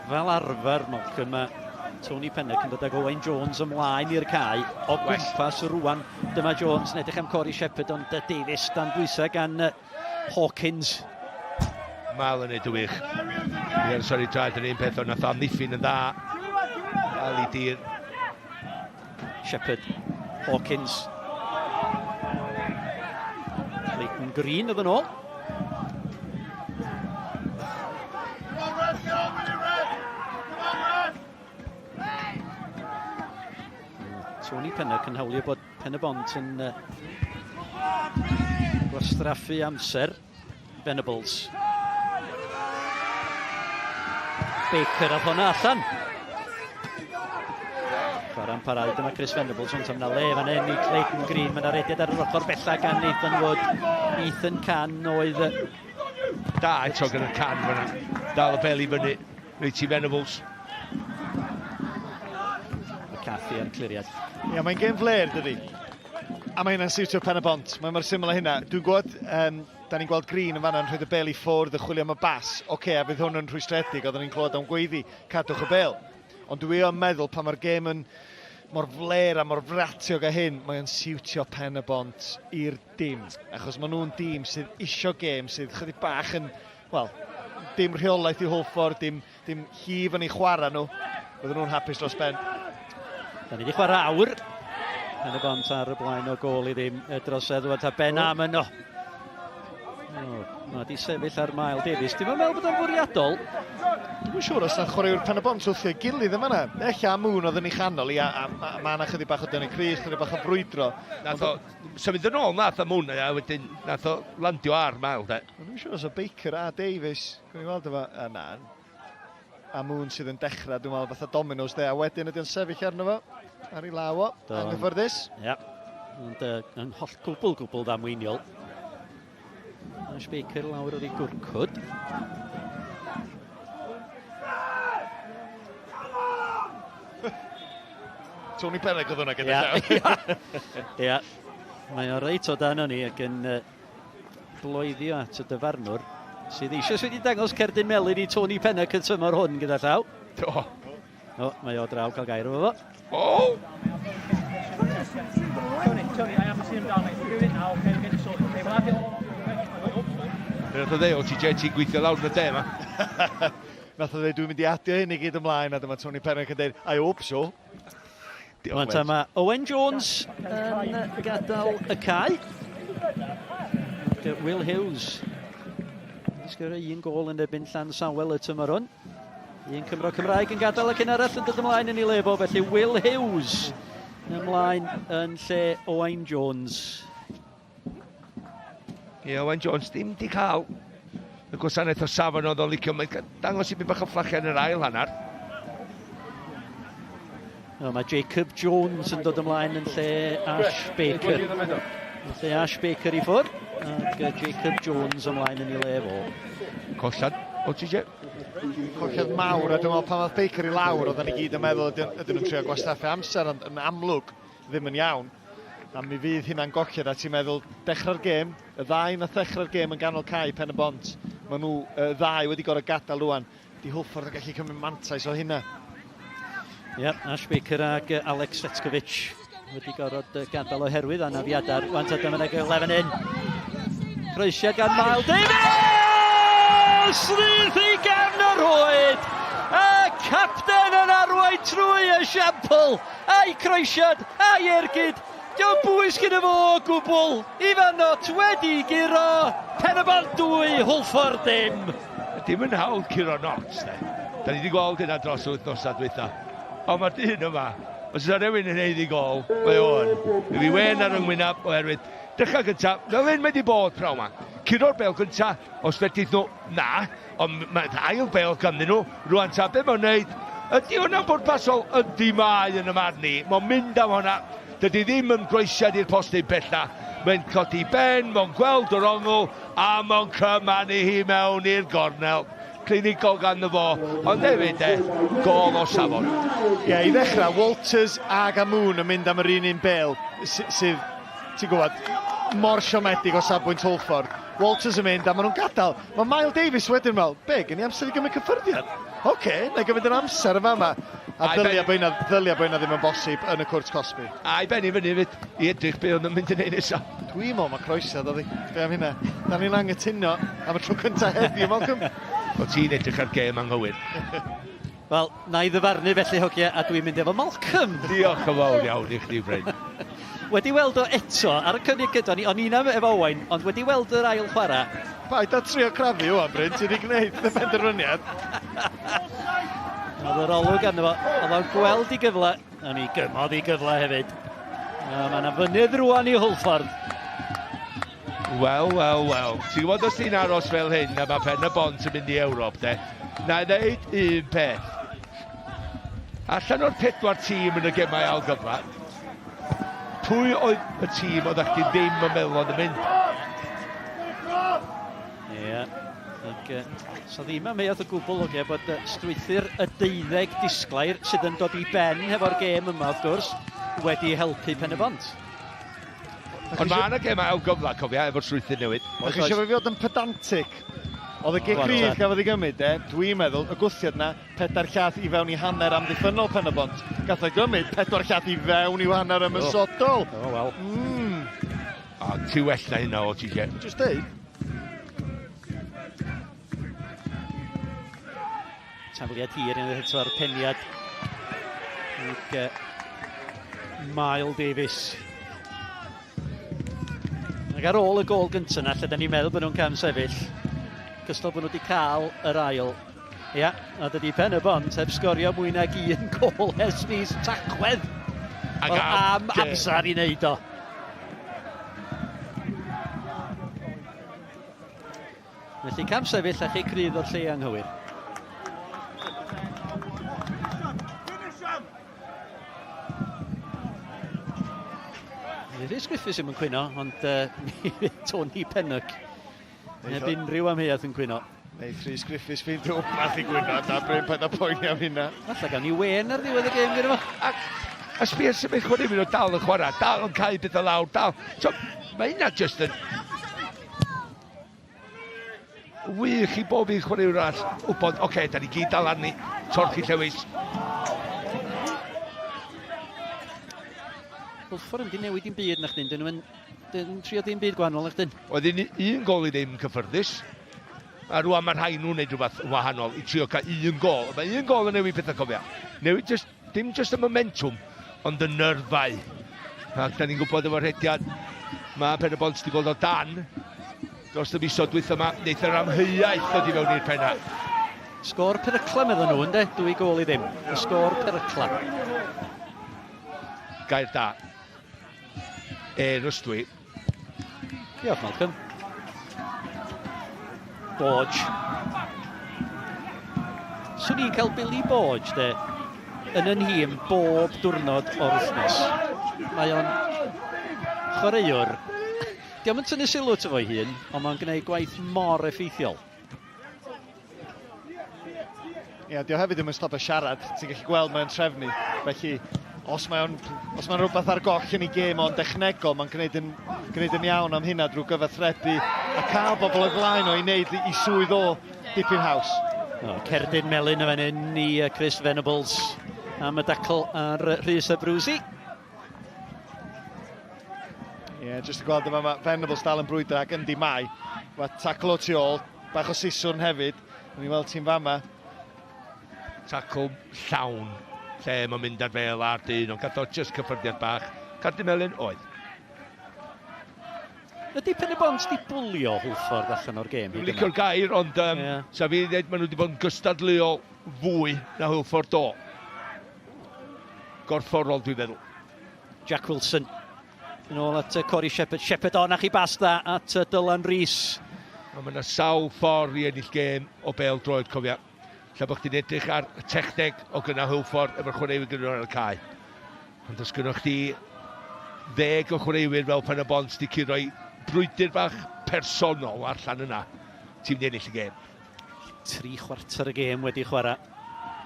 Fel arfer, Malcolm, mae Tony Pennock yn dod ag Owain Jones ymlaen i'r cae o gwmpas rwan. Dyma Jones yn edrych am Corey Shepherd, ond Davies dan bwysau gan Hawkins. Mal yn neud y wych. Ie, sori, traed yn un peth, ond nath amddiffyn yn dda. Dal i dir. Shepherd, Hawkins. Clayton Green oedd yn ôl. Tony Pennock yn hawlio bod Pen y Bont yn uh, gwastraffu amser. Venables. Baker a hwnna allan. Chwarae'n parhau, dyma Chris Venables, ond yna le fan hyn i Clayton Green. Mae yna rediad ar yr ochr bella gan Nathan Wood. Ethan Can oedd... Da eto gan y Can fyna. Dal y bel i fyny. Reit i Venables. McCarthy ar cliriad. Ia, mae'n gêm fler, dydy. A mae hynna'n siwtio Pen y Bont. Mae mor syml â hynna. Dwi'n gwybod, um, da ni'n gweld Green yn fanna yn rhoi y bel i ffwrdd, y chwilio am y bas. Oce, okay, a fydd hwn yn rhwystredig, oedden ni'n clywed o'n gweiddi, cadwch y bel. Ond dwi yn meddwl pan mae'r gêm yn mor fler a mor fratiog â hyn, mae o'n siwtio Pen y Bont i'r dim. Achos maen nhw'n dîm sydd isio gêm sydd chydig bach yn, wel, dim rheolaeth i Hwlffordd, dim, dim llif yn ei chwarae nhw. Bydden nhw'n hapus dros ben. Da ni wedi chwarae awr. Pen y bont ar y blaen o gôl i ddim y drosedd rwan ta Ben am yno. Oh, mae di sefyll ar Mael Davies. Dwi'n meddwl bod o'n fwriadol. Dwi'n siŵr os na chwaraewr Pen y Bont wrth ei gilydd yma na. Ella Moon oedd yn ei chanol i, a, a, a, a mae yna chydig bach o dynnu crys, chydig bach o frwydro. Nath o symud yn ôl nath o Moon, a wedyn nath o landio ar Mael, de. Dwi'n siŵr os o Baker a Davies. Gwni weld efo... A na. A Moon sydd yn dechrau, dwi'n meddwl, fatha dominos de. A wedyn ydy o'n sefyll arno fo. Ar ei law o. Anghyffyrddus. Ia. Ond uh, yn holl gwbl gwbl ddamweiniol. Ash Baker lawr ar ei gwrcwd. Tony Pennock oedd hwnna gyda llaw. Ia. Mae o reit o dan o'n ni ac yn uh, bloeddio at y dyfarnwr sydd eisoes wedi dangos cerdyn melyn i Tony Pennock y tymor hwn gyda llaw. Do. O, mae o draw cael gair efo fo. O! Tony, Tony, I haven't seen him down, mate. Do it now, okay, get it sorted. Okay, we'll have it all. Be nath o ddeud, o ti Jay, ti'n gweithio lawr yn y de yma. Nath o ddeud, dwi'n mynd i adio hyn i gyd ymlaen, a dyma Tony Pennock yn dweud, I hope so. Diolch, ta mae Owen Jones yn gadael y cae. Ac Will Hughes wedi sgorio un gôl yn erbyn Llansawel y tymor hwn. Un Cymro Cymraeg yn gadael ac un arall yn dod ymlaen yn ei le fo, felly Will Hughes ymlaen yn lle Owain Jones. Ie, Owain Jones ddim di cael y gwasanaeth o safon oedd o'n licio. Mae'n dangos i mi bach o fflachiau yn yr ail hanner. No, mae Jacob Jones yn dod ymlaen yn lle Ash Baker. Yn lle Ash Baker i ffwrdd, ac Jacob Jones ymlaen yn ei le fo. Collad o TJ. Colled mawr, a dwi'n meddwl pan oedd Baker i lawr, oedden ni gyd yn meddwl ydyn, ydyn nhw'n trio gwastraffu amser, ond yn amlwg ddim yn iawn. A mi fydd hynna'n golled, a ti'n meddwl, dechrau'r gêm, y ddau nath ddechrau'r gêm yn ganol cae Pen y Bont, maen nhw y ddau wedi gorfod gadael rwan. Di Hwlffordd yn gallu cymryd mantais o hynna. Ie, yep, Ash Baker ag Alex Cvetkovic wedi gorfod gadael oherwydd anafiadau. Rwan ta dyma na gyfle fan hyn. Croesiad gan Mael Davies! Rydd i gefn y rhwyd! Y capten yn arwain trwy esiampl! A'i croesiad, a'i ergyd, dio'm bwys gyda fo o gwbl. Ifan Nott wedi guro, Pen-y-bont 2, Hwlffordd dim. Dim yn hawdd curo Nott, de. Da ni wedi gweld hynna dros yr wythnosau dwytha. Ond mae'r dyn yma, os yna rhywun yn haeddu gol, mae o yn. Mae fi wen ar yngwynaf oherwydd dechrau gyntaf, fel hyn mae wedi bod prawn ma. Curo'r bel gyntaf, os fedrith nhw, na, Ond mae ail bêl ganddyn nhw. Rwan ta, be mae'n wneud? Ydy hwnna'n bwrpasol? Ydy mae yn y marn i. Mae'n mynd am hwnna. Dydy ddim yn groesiad i'r postyn pella. Mae'n codi ben, mae'n gweld yr ongl, a mae'n cymanu hi mewn i'r gornel. Clinigol ganddo fo, ond hefyd de, gol o safon. Ie, yeah, i ddechrau, Walters ag Amoon yn mynd am yr un un bêl sydd, ti'n gwybod, mor siomedig o safbwynt Hwlffordd. Walters yn mynd a maen nhw'n gadael. Mae Mael Davies wedyn fel, be, gen i amser i gymryd cyffyrddiad? Oce, okay, na i gymryd yr amser yma yma. A ddylia bod hynna, ddylia bod hynna ddim yn bosib yn y cwrt cosbi. A i benni fyny fyd, i edrych be oedd yn mynd i wneud nesaf. Dwi'n meddwl mae croesiad oedd hi. Be am hynna? Da ni'n angytuno am y tro cyntaf heddiw, Malcolm. O ti'n edrych ar gêm anghywir. Wel, na i ddyfarnu felly, hogia, a dwi'n mynd efo Malcolm. Diolch yn fawr iawn i chdi, Bryn. Wedi weld o eto, ar y cynnig gyda ni, o'n i'n am efo Owain, ond wedi weld yr ail chwarae. Paid â trio crafu ŵan, Bryn, ti wedi gwneud dy benderfyniad. Oedd yr olwg arno fo, oedd o'n gweld i gyfle, a mi gymodd i gyfle hefyd. A mae yna fynydd rwan i Hwlffordd. Wel, wel, wel. Ti'n gwybod os ti'n aros fel hyn, a mae Pen y Bont yn mynd i Ewrop, de. Na i ddeud un peth. Allan o'r pedwar tîm yn y gemau ail gyfle, pwy oedd y tîm oedd chdi ddim yn meddwl oedd yn mynd? Ie. Yeah. Ac, so ddim amheuaeth o gwbl o ge bod strwythur y deuddeg disglair sydd yn dod i ben hefo'r gêm yma wrth gwrs wedi helpu Pen y Bont. Ond mae yna gemau ail gyfle, cofia, efo'r strwythur newydd. O'ch chi eisiau fi fod yn pedantic? Oedd y gic rydd gafodd ei gymryd, de, dwi'n meddwl, y gwthiad na, pedair llath i fewn i hanner amddiffynnol Pen y Bont. Gath o'i gymryd pedwar llath i fewn i'w hanner ymosodol. O, wel. O, ti well na hynna o ti, Jen. Just deud. Tafliad hir yn eto'r peniad. Ac, Mael Davies. Ac ar ôl y gol gyntaf yna, lle da ni'n meddwl bod nhw'n cam sefyll, cystal bod nhw wedi cael yr ail. Ia, a dydy Pen y Bont heb sgorio mwy nag un gol ers mis Tachwedd. Ac am amser i wneud o. Felly cam sefyll a chic rydd o'r lle anghywir. Rhys Griffiths ddim yn cwyno, ond uh, mi fydd Tony Pennock heb unrhyw amheuaeth yn cwyno. Neith Rhys Griffiths ffeindio wbath i gwyno, da Bryn paid â poeni am hynna. Falle gawn ni wen ar ddiwedd y gêm gyda fo. Ac a sbia sut mae chwaraewyr nhw dal yn chwarae, dal yn cael bethau lawr, dal. So, mae hynna just yn wych i bob un chwaraewr arall wybod, oce, okay, da ni gyd dal arni, torchi llewis. Hwlffordd yn di newid dim byd na chdi, dyn nhw'n dyn trio dim byd gwahanol na chdi. Oedd un, un gol i ddim cyffyrddus, a rwan mae rhai nhw'n neud rhywbeth wahanol i trio cael un gol. Mae un gol yn newid pethau cofia. Newid just, dim just y momentum, ond y nyrfau. Ac da ni'n gwybod efo'r rhediad, mae Pen y Bont wedi bod o dan dros y misoedd dwytha yma, wneith yr amheuaeth ddod i fewn i'r penna. Sgôr perygla meddyn nhw, ynddo? Dwy gôl i ddim. Y sgôr perygla. Gair da. Erys dwi. Diolch, Malcolm. Borge. Swn i'n cael Billy Borge, de, yn yn nhîm bob diwrnod o'r wythnos. Mae o'n chwaraewr. Dio'm yn tynnu sylw ato fo'i hun, ond mae'n gwneud gwaith mor effeithiol. Ie, yeah, dio hefyd ddim yn stopio siarad. Ti'n gallu gweld mae'n trefnu. Felly, os mae'n os mae'n rhywbeth ar goll yn ei gêm o'n dechnegol, mae'n gwneud yn, gwneud yn iawn am hynna drwy gyfathrebu a cael bobl o'i flaen o i wneud i swydd o dipyn haws. O, cerdyn melyn y fan hyn i Chris Venables am y dacl ar Rhys Abruzzi. Ie, yeah, jyst yn gweld yma, mae Venables dal yn brwydro ac yndi mai. Mae tacl o tu ôl, bach o siswrn hefyd. O'n i'n weld ti'n fama. Tacl llawn lle mae'n mynd ar fel a'r dyn, ond gath o just cyffyrddiad bach. Cardyn melyn oedd. Ydy Pen y Bont di bwlio Hwlffordd allan o'r gêm? Dwi'n licio'r gair, ond um, yeah. sa fi ddweud maen nhw wedi bod yn gystadleuol fwy na Hwlffordd do. Gorfforol dwi'n feddwl. Jack Wilson Yn ôl at Corey Shepherd. Shepherd, o, na chi bas dda at Dylan Rees. Ond mae yna sawl ffordd i ennill gêm o bêl droed, cofia. Lle bod chdi'n edrych ar y techneg o gyna Hwlffordd efo'r chwaraewyr gyda nhw ar y cae. Ond os gynnwch chdi ddeg o chwaraewyr fel Pen y Bont di curo i brwydr bach personol allan yna, ti'n mynd i ennill y gêm. Tri chwarter y gêm wedi chwarae.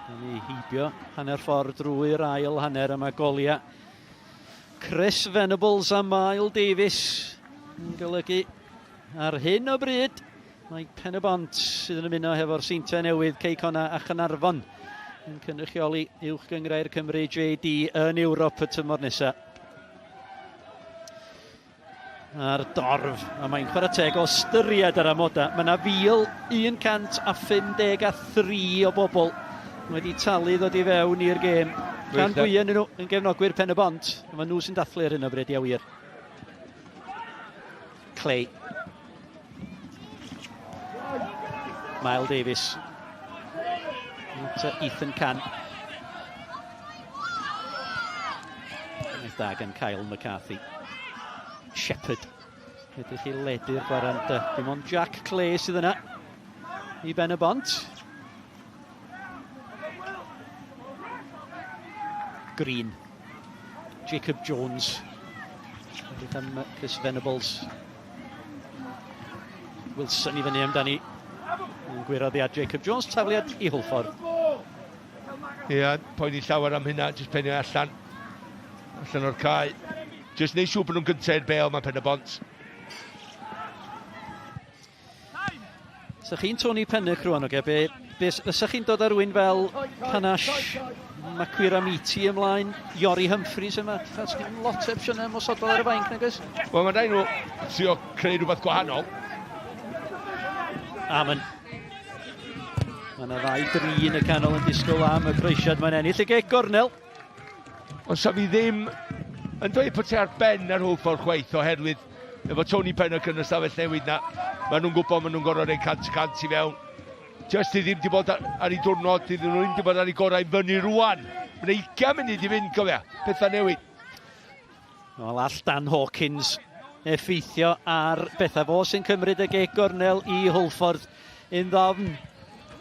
Da ni heibio hanner ffordd drwy'r ail hanner yma golia. Chris Venables a Mael Davies yn golygu ar hyn o bryd mae Pen y Bont sydd yn ymuno hefo'r Seintiau Newydd, Cei Connah a Chaernarfon yn cynrychioli Uwch Gynghrair Cymru JD yn Ewrop y tymor nesaf. A'r dorf, a mae'n chwarae teg o ystyried yr amodau. Mae yna 1,153 o bobl wedi talu i ddod i fewn i'r gêm. Rhan fwyaf nhw yn gefnogwyr Pen y Bont. Mae nhw sy'n dathlu ar hyn o bryd, ia wir. Clay. Mael Davies. At Ethan Can. Da gan Kyle McCarthy. Shepherd. Edrych i ledu'r gwarant. Dim ond Jack Clay sydd yna i Ben y Bont. Green. Jacob Jones. Edrych am Chris Venables. Wilson i fyny amdani. Yn gwirodd i Jacob Jones, tafliad i Hwlffordd. Ie, yeah, poeni llawer am hynna, jyst penio allan. Allan o'r cae. Jyst neud siŵr bod nhw'n gyntaf i'r bel, mae Pen y Bont. So chi'n Tony Pennock rwan, oge, be, be, fysa chi'n dod ar rywun fel Panache Makuiramiti ymlaen, Iori Humphreys yma, dim lot o opsiynau ymosodol ar y fainc, nag oes? Wel, mae'n rhaid nhw trio creu rhywbeth gwahanol. Amon. Mae yna ddau dri yn y canol yn disgwyl am y croesiad. Mae'n ennill y geg gornel. Ond sa fi ddim yn dweud bod ti ar ben ar Hwlffordd chwaith oherwydd efo Tony Pennock yn y stafell newid na, maen nhw'n gwybod maen nhw'n gorfod rhoi 100% i fewn. Just i ddim di bod ar, ar ei diwrnod, iddyn nhw ddim di bod ar ei gorau fyny rwan. Mae'n 20 munud i fynd, cofia, pethau newid. Wel, all Dan Hawkins effeithio ar bethau. Fo sy'n cymryd y geg gornel i Hwlffordd yn ddofn.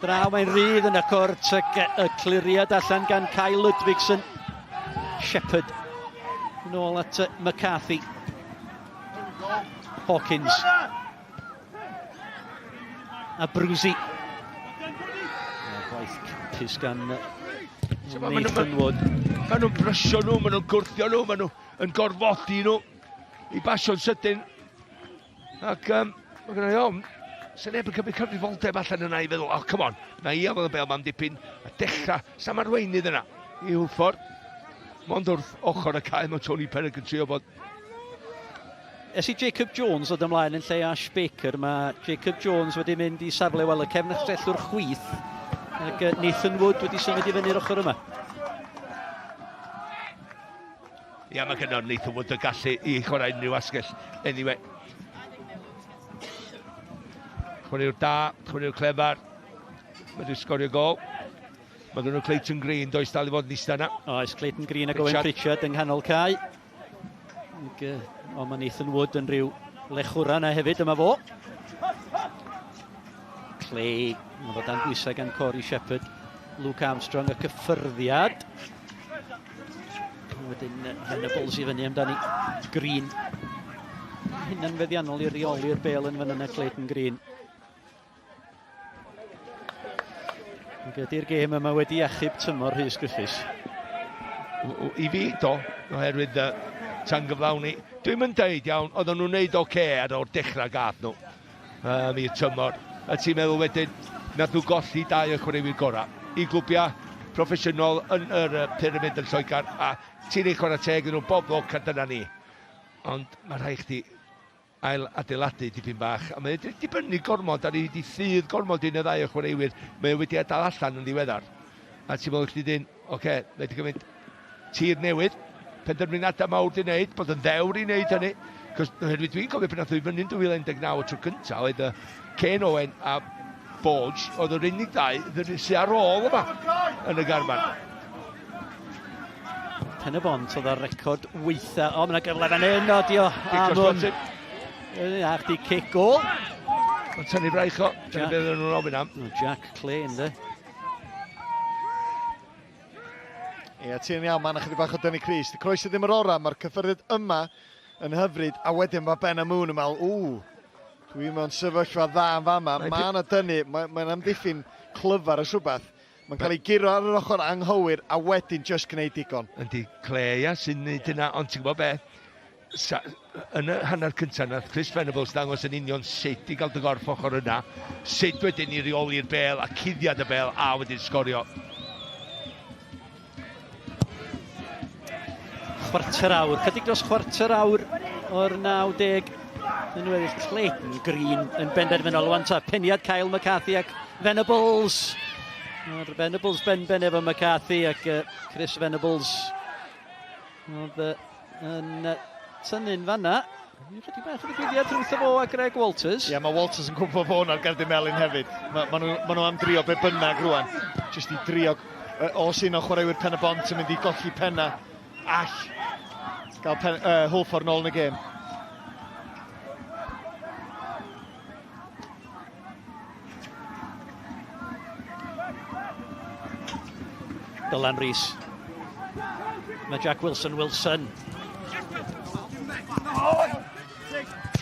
Draw mae'n rhydd yn y cwrt, y, y cliriad allan gan Kyle Ludwigson. Shepherd nôl at McCarthy. Hawkins. A Brwsi. Gwaith campus gan Nathan Wood. Maen nhw'n brysio nhw, maen nhw'n gwrthio nhw, maen nhw'n gorfodi nhw i basio'n sydyn. Ac um, mae gen i ofn, sy'n neb yn cymryd cyfrifoldeb allan yna i feddwl, oh, come on, na i afel y bel ma'n dipyn, a dechrau, sam arweinydd yna i Hwlffordd. Mond wrth ochr y cae mae Tony Pennock yn trio bod. Ers i Jacob Jones ddod ymlaen yn lle Ash Baker, mae Jacob Jones wedi mynd i safle wel y cefn athletwr chwith ac Nathan Wood wedi symud i fyny'r ochr yma. Ia, mae gynno Nathan Wood y gallu i chwarae unrhyw asgell. Anyway. Chwaraewr da, chwaraewr clefar. Mae wedi sgorio gol. Mae gen nhw Clayton Green, does dal i fod yn eistedd yna. Oes, Clayton Green ac Owen Pritchard yng nghanol cae. Ac, o, mae Nathan Wood yn rhyw lechwra yna hefyd, yma fo. Clay, mae fo dan bwysau gan Corey Shepherd. Luke Armstrong, y cyffyrddiad. Wedyn Venables i fyny amdani. Green. Hynna'n feddiannol i reoli'r bel yn fan yna Clayton Green. Ac ydy'r gêm yma wedi achub tymor Rhys Griffiths? I fi, do, oherwydd uh, tan gyflawni. Dwi'n mynd deud iawn, oedden nhw'n neud oce okay ar o'r dechrau gath nhw um, i'r tymor. A ti'n meddwl wedyn, nath nhw golli dau o chwaraewyr gorau i glwbiau proffesiynol yn yr uh, pyramid yn Lloegr a ti'n ei chwarae teg iddyn nhw bob lwc a dyna ni. Ond mae rhaid chdi ail adeiladu dipyn bach, a mae wedi dibynnu gormod ar ei di ffydd gormod un neu ddau o chwaraewyr, mae o wedi adael allan yn ddiweddar. A ti'n meddwl chdi dyn, oce, okay, mae wedi gymryd tir newydd, penderfyniadau mawr di wneud, bod yn ddewr i wneud hynny, cos oherwydd dwi'n cofio pan nath o i fyny yn 2019 y tro cyntaf, oedd y Ken Owen a Borge, oedd yr unig ddau sydd ar ôl yma yn y garfan. Pen y Bont oedd ar record weitha. O, mae yna gyfle fan hyn, o, dio. Amwn. A chdi cic gol. Mae'n tynnu braich o, dyna beth oedden nhw'n ofyn am. Jack Clay, ynddo. Ie, ti'n iawn, mae'n ychydig bach o dynnu Cris. Di croesi ddim yr orau, mae'r cyffyrddiad yma yn hyfryd, a wedyn mae Ben a Moon yn meddwl, ww, dwi mewn sefyllfa dda yn fama. Mae yna dynnu, mae'n mae amddiffyn clyfar y rhywbeth. Mae'n cael ei guro ar yr ochr anghywir a wedyn just gwneud digon. Yndi, Clay, ia, sy'n neud hynna, ond ti'n gwybod beth? Sa, yn y hanner cyntaf, nath Chris Venables dangos yn union sut i gael dy gorff ochr yna, sut wedyn i reoli'r bel a cuddiad y bel a wedyn sgorio. Chwarter awr, chydig dros chwarter awr o'r 90 yn weddill. Clayton Green yn benderfynol wan ta, peniad Kyle McCarthy ac Venables. Mae'r Venables ben-ben efo McCarthy ac Chris Venables oedd yn tynnu'n fanna. Chydig bach o ddigwyddiad rhwngtho fo a Greg Walters. Ie, yeah, mae Walters yn gwybod bod hwn ar gerdyn melyn hefyd. Mae ma nhw, ma nhw am drio be bynnag rwan. Jyst i drio, os un o chwaraewyr Pen y Bont yn mynd i golli penna, all gael pen, Hwlffordd nôl yn y gêm. Dylan Rees. Mae Jack Wilson Wilson.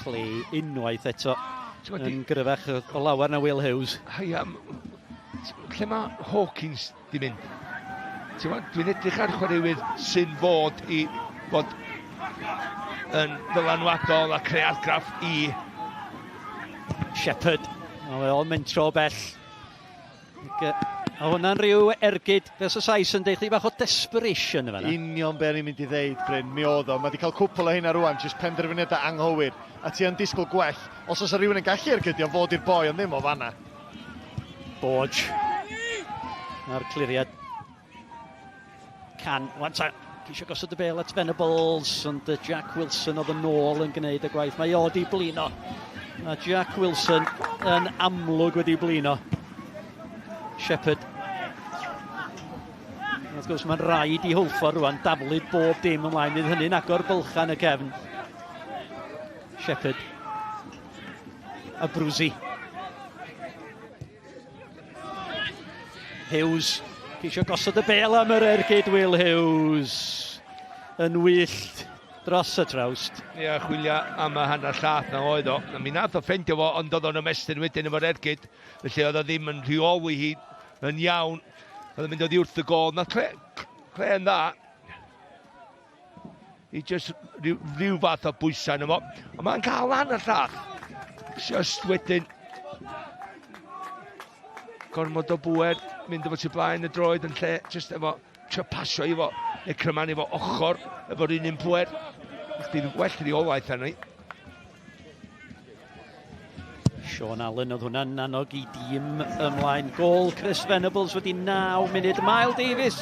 Clay unwaith eto yn gryfach o lawer na Will Hughes. Ia, lle mae Hawkins di mynd? Dwi'n edrych ar chwaraewyr sy'n fod i fod yn ddylanwadol a creu argraff i Shepherd. Mae o'n mentro o bell. A hwnna'n rhyw ergyd, fel y Sais yn deud, bach o desperation yma. Union be o'n i'n mynd i ddeud, Bryn, mi oedd o. Mae wedi cael cwpl o hynna rwan, jyst penderfyniadau anghywir. A ti yn disgwyl gwell. Os oes rhywun yn gallu ergydio, fod i'r boi, ond ddim o fanna. Borge. A'r cliriad. Can, wan ta, ceisio gosod y bel at Venables, ond Jack Wilson oedd yn ôl yn gwneud y gwaith. Mae o di blino. Mae Jack Wilson yn amlwg wedi blino. Shepherd. Wrth gwrs, mae'n rhaid i Hwlffordd rwan daflu bob dim ymlaen. Fydd hynny'n agor bylchan y cefn. Shepherd. A Brwsi. Hughes. Ceisio gosod y bel am yr ergyd Will Hughes. Yn wyllt dros y trawst. Ie, yeah, chwilio am y hanner llath na oedd o. Na, mi nath o ffendio fo, ond oedd o'n ymestyn wedyn efo'r ergyd. Felly oedd o ddim yn rheoli hi yn iawn. Oedd o'n mynd oddi wrth y gol. Na Cle, Cle yn dda. I just rhyw, rhyw fath o bwysau yno fo. Ond mae'n cael lan y llath. Just wedyn gormod o bwer, mynd efo tu blaen y droed yn lle, just efo, trio pasio i fo, neu cryman efo ochr, efo'r un un pwer. Chdi well reolaeth arni. Sean Allen oedd hwnna'n annog i dîm ymlaen. Gol Chris Venables wedi 9 munud. Mael Davies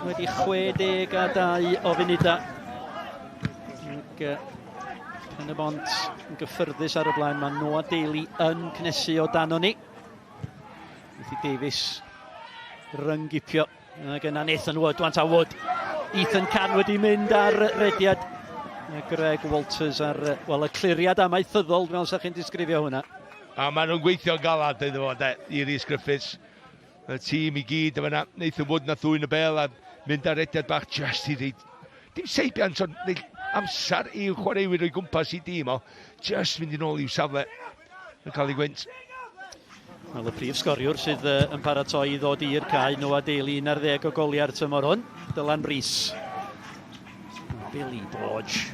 wedi 62 o funudau. Ac Pen y Bont yn gyffyrddus ar y blaen. Mae Noah Daly yn cnesu o dan ni. Wrth i Davies ryngipio. Ac yna Nathan Wood, wan ta Wood. Ethan Can wedi mynd ar rediad. A Greg Walters ar, wel, y cliriad amaethyddol, dwi'n meddwl sa'ch chi'n disgrifio hwnna. A maen nhw'n gweithio'n galad iddo fo, de, i Rhys Griffiths. Y tîm i gyd, yma Nathan Wood na ddwyn y bel a mynd ar rediad bach just i reid. Dim seibiant, ond neud amser i'w chwaraewyr o'i gwmpas i dîm o. Just mynd yn ôl i'w safle yn cael ei gwynt. Wel, y prif sgoriwr sydd yn paratoi i ddod i'r cae, Noah Daly, 11 o goliau'r tymor hwn, Dylan Rees. Billy Borge.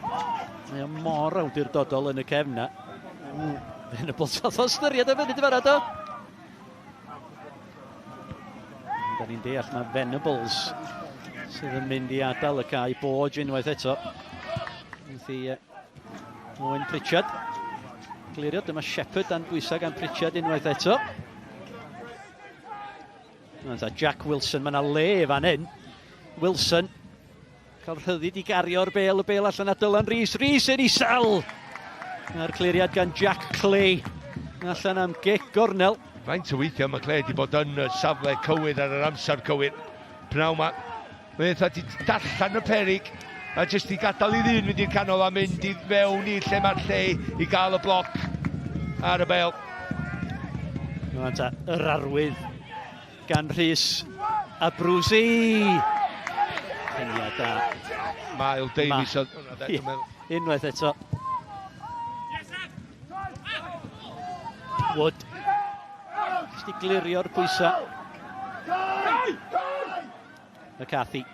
Mae o mor awdurdodol yn y cefn na. Venables fath o ystyried y funud yma, do. Da ni'n deall mae Venables sydd yn mynd i adael y cae Borge unwaith eto. Wrth i Owen Pritchard. Glirio, dyma Shepherd dan bwysau gan Pritchard unwaith eto. Yna Jack Wilson, mae yna le fan hyn. Wilson, cael rhyddid i gario'r bel, y bel allan at Dylan Rees. Rees yn isel! A'r cliriad gan Jack Clay. Allan am gic gornel. Faint o weithiau mae Clay wedi bod yn y safle cywir ar yr amser cywir. Pnawn ma, Mae eitha di darllen y perig a jyst i gadael i ddyn mynd i'r canol a mynd i fewn i lle mae'r lle i gael y bloc ar y bel. Rwan ta, yr arwydd gan Rhys a Brwsi. Peniad da. Mael Davies oedd hwnna. Unwaith eto. Wood. Jyst i glirio'r pwysau. McCarthy.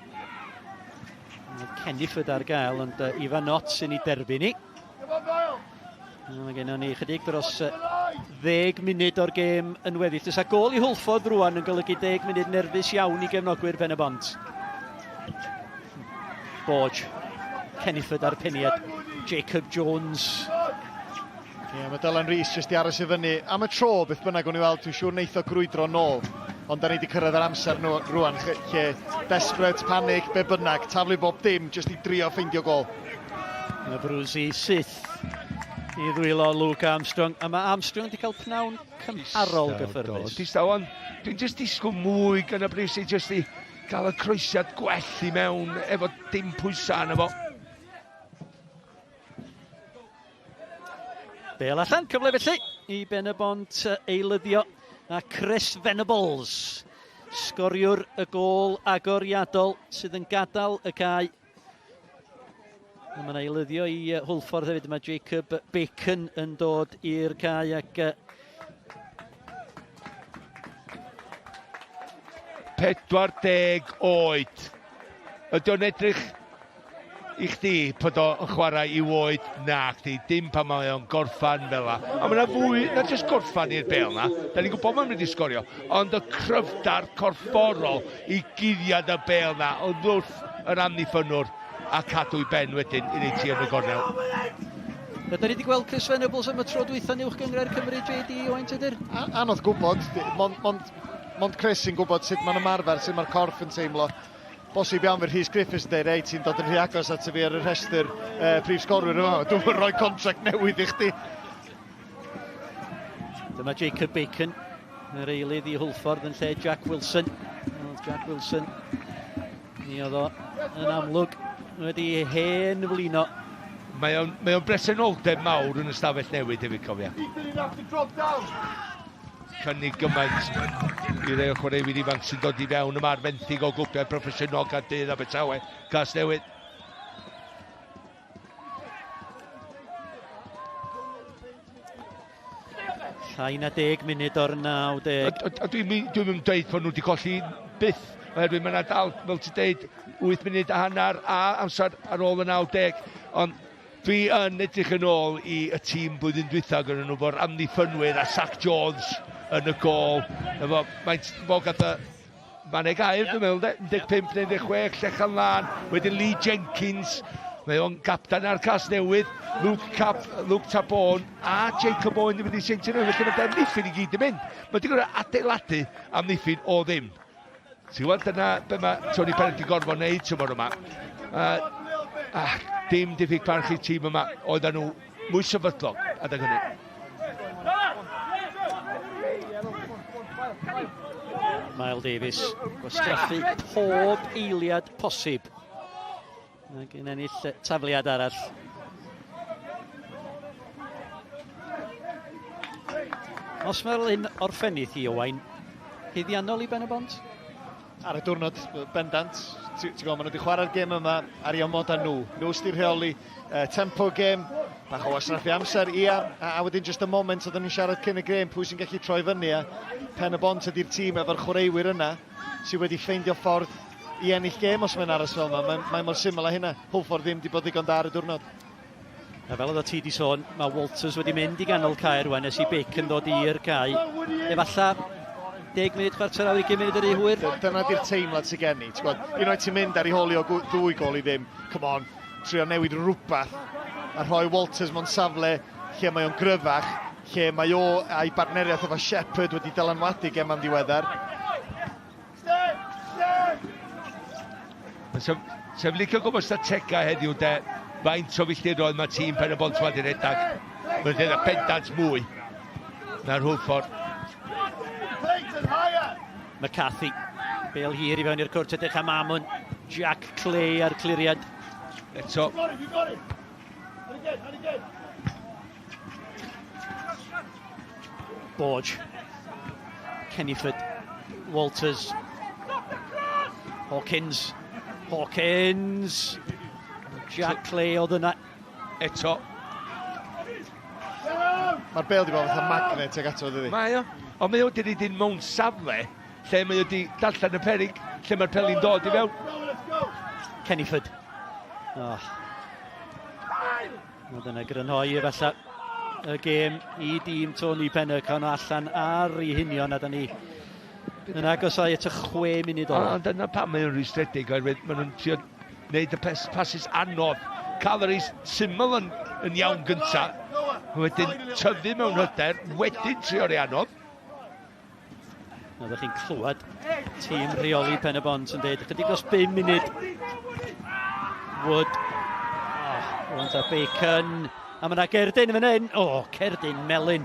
Kenniford ar gael, ond uh, Ifan Knott sy'n ei derbyn ni. Mae gennym ni chydig dros 10 munud o'r gêm yn weddill. Does a gol i Hwlffordd rwan yn golygu 10 munud nerfus iawn i gefnogwyr Pen y Bont. Borge, Kenniford ar peniad, Jacob Jones. Ie, yeah, mae Dylan Rees jyst i aros i fyny. Am y tro, beth bynnag o'n i weld, dwi'n siŵr neith o grwydro nôl. Ond da ni wedi cyrraedd yr amser nhw rwan, lle desperate, panic, be bynnag, taflu bob dim, jyst i drio ffeindio gol. Mae Brwsi syth i ddwylo Luke Armstrong. A mae Armstrong wedi cael pnawn cymharol gyffyrddus. Distaw, ond dwi'n just disgwyl mwy gan y Brwsi just i gael y croesiad gwell i mewn efo dim pwysau arno fo. Bel allan, cyfle felly i Ben y Bont eilyddio a Chris Venables, sgoriwr y gôl agoriadol sydd yn gadael y cae. A mae'n eilyddio i Hwlffordd hefyd, mae Jacob Bacon yn dod i'r cae ac 40 oed. Ydy o'n edrych i chdi bod o'n chwarae i'w oed? Na chdi, dim pan mae o'n gorffan fel la. A mae yna fwy na jyst gorffan i'r bel na. Da ni'n gwybod mae'n mynd i sgorio. Ond y cryfdar corfforol i guddiad y bel na oedd wrth yr amddiffynnwr a cadw i ben wedyn i rei ti yn y gornel. Ydyn ni wedi gweld Chris Venables am y tro dwytha yn uwch gynghrair Cymru, JD, Owain Tudur? Anodd gwybod, mond, mond, mond Chris sy'n gwybod sut mae'n ymarfer, sut mae'r corff yn teimlo. Bosib iawn fydd Rhys Griffiths yn dweud, reit, ti'n dod yn rhy agos at fi ar y rhestr prif sgorwyr yma, dwi'n mynd rhoi contract newydd i chdi. Dyma Jacob Bacon, yr eilydd i Hwlffordd yn lle Jack Wilson. Oedd Jack Wilson, mi oedd o yn amlwg wedi hen flino. Mae o'n, mae o'n bresenoldeb mawr yn y stafell newid hefyd, cofia. Cynnig gymaint i rei o chwaraewyr ifanc sy'n dod i fewn yma ar fenthyg o glwbiau proffesiynol Caerdydd, Abertawe, Casnewydd. Llai na deg munud o'r 90. A, a, a dwi'n dwi mynd dweud bod nhw wedi colli byth, oherwydd mae yna dal, fel ti'n dweud, 8 munud a hanner a amser ar ôl y 90. Ond dwi yn edrych yn ôl i y tîm blwyddyn dwytha gyda nhw fo'r amddiffynwyr a Sac Jones yn y gôl. Efo, mae'n fo gath y Mae'n ei gair, dwi'n meddwl, de? 15 neu 16, Llechan Lân, wedyn Lee Jenkins, mae o'n gapten ar Casnewydd, Luke, Cap, Luke Tabon a Jacob Owen yn mynd i Seintiau Newydd, felly mae amddiffyn i gyd yn mynd. Mae wedi gorfod adeiladu amddiffyn o ddim. Ti'n gwybod, dyna be mae Tony Bennett wedi gorfod wneud tymor yma. Dim diffyg parch i'r tîm yma, oedden nhw mwy sefydlog adeg hynny. Mael Davies gwastraffu pob eiliad posib. Ac yn ennill tafliad arall. Os mae'r hyn orffenith i Owain, haeddiannol i Ben y Bont? Ar y diwrnod, bendant. Ti'n gwybod, maen nhw wedi chwarae'r gêm yma ar ei omod â nhw. Nhw sydd wedi rheoli tempo gêm, bach o wasraffu amser, ia, a, a wedyn just y moment oedden ni'n siarad cyn y gêm, pwy sy'n gallu troi fyny, a Pen y Bont ydy'r tîm efo'r chwaraewyr yna sydd wedi ffeindio ffordd i ennill gêm os mae'n aros fel yma. Mae'n mae mor syml â hynna. Hwlffordd ddim wedi bod ddigon da ar y diwrnod. A fel oedd ti wedi sôn, mae Walters wedi mynd i ganol cae rwan nes i Bacon ddod i'r cae. Efalla 10 munud, chwarter awr, 20 munud yr ei hwyr. Dyna di'r teimlad sydd gen i. Ti'n gwybod, unwaith ti'n mynd ar ei holi o ddwy gol i ddim, come on, trio newid rhywbeth a rhoi Walters mewn safle lle mae o'n gryfach, lle mae o a'i bartneriaeth efo Shepherd wedi dylanwadu gema'n ddiweddar. Sef licio gwybod strategau heddiw de, faint o filltiroedd mae tîm Pen y Bont wedi rhedeg. Mae'n rhedeg bendant mwy na'r Hwlffordd. McCarthy, bel hir i fewn i'r cwrt, edrych am Amon, Jack Clay a'r cliriad. Eto. Borge. Kennyford. Walters. Hawkins. Hawkins. Jack Clay oedd yna. Eto. Mae'r bel di bod fatha magnet ag ato, dydi? Mae o. Ond mae o wedi dyn mewn safle lle mae o wedi darllen y perig, lle mae'r peli'n dod i fewn. Kennyford. Oh. Oedd yna grynhoi efallai y gêm i dîm Tony Pennock ond allan ar ei hunion a da ni yn agosau at y chwe munud ola. Ond dyna pam mae o'n rwystredig oherwydd maen nhw'n trio wneud y pasys anodd. Cael yr syml yn, yn iawn gynta, wedyn tyfu mewn hyder, wedyn trio rei anodd. Oeddech chi'n clywed tîm rheoli Pen y Bont yn dweud ychydig dros 5 munud. Wood. Oh. Rwan ta Bacon. A mae yna gerdyn yn fan hyn. O, oh, cerdyn melyn.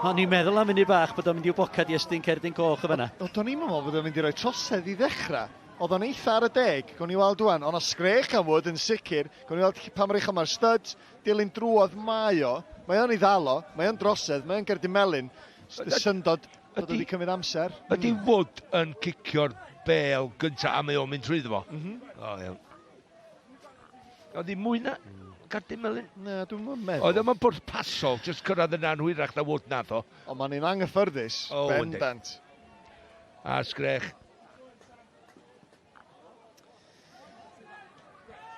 O'n i'n meddwl am funud bach bod o'n mynd i'w bocad i estyn cerdyn coch y fanna. O, do'n i'n meddwl bod o'n mynd i roi trosedd i ddechrau. Oedd o'n eitha ar y deg, gawn ni weld wan. O'na sgrech am Wood yn sicr. Gawn ni weld pa mor uchel mae'r studs. Dilyn drwodd mae o. Mae o'n ei ddal o. Mae o'n drosedd. Mae o'n gerdyn melyn. Syndod bod o wedi cymryd amser. Ydy Wood yn cicio'r bêl gynta a mae o'n mynd trwyddo fo? Mm -hmm. O, iawn. Oedd hi mwy na gardyn melyn? Na, dwi'n meddwl. Oedd o'n bwrpasol, jyst cyrraedd yna'n hwyrach na Wood nath o. Ond mae'n un anghyffyrddus, oh, bendant. A sgrech.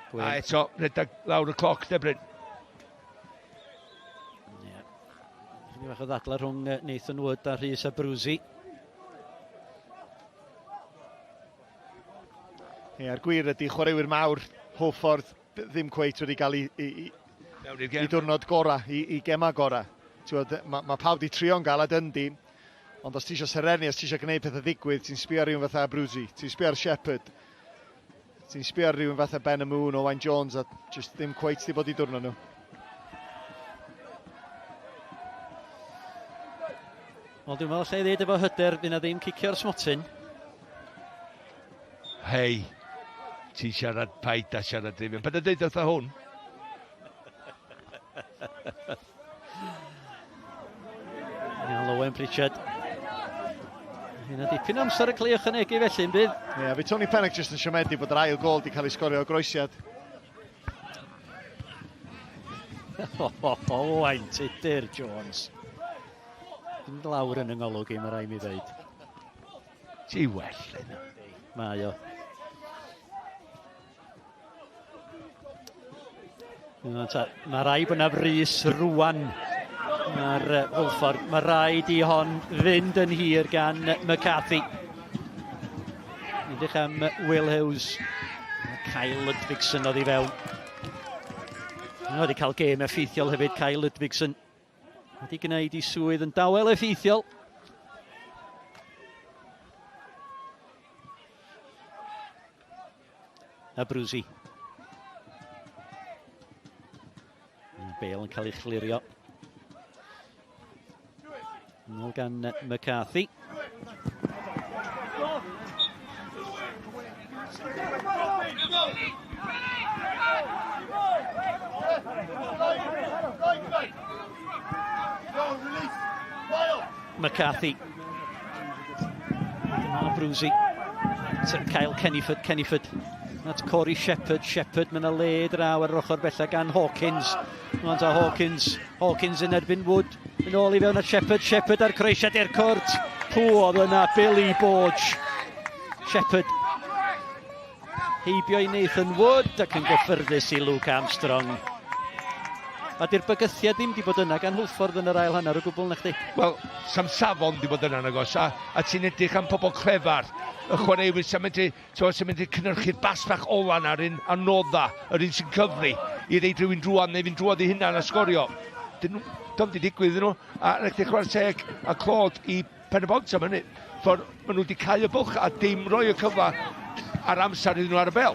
Gwyn. A eto, rhedeg lawr y cloc, de Bryn. Ie. Yeah. Chydig bach o ddadlau rhwng Nathan Wood a Rhys Abruzzi. Ie, a'r gwir ydy, chwaraewyr mawr Hwlffordd ddim cweit wedi cael i, i, i, i diwrnod gorau, i, i gema gorau. Mae ma pawb wedi trio'n galed yndi, ond os ti eisiau serennu, os ti eisiau gwneud pethau ddigwydd, ti'n sbio ar rhywun fatha Abruzzi, ti'n sbio ar Shepherd, ti'n sbio ar rhywun fatha Ben y Moon, Owain Jones, a just ddim cweit di bod i diwrnod nhw. Wel, dwi'n meddwl lle i ddeud efo hyder, fydd na ddim cicio'r smotyn. Hei, ti'n siarad paid a siarad ddim. Paid a deud wrtha hwn. Iawn, Owen Pritchard. Hynna dipyn o amser y cael ei ychwanegu felly, yn bydd? Ie, yeah, fi Tony Pennock jyst yn siomedi bod yr ail gol wedi cael ei sgorio o groesiad. Owain Tudur Jones. Dim lawr yn yng ngolwg i, mae rai mi ddeud. Ti well yna. Mae o. Mae rai bod yna frys rwan. Mae'r Hwlffordd. Mae rhaid i hon fynd yn hir gan McCarthy. Edrych am Will Hughes. Kyle Ludvigsen oedd i fewn. Mae wedi cael gêm effeithiol hefyd, Kyle Ludvigsen. Wedi gwneud i swydd yn dawel effeithiol. A Brwsi. Bale yn cael ei chlirio. Nôl gan McCarthy. McCarthy. Dyma Brwsi. Kyle Kennyford, Kennyford. That's Corey Shepherd, Shepherd, mae yna le draw ar yr ochr bella gan Hawkins. Ond a Hawkins, Hawkins yn erbyn Wood. Yn ôl i fewn at Shepherd, Shepherd ar croesiad i'r cwrt. Pw oedd yna, Billy Borge. Shepherd heibio i Nathan Wood ac yn gyffyrddus i Luke Armstrong. A di'r bygythiad ddim di bod yna gan Hwlffordd yn yr ail hanner o gwbl na chdi? Wel, sam safon di bod yna nagos, a, a ti'n edrych am pobl clefar, y chwaraewyr sy'n mynd i, sy'n mynd i cynhyrchu'r bas bach ola na'r un anodda, yr un sy'n cyfri, i reid rhywun drwan neu fynd drwodd i hunan a sgorio. Dyn nhw, dyn di digwydd iddyn nhw, a rhaid i chwarae teg a clod i Pen-y-bont am hynny. Ffordd maen nhw wedi cau y bwlch a dim rhoi y cyfle a'r amser iddyn nhw ar y bel.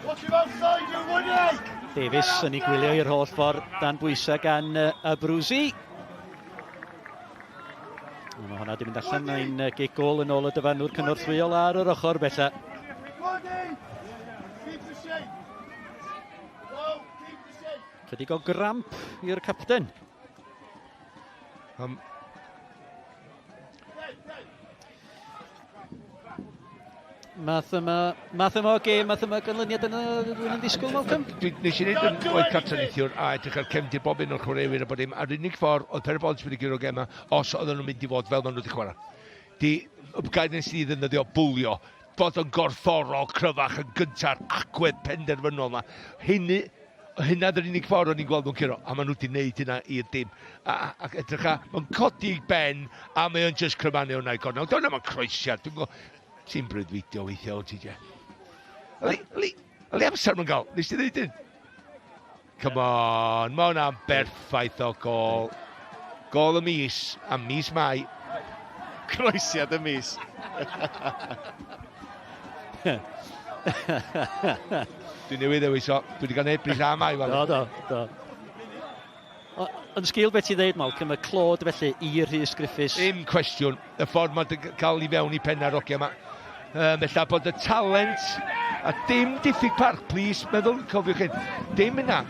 Davies yn ei gwylio i'r holl ffordd dan bwysau gan Abruzzi. Mae hwnna wedi mynd allan, mae'n gig gol yn ôl y dyfarnwr cynorthwyol ar yr ochr bella. Chydig o gramp i'r capten. Math yma, math yma o gêm, math yma o ganlyniad yna rwy'n yn ddisgwyl, Malcolm? Dwi, nes i wneud yn oed cartre neithiwr a edrych ar cefndir bob un o'r chwaraewyr a bod dim, a'r unig ffordd oedd Pen y Bont wedi guro gema os oedden nhw'n mynd i fod fel maen nhw wedi chwarae. Di, gair nes i ddefnyddio bwlio, bod yn gorfforol cryfach yn gynta'r agwedd penderfynol yma. Hynny Hynna oedd yr unig ffordd o'n i'n gweld nhw'n curo, a maen nhw wedi gwneud hynna i'r dim. A, ac edrych a, mae'n codi i ben, a mae o'n just crymanu hwnna i gornel. Dyna mae'n croesiad, dwi'n gwybod, ti'n breuddwydio weithiau, wyt ti, Je? Yli, yli, yli amser mae'n gael, nes ti ddeud hyn? Come on, mae hwnna'n berffaith o gol. Gol y mis, a mis Mai. Croesiad y mis. Dwi newydd ddewis o. Dwi wedi cael Ebrill a Mai. Do, do, do. O, yn sgil beth ti'n ddeud, Malcolm, y clod felly i Rhys Griffiths. Dim cwestiwn, y ffordd mae'n cael i fewn i penna'r ogia yma. Um, ella bod y talent a dim diffyg parch, plis, meddwl, cofiwch hyn, dim yna,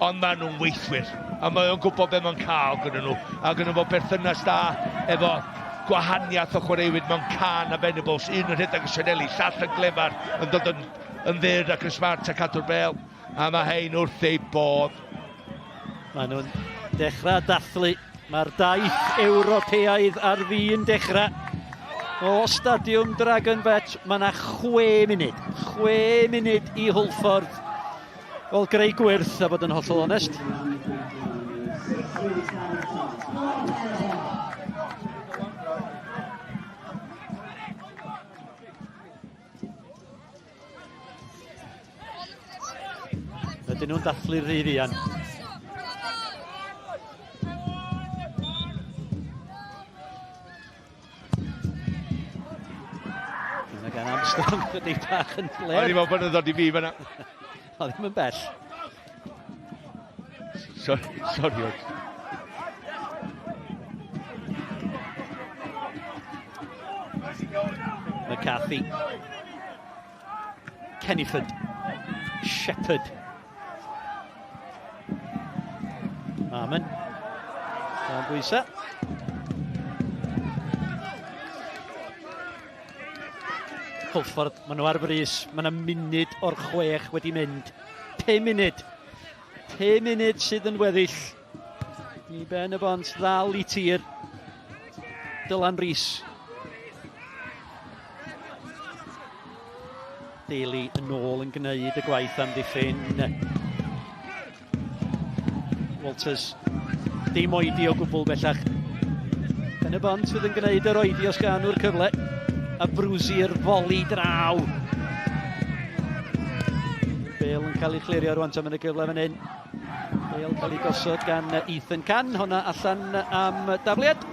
ond maen nhw'n weithwyr, a mae o'n gwybod beth mae'n cael gyda nhw, a gyda fo berthynas da efo gwahaniaeth o chwaraewyr mewn can a Venables, un yn rhedeg y sianeli, llall yn glefar, yn dod yn, yn fyr ac yn smart a cadw'r bel, a mae hein wrth ei bodd. Maen nhw'n dechrau dathlu. Mae'r daith Ewropeaidd ar fin dechrau. O Stadiwm Dragon Bet, mae yna chwe munud. Chwe munud i Hwlffordd. Wel, greu gwyrth, a bod yn hollol onest. Ydyn nhw'n dathlu rhy fuan. Dyna gan Armstrong chydig bach yn fler. O'n i'n meddwl bod yn ddod i fi fyna. O, ddim yn bell. Sorry, sorry. McCarthy. Kenniford. Shepherd. Marmon. Dan bwysau. Hwlffordd, maen nhw ar frys. Mae yna munud o'r chwech wedi mynd. 5 munud. 5 munud sydd yn weddill. I Ben y Bont ddal i tir. Dylan Rees. Daly yn ôl yn gwneud y gwaith amddiffyn. Walters, dim oedi o gwbl bellach. Pen y bont fydd yn gwneud yr oedi os gan nhw'r cyfle. A Brwsi'r foli draw. Bale yn cael ei chlirio rwan tan yn y gyfle fan hyn. Bale cael ei gosod gan Ethan Can. Honna allan am dafliad.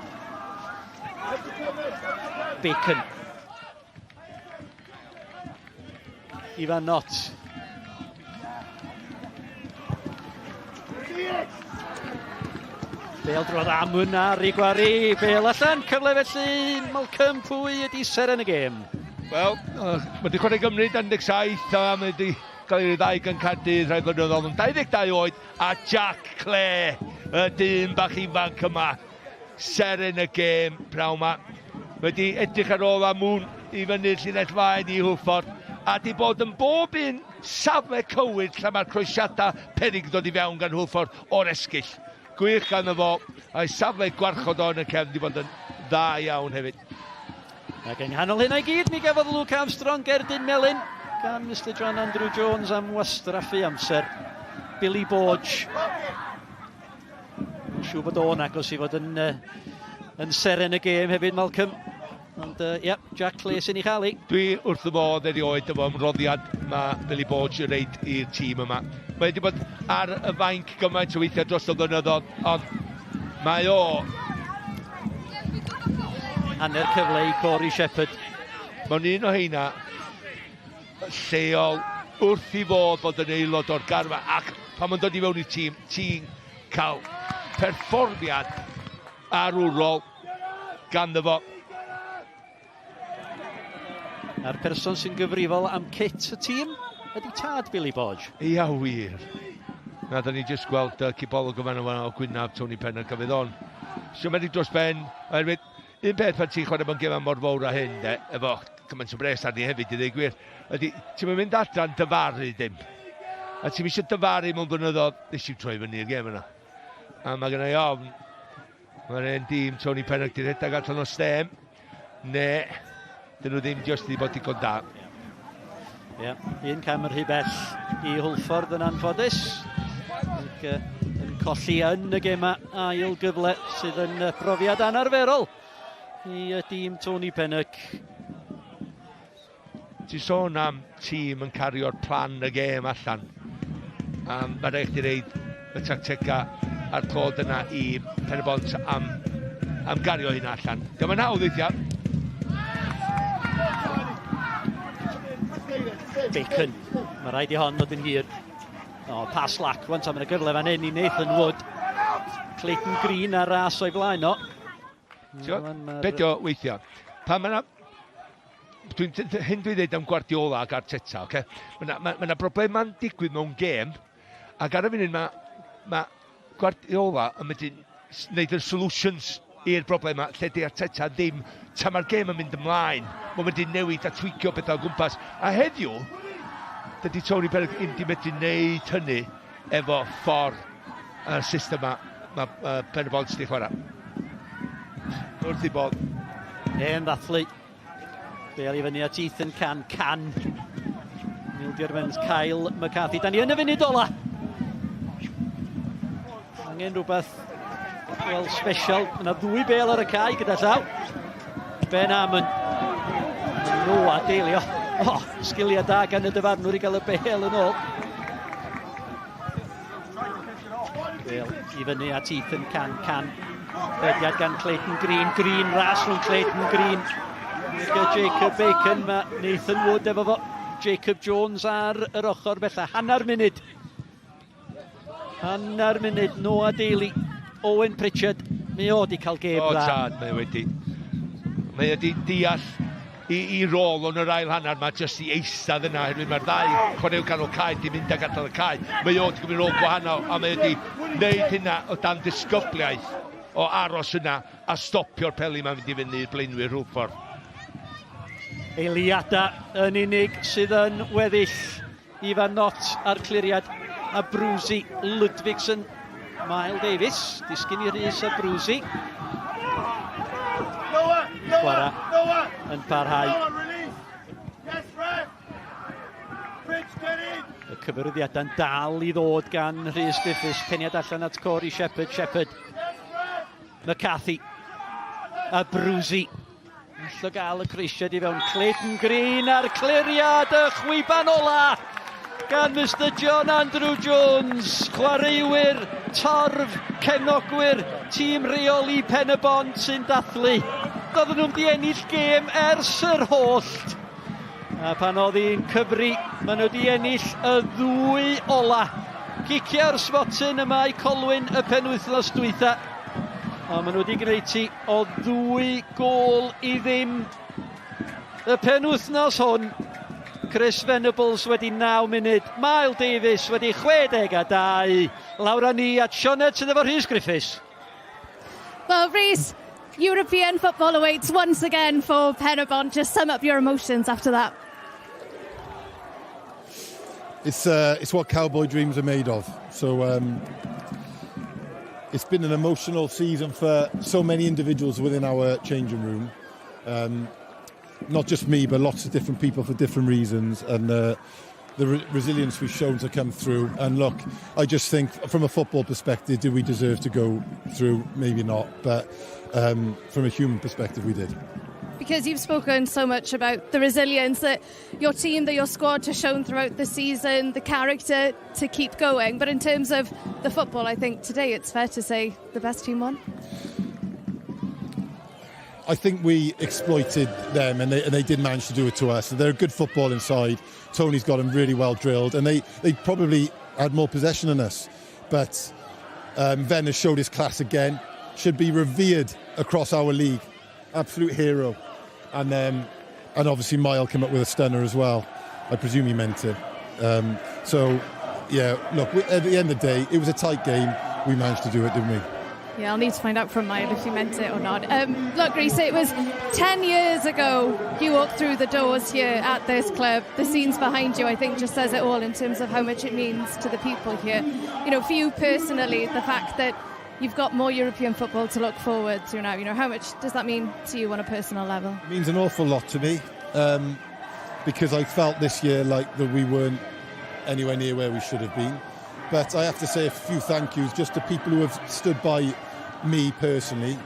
Bacon. Ifan Knott. Bale drodd am yna, Rigwari, Bale allan, cyfle felly, Malcolm, pwy ydi seren y gêm? Wel, uh, mae wedi chwarae Gymru 17 a mae wedi cael ei ryddhau gan Caerdydd rhai blynyddoedd yn 22 oed a Jack Clare, y dyn bach ifanc yma, seren y gêm pnawn 'ma. Mae wedi edrych ar ôl Amun i fyny'r llinell faen i Hwlffordd a di bod yn bob un safle cywir lle mae'r croesiadau peryg yn dod i fewn gan Hwlffordd o'r esgyll. Gwych ganddo fo, a'i safle gwarchod o yn y cefn di bod yn dda iawn hefyd. Ac yng nghanol hynna i gyd, mi gafodd Luke Armstrong gerdyn melyn gan Mr John Andrew Jones am wastraffu amser. Billy Borge. Mae'n siŵr bod o'n agos i fod yn, uh, yn seren y gêm hefyd, Malcolm. Ond, uh, yeah, Jack Clay sy'n ei chael i. Dwi wrth y modd erioed efo ymroddiad mae Billy Borge yn reid i'r tîm yma. Mae wedi bod ar y fainc gymaint o weithiau dros y blynyddoedd, ond mae o... Hanner cyfle i Corey Shepherd. Mae'n un o heina lleol wrth i fod bod yn aelod o'r garfa ac pan mae'n dod i fewn i'r tîm, ti'n cael perfformiad arwrol ganddo fo. A'r person sy'n gyfrifol am kit y tîm ydy tad Billy Bodge. Ia wir. Na, da ni jyst gweld uh, cipolwg yma yma o Gwynaf, Tony Penn yn cyfydd on. Siomedig dros ben, oherwydd un peth pan ti'n chwarae mewn gemau mor fawr â hyn, de, efo gymaint o bres arni hefyd i ddweud gwir, ydy, ti'n mynd adran dyfaru dim. A ti'n eisiau dyfaru mewn blynyddoedd, nes i'n troi fyny'r gêm yna. A mae gen i ofn, mae'r hen dîm Tony Pennock di rhedeg allan o stem, ne, dyn nhw ddim jyst wedi bod digon da. Ie, yeah, un cam yn rhy bell i Hwlffordd yn anffodus. Ac, uh, yn colli yn y gemau ail gyfle sydd yn brofiad anarferol i y dîm Tony Pennock. Ti'n sôn am tîm yn cario'r plan y gêm allan. Um, mae rhaid chdi reid y tactegau a'r clod yna i Pen-y-bont am, am gario hynna allan. Diolch yn hawdd weithiau. Bacon. Mae rhaid i hon fod yn hir. O, pas slac. Rwan tan mae'n y gyfle fan hyn i Nathan Wood. Clayton Green ar ras o'i flaen o. Be di o weithiau? Pan mae Dwi'n, hyn dwi'n dweud am Guardiola ac Arteta, oce? Okay? Mae yna ma, ma broblemau'n digwydd mewn gêm, ac ar y funud mae ma Guardiola yn mynd i wneud y solutions i'r broblemau lle di Arteta ddim, tra mae'r gêm yn mynd ymlaen, mae'n mynd i newid a tweakio bethau o gwmpas. A heddiw, dydy Tony Berg ddim di medru wneud hynny efo ffordd y system ma, mae Pen-y-bont di chwarae. Wrth i bodd. Hen ddathlu. Bale i fyny at Ethan Can. Can. Mildiwr mewn Kyle McCarthy. Da ni yn y funud ola. Angen rhywbeth wel, special. Yna ddwy bel ar y cae gyda llaw. Ben Amon. Noah Daly. Oh, oh, sgiliau da gan y dyfarnwr i gael y bel yn ôl. Bale i fyny at Ethan Can. Can. Rediad gan Clayton Green. Green ras rhwng Clayton Green. Gyda Jacob Bacon. Mae Nathan Wood efo fo. Jacob Jones ar yr ochr bella. Hanner munud. Hanner munud. Noah Daly. Owen Pritchard. Mae o wedi cael gêm dda. O tad, mae wedi. Mae wedi deall i, i rôl o'n yr ail hanner mae jyst i eistedd yna oherwydd mae'r ddau chwaraewr canol cae di mynd a gadael y cae. Mae o wedi cymryd rôl gwahanol a mae wedi wneud hynna o dan ddisgybliaeth o aros yna a stopio'r peli mae'n mynd i fyny i'r blaenwyr Hwlffordd. Eiliadau yn unig sydd yn weddill. Ifan Knott a'r cliriad a Brwsi Ludvigsen. Mael Davies, disgyn i Rhys a Brwsi. Chwarae yn parhau. Y cyfarwyddiadau'n dal i ddod gan Rhys Griffiths. Peniad allan at Corey Shepherd. Shepherd. McCarthy. A Brwsi. Allo gael y croesiad i fewn. Clayton Green a'r cliriad, y chwiban ola gan Mr John Andrew Jones. Chwaraewyr, torf, cefnogwyr, tîm rheoli Pen y Bont sy'n dathlu. Doedden nhw'n di ennill gêm ers yr hollt. A pan oedd hi'n cyfri, maen nhw wedi ennill y ddwy ola. Cicio'r smotyn yma i Colwyn y penwythnos dwytha. Ond maen nhw wedi gwneud ti o ddwy gôl i ddim. Y penwythnos hwn, Chris Venables wedi 9 munud, Mael Davies wedi 62. Lawr â ni at Sioned sydd efo Rhys Griffiths. Well, Rhys, European football awaits once again for Penybont. Just sum up your emotions after that. It's, it's what cowboy dreams are made of. So it's been an emotional season for so many individuals within our changing room. Not just me, but lots of different people for different reasons. And the resilience we've shown to come through. And look, I just think from a football perspective, did we deserve to go through? Maybe not. But from a human perspective, we did. Because you've spoken so much about the resilience that your team, that your squad has shown throughout the season, the character to keep going. But in terms of the football, I think today it's fair to say the best team won. I think we exploited them and they did manage to do it to us. They're a good football inside. Tony's got them really well drilled and they probably had more possession than us. But Ven has showed his class again. Should be revered across our league. Absolute hero. And obviously Mile came up with a stunner as well. I presume he meant it. So, yeah, look, at the end of the day, it was a tight game. We managed to do it, didn't we? Yeah, I'll need to find out from Mile if he meant it or not. Look, Rhys, it was 10 years ago you walked through the doors here at this club. The scenes behind you, I think, just says it all in terms of how much it means to the people here. For you personally, the fact that you've got more European football to look forward to now, how much does that mean to you on a personal level? It means an awful lot to me, because I felt this year like that we weren't anywhere near where we should have been. But I have to say a few thank yous just to people who have stood by me personally,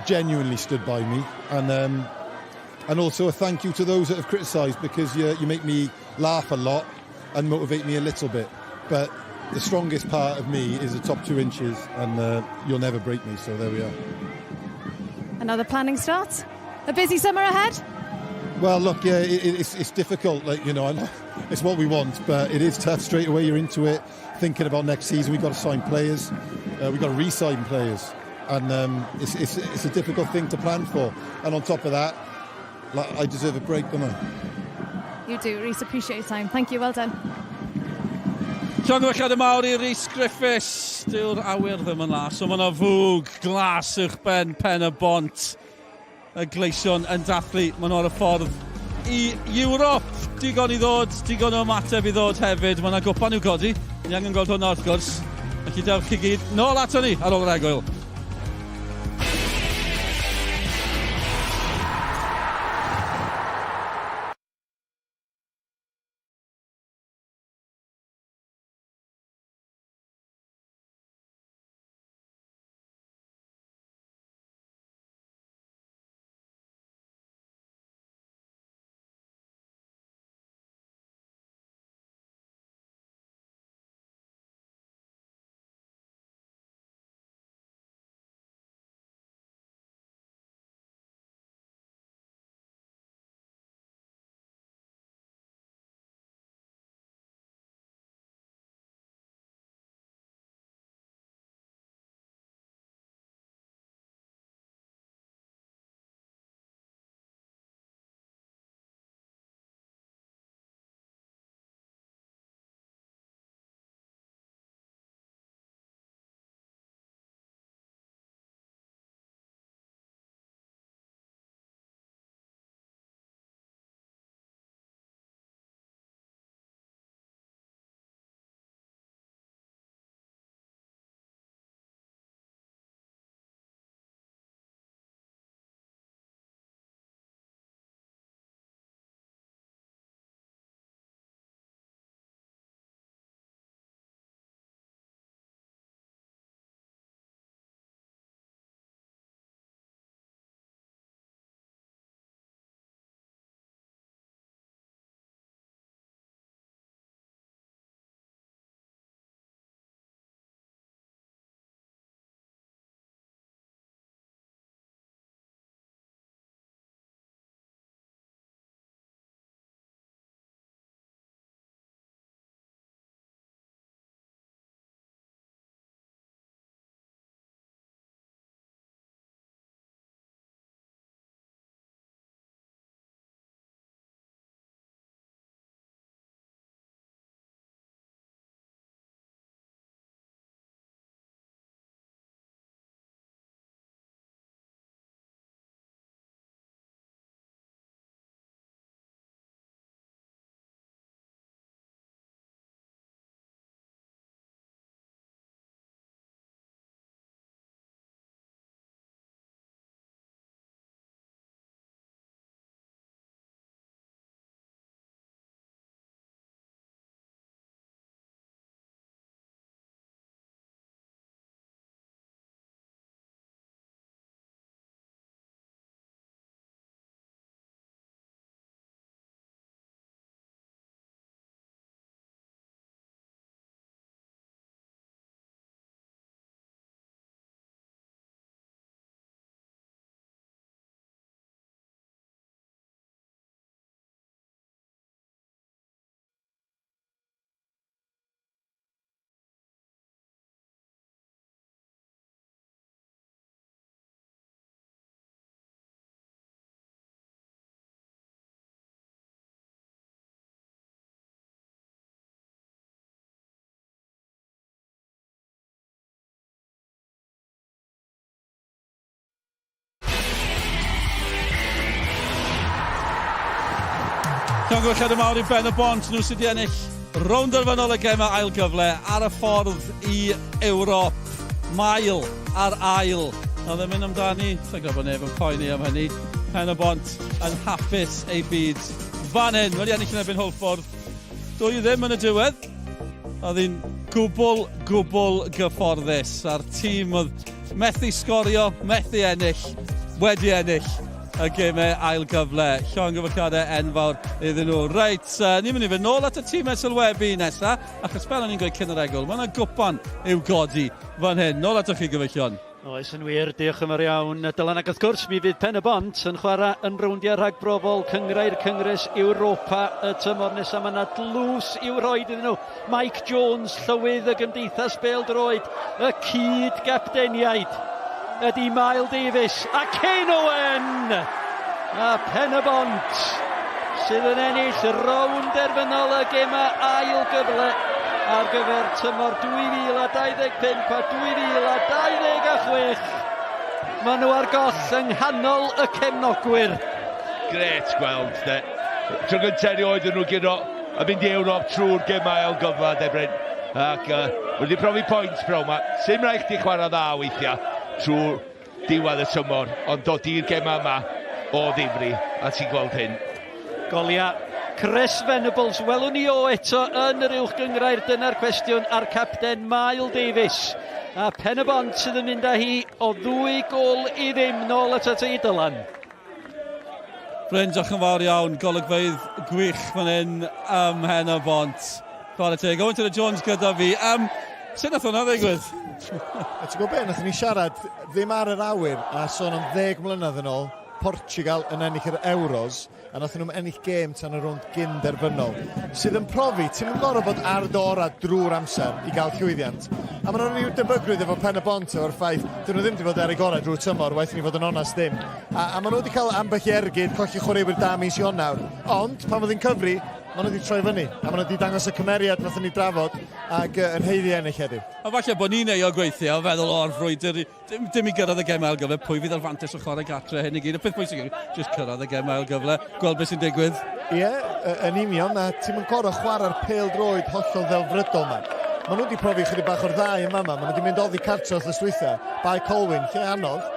genuinely stood by me, and also a thank you to those that have criticised, because you make me laugh a lot and motivate me a little bit. But the strongest part of me is the top 2 inches, and you'll never break me, so there we are. Another planning starts? A busy summer ahead? Well, look, yeah, it's difficult. I'm It's what we want, but it is tough straight away. You're into it, thinking about next season. We've got to sign players, we've got to re-sign players, and it's, it's, it's a difficult thing to plan for. And on top of that, like, I deserve a break, don't I? You do, Rhys. Appreciate your time. Thank you. Well done. Llongyfarchiadau mawr i Rhys Griffiths. Dyw'r awyr ddim yn las, ond mae yna fwg glas uwch ben pen y bont. Y gleision yn dathlu, maen nhw ar y ffordd i Ewrop. Digon i ddod, digon o ymateb i ddod hefyd. Mae yna gwpan i'w godi. Ni angen gweld hwnna wrth gwrs. Felly dewch chi gyd nôl ato ni ar ôl yr egwyl. Llongyfarchiadau mawr i Ben y Bont, nhw sydd wedi ennill rownd derfynol y gemau ail gyfle ar y ffordd i Ewrop. Mael ar ail. Oedd yn mynd amdani, sa'n gwybod bod neb yn poeni am hynny. Pen y Bont yn hapus ei byd. Fan hyn, wedi ennill yn erbyn Hwlffordd. 2-0 yn y diwedd. Oedd hi'n gwbl, gwbl gyfforddus. A'r tîm oedd methu sgorio, methu ennill, wedi ennill y gemau ail gyfle. Llongyfarchiadau enfawr iddyn nhw. Reit, uh, ni'n mynd i fynd nôl at y tîmau sylwebu nesaf, achos fel o'n i'n gweud cyn yr egwyl, mae yna gwpan i'w godi fan hyn. Nôl atoch chi, gyfeillion. Oes yn wir, diolch yn fawr iawn Dylan. Ac wrth gwrs mi fydd Pen y Bont yn chwarae yn rowndiau rhagbrofol Cynghrair Cyngres Europa y tymor nesaf. Mae yna dlws i'w rhoi iddyn nhw. Mike Jones, llywydd y Gymdeithas Bêl-droed, y cyd-gapteniaid ydy Mael Davies a Kane Owen a Pen y Bont sydd yn ennill rownd derfynol y gemau ail gyfle ar gyfer tymor 2025 a 2026. Maen nhw ar goll yng nghanol y cefnogwyr. Gret gweld, de. Tro gyntaf erioed yn nhw guro a mynd i Ewrop trwy'r gemau ail gyfle, de Bryn. Ac uh, wedi profi pwynt prawn ma. Sim rhaid chdi chwarae dda weithiau trwy diwedd y tymor, ond dod i'r gemau yma o ddifri, a ti'n gweld hyn. Golia Chris Venables, welwn ni o eto yn yr uwch gynghrair, dyna'r cwestiwn, a'r capten Mael Davies. A Pen y Bont sydd yn mynd â hi o ddwy gol i ddim nôl at at ei Dylan. Bryn, diolch yn fawr iawn. Golygfeydd gwych fan hyn ym Mhen y Bont. Chwarae teg. Owen Taylor Jones gyda fi. Um, sut nath hwnna ddigwydd? A ti'n gwybod beth, nathon ni siarad ddim ar yr awyr a sôn am ddeg mlynedd yn ôl, Portugal yn ennill yr Euros, a nathon nhw'm ennill gêm tan y rownd gyn-derfynol. Sydd yn profi, ti'm yn gorfod bod ar dy orau drwy'r amser i gael llwyddiant. A mae 'na ryw debygrwydd efo Pen y Bont efo'r ffaith, dyn nhw ddim wedi bod ar eu gorau drwy'r tymor, waeth i ni fod yn onest ddim. A, a maen nhw wedi cael ambell i ergyd, colli chwaraewyr da mis Ionawr. Ond, pan oedd hi'n cyfri, maen nhw wedi troi fyny. A maen nhw wedi dangos y cymeriad wnaethon ni drafod ac uh, yn haeddu ennill heddiw. A falle bod ni'n euog weithiau o feddwl o'r frwydr, dim, dim i gyrraedd y gem ail gyfle, pwy fydd ar fantais o chwarae gartre hyn i gyd. Y peth pwysig yw, jyst cyrraedd y gem ail gyfle, gweld beth sy'n digwydd. Ie, yeah, yn union, a ti'n mynd gorau chwarae'r pêl droed hollol ddelfrydol yma. Maen nhw wedi profi chydig bach o'r ddau yma yma. Maen nhw wedi mynd oddi cartre wrth dwytha, Bae Colwyn, lle anodd.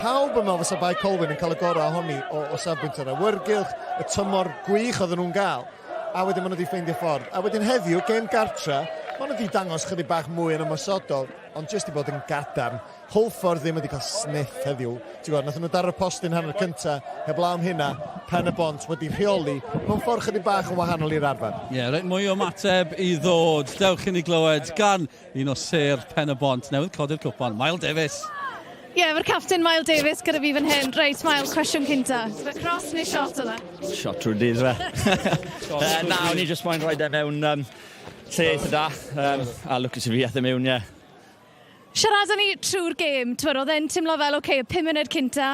Pawb yn meddwl fysa Bae Colwyn yn cael y gorau ohoni o, o safbwynt yr awyrgylch, y tymor gwych oedden nhw'n gael. A wedyn maen nhw wedi ffeindio ffordd. A wedyn heddiw, gêm gartre, maen nhw wedi dangos chydig bach mwy yn ymosodol, ond jyst i bod yn gadarn. Hwlffordd ddim wedi cael sniff heddiw. Ti'n gwybod, nathon nhw daro'r postyn hanner cynta, heblaw am hynna, Pen y Bont wedi rheoli mewn ffordd chydig bach yn wahanol i'r arfer. Ie, yeah, reit, mwy o ymateb i ddod. Dewch i ni glywed gan un o sêr Pen y Bont newydd codi'r cwpan, Mael Davies. Ie, yeah, mae'r captain Mael Davies gyda fi fan hyn. Reit, Mael, cwestiwn cynta. Cross neu shot oedd e? Shot trwy'r dydd, fe. uh, na, o'n i jyst moyn rhoi e mewn um, lle eitha da. Um, a lwcus i fi, ath e mewn, ie. Yeah. Siaradon ni trwy'r gêm, t'mod, oedd e'n timlo fel, oce, okay, y pum munud cynta,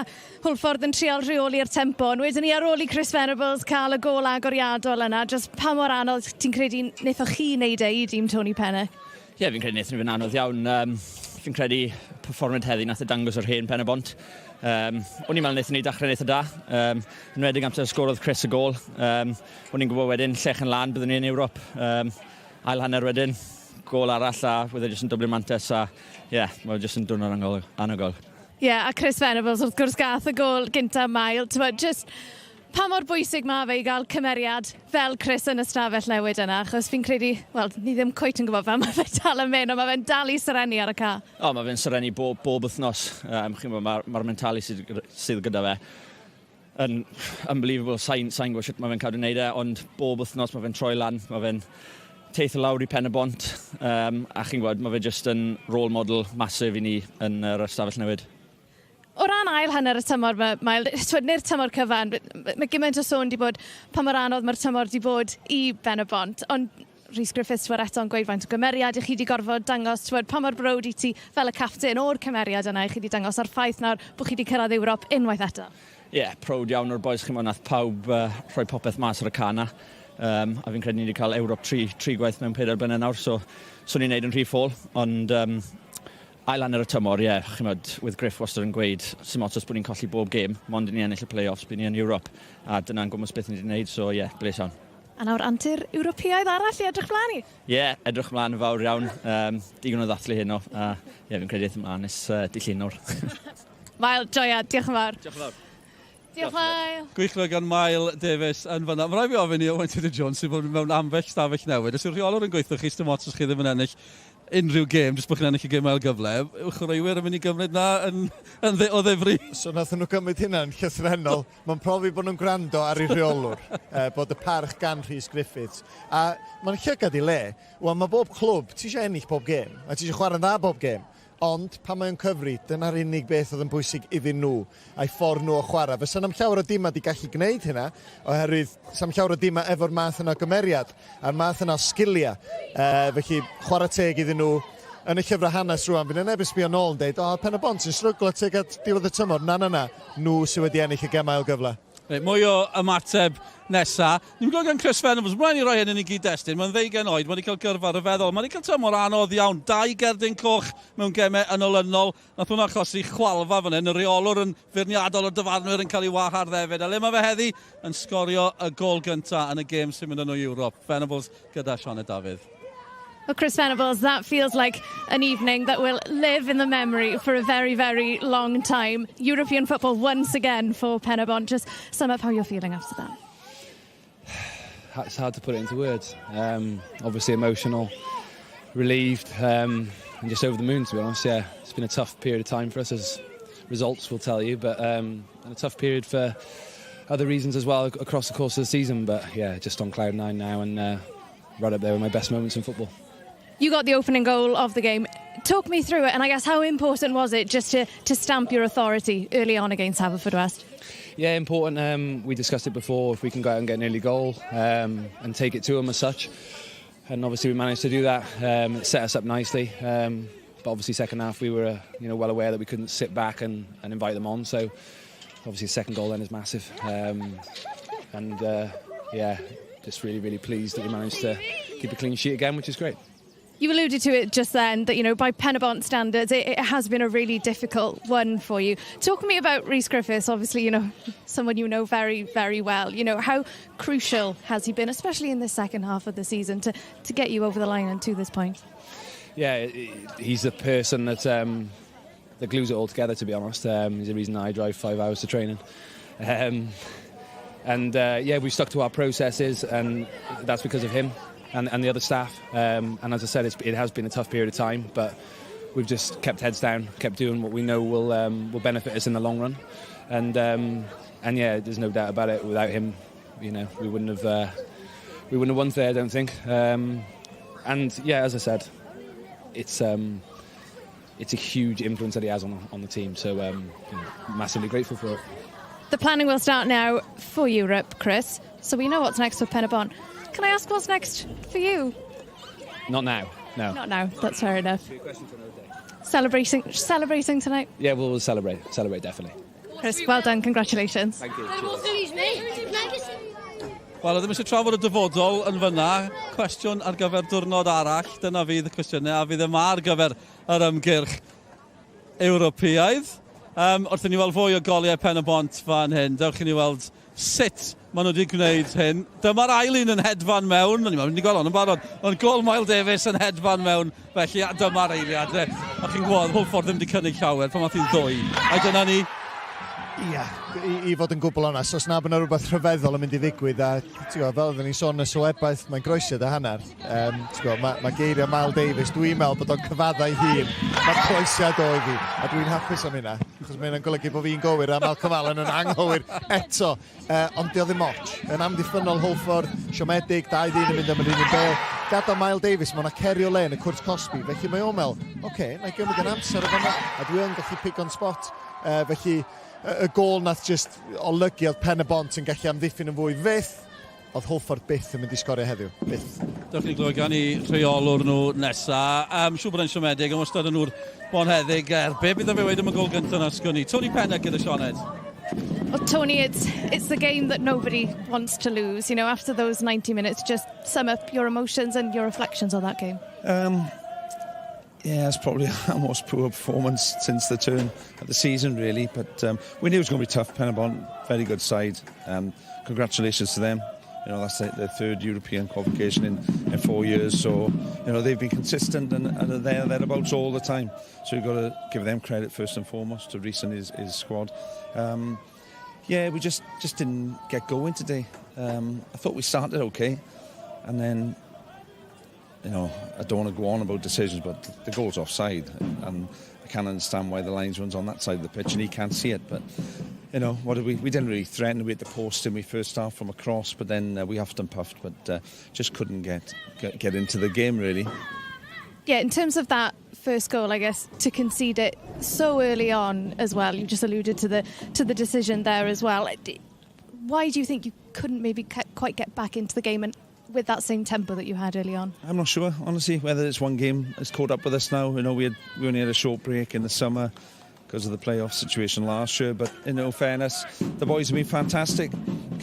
Hwlffordd yn trial rheoli'r tempo, ond wedyn ni ar ôl i Chris Venables cael y gôl agoriadol yna, jyst pa mor anodd ti'n credu wnaethoch chi wneud e i dîm Tony Pennock? Ie, yeah, fi'n credu wnaethon ni fe'n anodd iawn. Um, fi'n credu perfformiad heddi nath e dangos yr hen Pen y Bont. Um, o'n i'n meddwl wnaethon ni dechrau'n eitha da. Um, yn enwedig amser sgorodd Chris y gôl. Um, o'n i'n gwybod wedyn, llech yn lan, byddwn ni yn Ewrop. Um, Ail hanner wedyn, gôl arall a wedd e jyst yn dyblu'r mantes a ie, yeah, mae jyst yn diwrnod anhygoel. Ie, yeah, a Chris Venables wrth gwrs gath y gôl gynta Mael. T'mod, jyst pa mor bwysig mae fe i gael cymeriad fel Chris yn y stafell newid yna, achos fi'n credu, wel, ni ddim cweit yn gwybod fel mae fe dal yn mynd, ond mae fe'n dal i serennu ar y ca. O, mae fe'n serennu bob, bob wythnos. Um, chi'n gwybod, mae'r ma mentali sydd, sydd gyda fe yn unbelievable, sa'n sa gwybod sut mae fe'n cadw wneud e, ond bob wythnos mae fe'n troi lan, mae fe'n teithio lawr i Pen y Bont, um, a chi'n gwybod, mae fe jyst yn role model massive i ni yn yr ystafell newid. O ran ail hanner y tymor, mae, mae, neu'r tymor cyfan, mae gymaint o sôn wedi bod pa mor anodd mae'r tymor wedi bod i Ben y Bont, ond Rhys Griffiths twod eto'n gweud faint o gymeriad i chi 'di gorfod dangos t'wod pa mor browd i ti fel y capten o'r cymeriad yna i chi 'di dangos a'r ffaith nawr bo' chi 'di cyrraedd Ewrop unwaith eto. Ie, yeah, prowd iawn o'r boys ch'mo' nath pawb uh, rhoi popeth mas ar y ca 'na. Um, a fi'n credu ni wedi cael Ewrop tri, tri gwaith mewn pedair blynedd nawr, so so ni'n neud yn rhy ffôl, ond um, ail hanner y tymor, ie, yeah, ch'mod, with Griff wastad yn gweud, sim ots os bod ni'n colli bob gêm, mond i ni ennill y play-offs, bydd ni yn Ewrop, a dyna'n gwmws beth ni wedi gwneud, so ie, yeah, bles iawn. A nawr antur Ewropeaidd arall i edrych mlaen i? Ie, yeah, edrych mlaen yn fawr iawn. Um, digon o ddathlu heno. A ie, yeah, fi'n credu eith ymlaen nes uh, dydd Llun nawr. Mael, joia, diolch yn fawr. Diolch yn fawr. Diolch, Mael. Gwych clywed gan Mael Davies yn fanna. Mae rhaid fi ofyn i Owen Tudor Jones sydd bod mewn ambell stafell newid. Os yw'r rheolwr yn gweithio chi, sdim ots os chi ddim yn ennill unrhyw gêm, jyst bod chi'n ennill y gêm ail gyfle, yw chwaraewyr yn mynd i gymryd na yn, yn dde, o ddifri? So nath nhw gymryd hynna'n llythrennol. Mae'n profi bod nhw'n gwrando ar eu rheolwr, eh, bod y parch gan Rhys Griffiths. A mae'n llygad i le. Wel, mae bob clwb, ti eisiau ennill bob gêm, a ti eisiau chwarae'n dda bob gêm. Ond, pan mae o'n cyfri, dyna'r unig beth oedd yn bwysig iddyn nhw, a'i ffordd nhw o chwarae. Fysa 'na'm llawer o dimau 'di gallu gwneud hynna, oherwydd 'sa'm llawer o dimau efo'r math yna o gymeriad, a'r math yna o sgiliau. Uh, felly, chwarae teg iddyn nhw yn y llyfrau hanes rwan, fydd 'na neb yn sbio nôl yn deud, o, Pen-y-bont sy'n stryglo tuag at diwedd y tymor. Na, na, na, nhw sydd wedi ennill y gemau ail gyfle. Reit, mwy o ymateb nesa. Ni'n gweld gan Chris Venables, mlaen i roi hyn yn ei gyd-destun, mae'n ddeugain oed, mae wedi cael gyrfa rhyfeddol, mae wedi cael tymor anodd iawn, dau gerdyn coch mewn gemau yn olynol, nath hwnna achosi chwalfa fan hyn, y rheolwr yn feirniadol o'r dyfarnwyr yn cael ei wahardd hefyd, a le mae fe heddi yn sgorio y gôl gynta yn y gêm sy'n mynd â nhw i Ewrop. Venables gyda Sioned Dafydd. Well, Chris Venables, that feels like an evening that will live in the memory for a very, very long time. European football once again for Penybont. Just sum up how you're feeling after that. It's hard to put it into words. Obviously emotional, relieved, and just over the moon, to be honest. Yeah, it's been a tough period of time for us, as results will tell you, but and a tough period for other reasons as well across the course of the season. But yeah, just on cloud nine now and right up there with my best moments in football. You got the opening goal of the game. Talk me through it, and I guess how important was it just to stamp your authority early on against Haverfordwest? Yeah, important. We discussed it before, if we can go out and get an early goal and take it to them as such. And obviously we managed to do that. It set us up nicely. But obviously second half we were well aware that we couldn't sit back and invite them on. So obviously the second goal then is massive. And yeah, just really, really pleased that we managed to keep a clean sheet again, which is great. You alluded to it just then that, by Penybont standards, it has been a really difficult one for you. Talk to me about Rhys Griffiths, obviously, someone you know very, very well. How crucial has he been, especially in the second half of the season, to get you over the line and to this point? Yeah, he's the person that glues it all together, to be honest. He's the reason I drive 5 hours to training. And yeah, we stuck to our processes, and that's because of him and the other staff. And as I said, it has been a tough period of time, but we've just kept heads down, kept doing what we know will benefit us in the long run. And yeah, there's no doubt about it. Without him, we wouldn't have won today, I don't think. And yeah, as I said, it's a huge influence that he has on the team. So massively grateful for it. The planning will start now for Europe, Chris. So we know what's next for Penybont. Can I ask what's next for you? Not now, no. Not now, that's fair enough. Celebrating tonight? Yeah, we'll celebrate. Celebrate, definitely. Chris, well done, congratulations. Thank you. Wel, ddim eisiau trafod y dyfodol yn fyna. Cwestiwn ar gyfer diwrnod arall. Dyna fydd y cwestiynau a fydd yma ar gyfer yr ymgyrch Ewropeaidd. Wrth i ni weld fwy o goliau Pen y Bont fan hyn, dewch i ni weld sut maen nhw wedi gwneud hyn. Dyma'r ail un yn hedfan mewn. O'n i'n mynd i gweld hwn yn barod. Ond gol Mael Davies yn hedfan mewn. Felly, a dyma'r eiliad. A chi'n gwybod, Hwlffordd ddim wedi cynnig llawer pan math hi'n ddwy. A dyna ni. Ia, i fod yn gwbl onest, os na bod yna rhywbeth rhyfeddol yn mynd i ddigwydd, a ti'n gwybod, fel oedden ni'n sôn y sylwebaeth, mae'n groesiad a hanner. Ti'n gwybod, mae geiriau Mael Davies, dwi'n meddwl bod o'n cyfaddau hun, mae croesiad oedd hi, a dwi'n hapus am hynna, achos mae hynna'n golygu bod fi'n gywir a Malcolm Allen yn anghywir eto. Ond di o ddim ots. Yn amddiffynnol Hwlffordd, siomedig, dau ddyn yn mynd am yr un un bêl. Gadael Mael Davies, mae yna cerio le yn y cwrt cosbi, felly mae o'n meddwl, oce, okay, na i gymryd yn amser o fan'na, a dwi yn gallu pigo'n spot. Felly, y gôl nath just olygu oedd Pen y Bont yn gallu amddiffyn yn fwy fyth, oedd Hwlffordd byth yn mynd i sgorio heddiw. Byth. Dewch ni glywed gan i rheolwr nhw nesa. Siŵr bod e'n siomedig, ond wastad yn nhw'r bonheddig. Er, be bydd o fe wedi am y gôl gyntaf na sgwn i? Tony Pennock gyda Sioned. Well, Tony, it's the game that nobody wants to lose. After those 90 minutes, just sum up your emotions and your reflections on that game. Yeah, it's probably our most poor performance since the turn of the season, really. But we knew it was going to be tough. Penybont, very good side. Congratulations to them. That's their third European qualification in 4 years. So, they've been consistent and are there, thereabouts all the time. So you've got to give them credit first and foremost to Rhys and his squad. Yeah, we just didn't get going today. I thought we started okay. And then I don't want to go on about decisions, but the goal's offside, and I can't understand why the linesman's on that side of the pitch and he can't see it. But what did we didn't really threaten. We had the post in we first half from across, but then we huffed and puffed, but just couldn't get into the game really. Yeah, in terms of that first goal, I guess, to concede it so early on as well. You just alluded to the to the decision there as well. Why do you think you couldn't maybe quite get back into the game and with that same tempo that you had early on? I'm not sure, honestly, whether it's one game has caught up with us now. You know, we had we only had a short break in the summer because of the playoff situation last year. But in all fairness, the boys have been fantastic.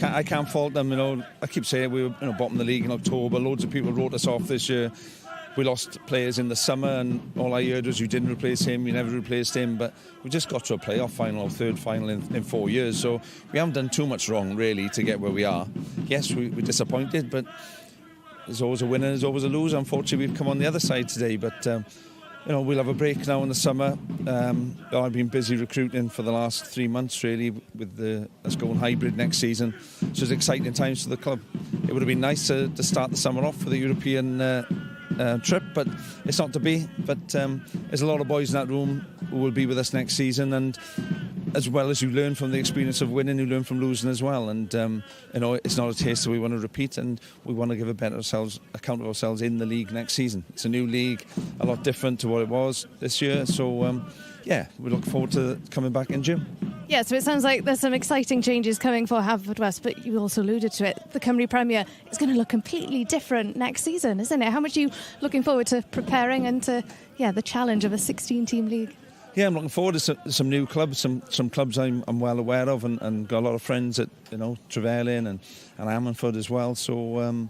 I can't fault them. You know, I keep saying we were you know, bottom of the league in October. Loads of people wrote us off this year. We lost players in the summer, and all I heard was you didn't replace him, you never replaced him. But we just got to a playoff final or third final in, in four years, so we haven't done too much wrong really to get where we are. Yes, we, we're disappointed, but there's always a winner, there's always a loser. Unfortunately, we've come on the other side today, but. Um, you know, we'll have a break now in the summer. Um, I've been busy recruiting for the last three months, really, with the us going hybrid next season. So it's exciting times for the club. It would have been nice to, to start the summer off for the European uh, uh, trip, but it's not to be. But um, there's a lot of boys in that room who will be with us next season, and as well as you learn from the experience of winning, you learn from losing as well. And um, you know, it's not a taste that we want to repeat, and we want to give a better ourselves account of ourselves in the league next season. It's a new league, a lot different to what it was this year. So um, yeah, we look forward to coming back in June. Yeah, so it sounds like there's some exciting changes coming for Haverfordwest, but you also alluded to it. The Cymru Premier is going to look completely different next season, isn't it? How much are you looking forward to preparing and to, yeah, the challenge of a 16-team league? Yeah, I'm looking forward to some, some new clubs, some some clubs I'm, I'm well aware of, and, and got a lot of friends at you know Trevelin and and Ammanford as well. So um,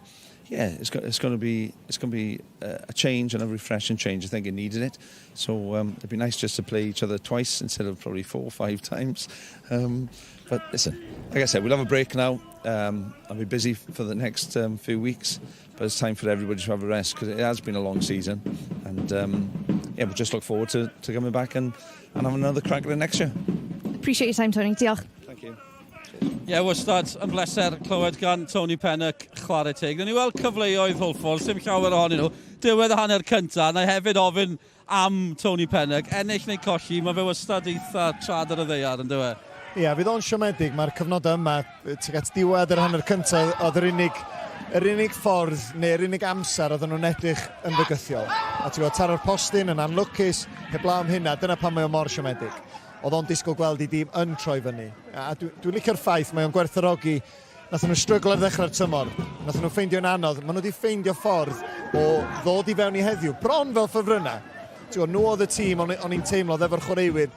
yeah, it's got, it's going to be it's going to be a change and a refreshing change. I think it needed it. So um, it'd be nice just to play each other twice instead of probably four or five times. Um, but listen, like I said, we'll have a break now. Um, I'll be busy for the next um, few weeks, but it's time for everybody to have a rest because it has been a long season. And um, yeah, we just look forward to, to coming back and, and having another crack at it next year. Appreciate your time, Tony. Diolch. Thank you. Ie, yeah, wastad yn bleser clywed gan Tony Pennock chwarae teg. Nawn ni weld cyfleoedd Hwlffordd, sim llawer ohonyn nhw. Diwedd y hanner cyntaf, na i hefyd ofyn am Tony Pennock. Ennill neu colli, mae fe wastad eitha trad ar y ddeiar, yn dywe? Ie, yeah, fydd o'n siomedig. Mae'r cyfnodau yma, tuag at diwedd yr hanner cyntaf, oedd yr unig, yr unig ffordd neu'r unig amser oedden nhw'n edrych yn fygythiol. A ti'n gwybod, taro'r postyn yn anlwcus, heblaw am hynna, dyna pam mae o mor siomedig. Oedd o'n disgwyl gweld i dîm yn troi fyny. A dwi'n dwi licio'r ffaith, mae o'n gwerthorogi Nathon nhw stryglo ar ddechrau'r tymor. Nathon nhw ffeindio'n anodd. Maen nhw wedi ffeindio ffordd o ddod i fewn i heddiw. Bron fel ffefrynnau. Ti'n gwybod, nhw oedd y tîm, o'n o'n i'n teimlo efo'r chwaraewyr.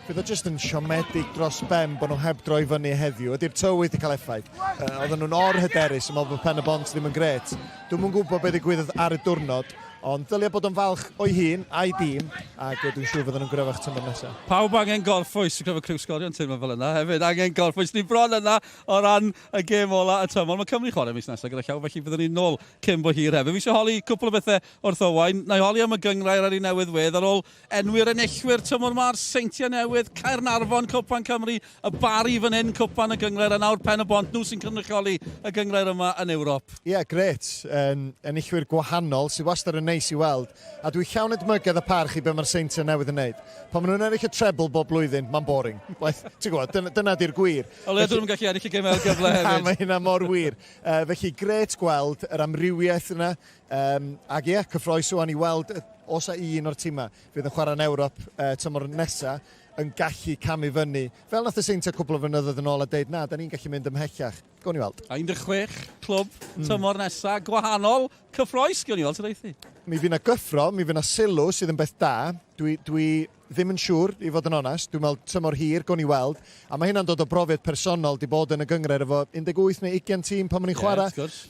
Fydd o jyst yn siomedig dros ben bod nhw heb droi fyny heddiw. Ydy'r tywydd wedi cael effaith? Uh, oedden nhw'n or-hyderus, yn meddwl bod Pen y Bont ddim yn gret. Dwi'm yn gwybod beth ddigwyddodd ar y diwrnod, ond dylia bod yn falch o'i hun a'i dîm, ac dwi'n siŵr fydden nhw'n gryfach tymor nesaf. Pawb angen gorffwys, dwi'n cofio criw sgorio'n teimlo fel yna hefyd, angen gorffwys. Ni bron yna o ran y gêm ola y tymor. Mae Cymru chwarae mis nesaf gyda llaw, felly byddwn ni'n nôl cyn bo hir hefyd. Fi eisiau holi cwpl o bethau wrth Owain. Na i holi am y gynghrair ar ei newydd wedd ar ôl enwi'r enillwyr tymor ma'r Seintiau Newydd, Caernarfon, Cwpan Cymru, y Barri fan hyn, Cwpan y Gynghrair, a nawr Pen y Bont, nhw sy'n cynrychioli y gynghrair yma yn Ewrop. Ie, yeah, gret. Um, enillwyr gwahanol sydd wastad yn neis i weld. A dwi llawn edmygedd a parch i be mae'r Seintiau Newydd yn neud. Pan maen nhw'n ennill y treble bob blwyddyn, mae'n boring. Waeth, ti'n gwybod, dyna, dyna di'r gwir. O leia dyn nhw'n gallu ennill y gêm ail gyfle hefyd. Na, mae hynna mor wir. Uh, felly, gret gweld yr amrywiaeth yna. Um, ac ie, cyffroes wan i weld os a un o'r timau fydd yn chwarae yn Ewrop uh, tymor nesaf yn gallu camu fyny. Fel nath y Seintiau cwpl o flynyddoedd yn ôl a deud, na, da ni'n gallu mynd ymhellach. Gawn ni weld. A 16 clwb mm. tymor nesaf, gwahanol, cyffroes, gawn ni weld sydd eithi. Mi fydd na gyffro, mi fydd na sylw sydd yn beth da. Dwi, dwi ddim yn siŵr, i fod yn onest. Dwi'n meddwl tymor hir, gawn ni weld. A mae hynna'n dod o brofiad personol, di bod yn y gynghrair efo 18 neu 20 tîm pan ma'n i'n chwarae. Yeah, wrth gwrs.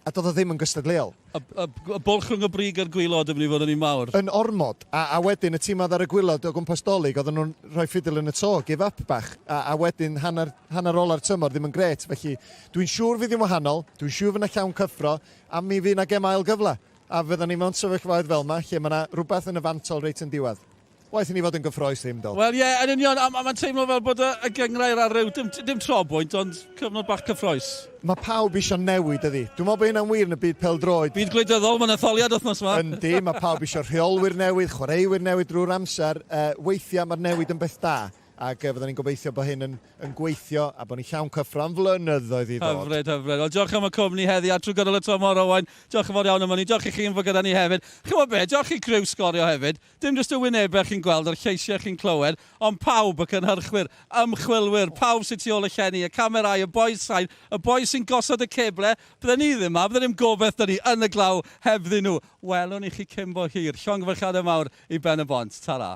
A doedd o ddim yn gystadleuol. Y, y, y bwlch rhwng y brig a'r gwylod yn mynd i fod yn un mawr. Yn ormod. A, a wedyn y tîm oedd ar y gwylod o gwmpas Dolig, oedden nhw'n rhoi ffidil yn y to, give up bach. A, a wedyn hanner, hanner ola'r tymor ddim yn gret. Felly dwi'n siŵr fydd hi'n wahanol, dwi'n siŵr fydd 'na llawn cyffro, a mi fydd 'na gem ail gyfle. A fyddan ni mewn sefyllfaoedd fel yma, lle mae yna rhywbeth yn y fantol reit yn diwedd. Waeth i ni fod yn gyffroes ddim, do. Wel ie, yn union, a, a mae'n teimlo fel bod y, y gynghrair ar ryw, dim, dim trobwynt, ond cyfnod bach cyffroes. Mae pawb eisiau newid, ydy. Dwi'n meddwl bod hynna'n wir yn y byd pêl-droed. Byd gwleidyddol, mae'n etholiad wythnos yma. Yndi, mae pawb eisiau rheolwyr newydd, chwaraewyr newydd drwy'r amser. Uh, weithiau mae'r newid yn beth da. Ac uh, fydden ni'n gobeithio bod hyn yn, yn gweithio a bod ni'n llawn cyffro am flynyddoedd i ddod. Hyfryd, hyfryd. Wel, diolch am y cwmni heddi a trwy gydol y tymor, Owain. Diolch yn fawr iawn am hynny. Diolch i chi am fod gyda ni hefyd. Chi'n gwybod be, diolch i criw Sgorio hefyd. Dim jyst y wynebau chi'n gweld a'r lleisiau chi'n clywed, ond pawb, y cynhyrchwyr, ymchwilwyr, pawb sy'n tu ôl y llenni, y camerâu, y bois sain, y bois sy'n gosod y ceble. Bydden ni ddim 'ma, bydde ddim gobaith 'da ni yn y glaw hebddyn nhw. Welwn i chi cyn bo hir. Llongyfarchiadau mawr i Ben y Bont. Ta-ra.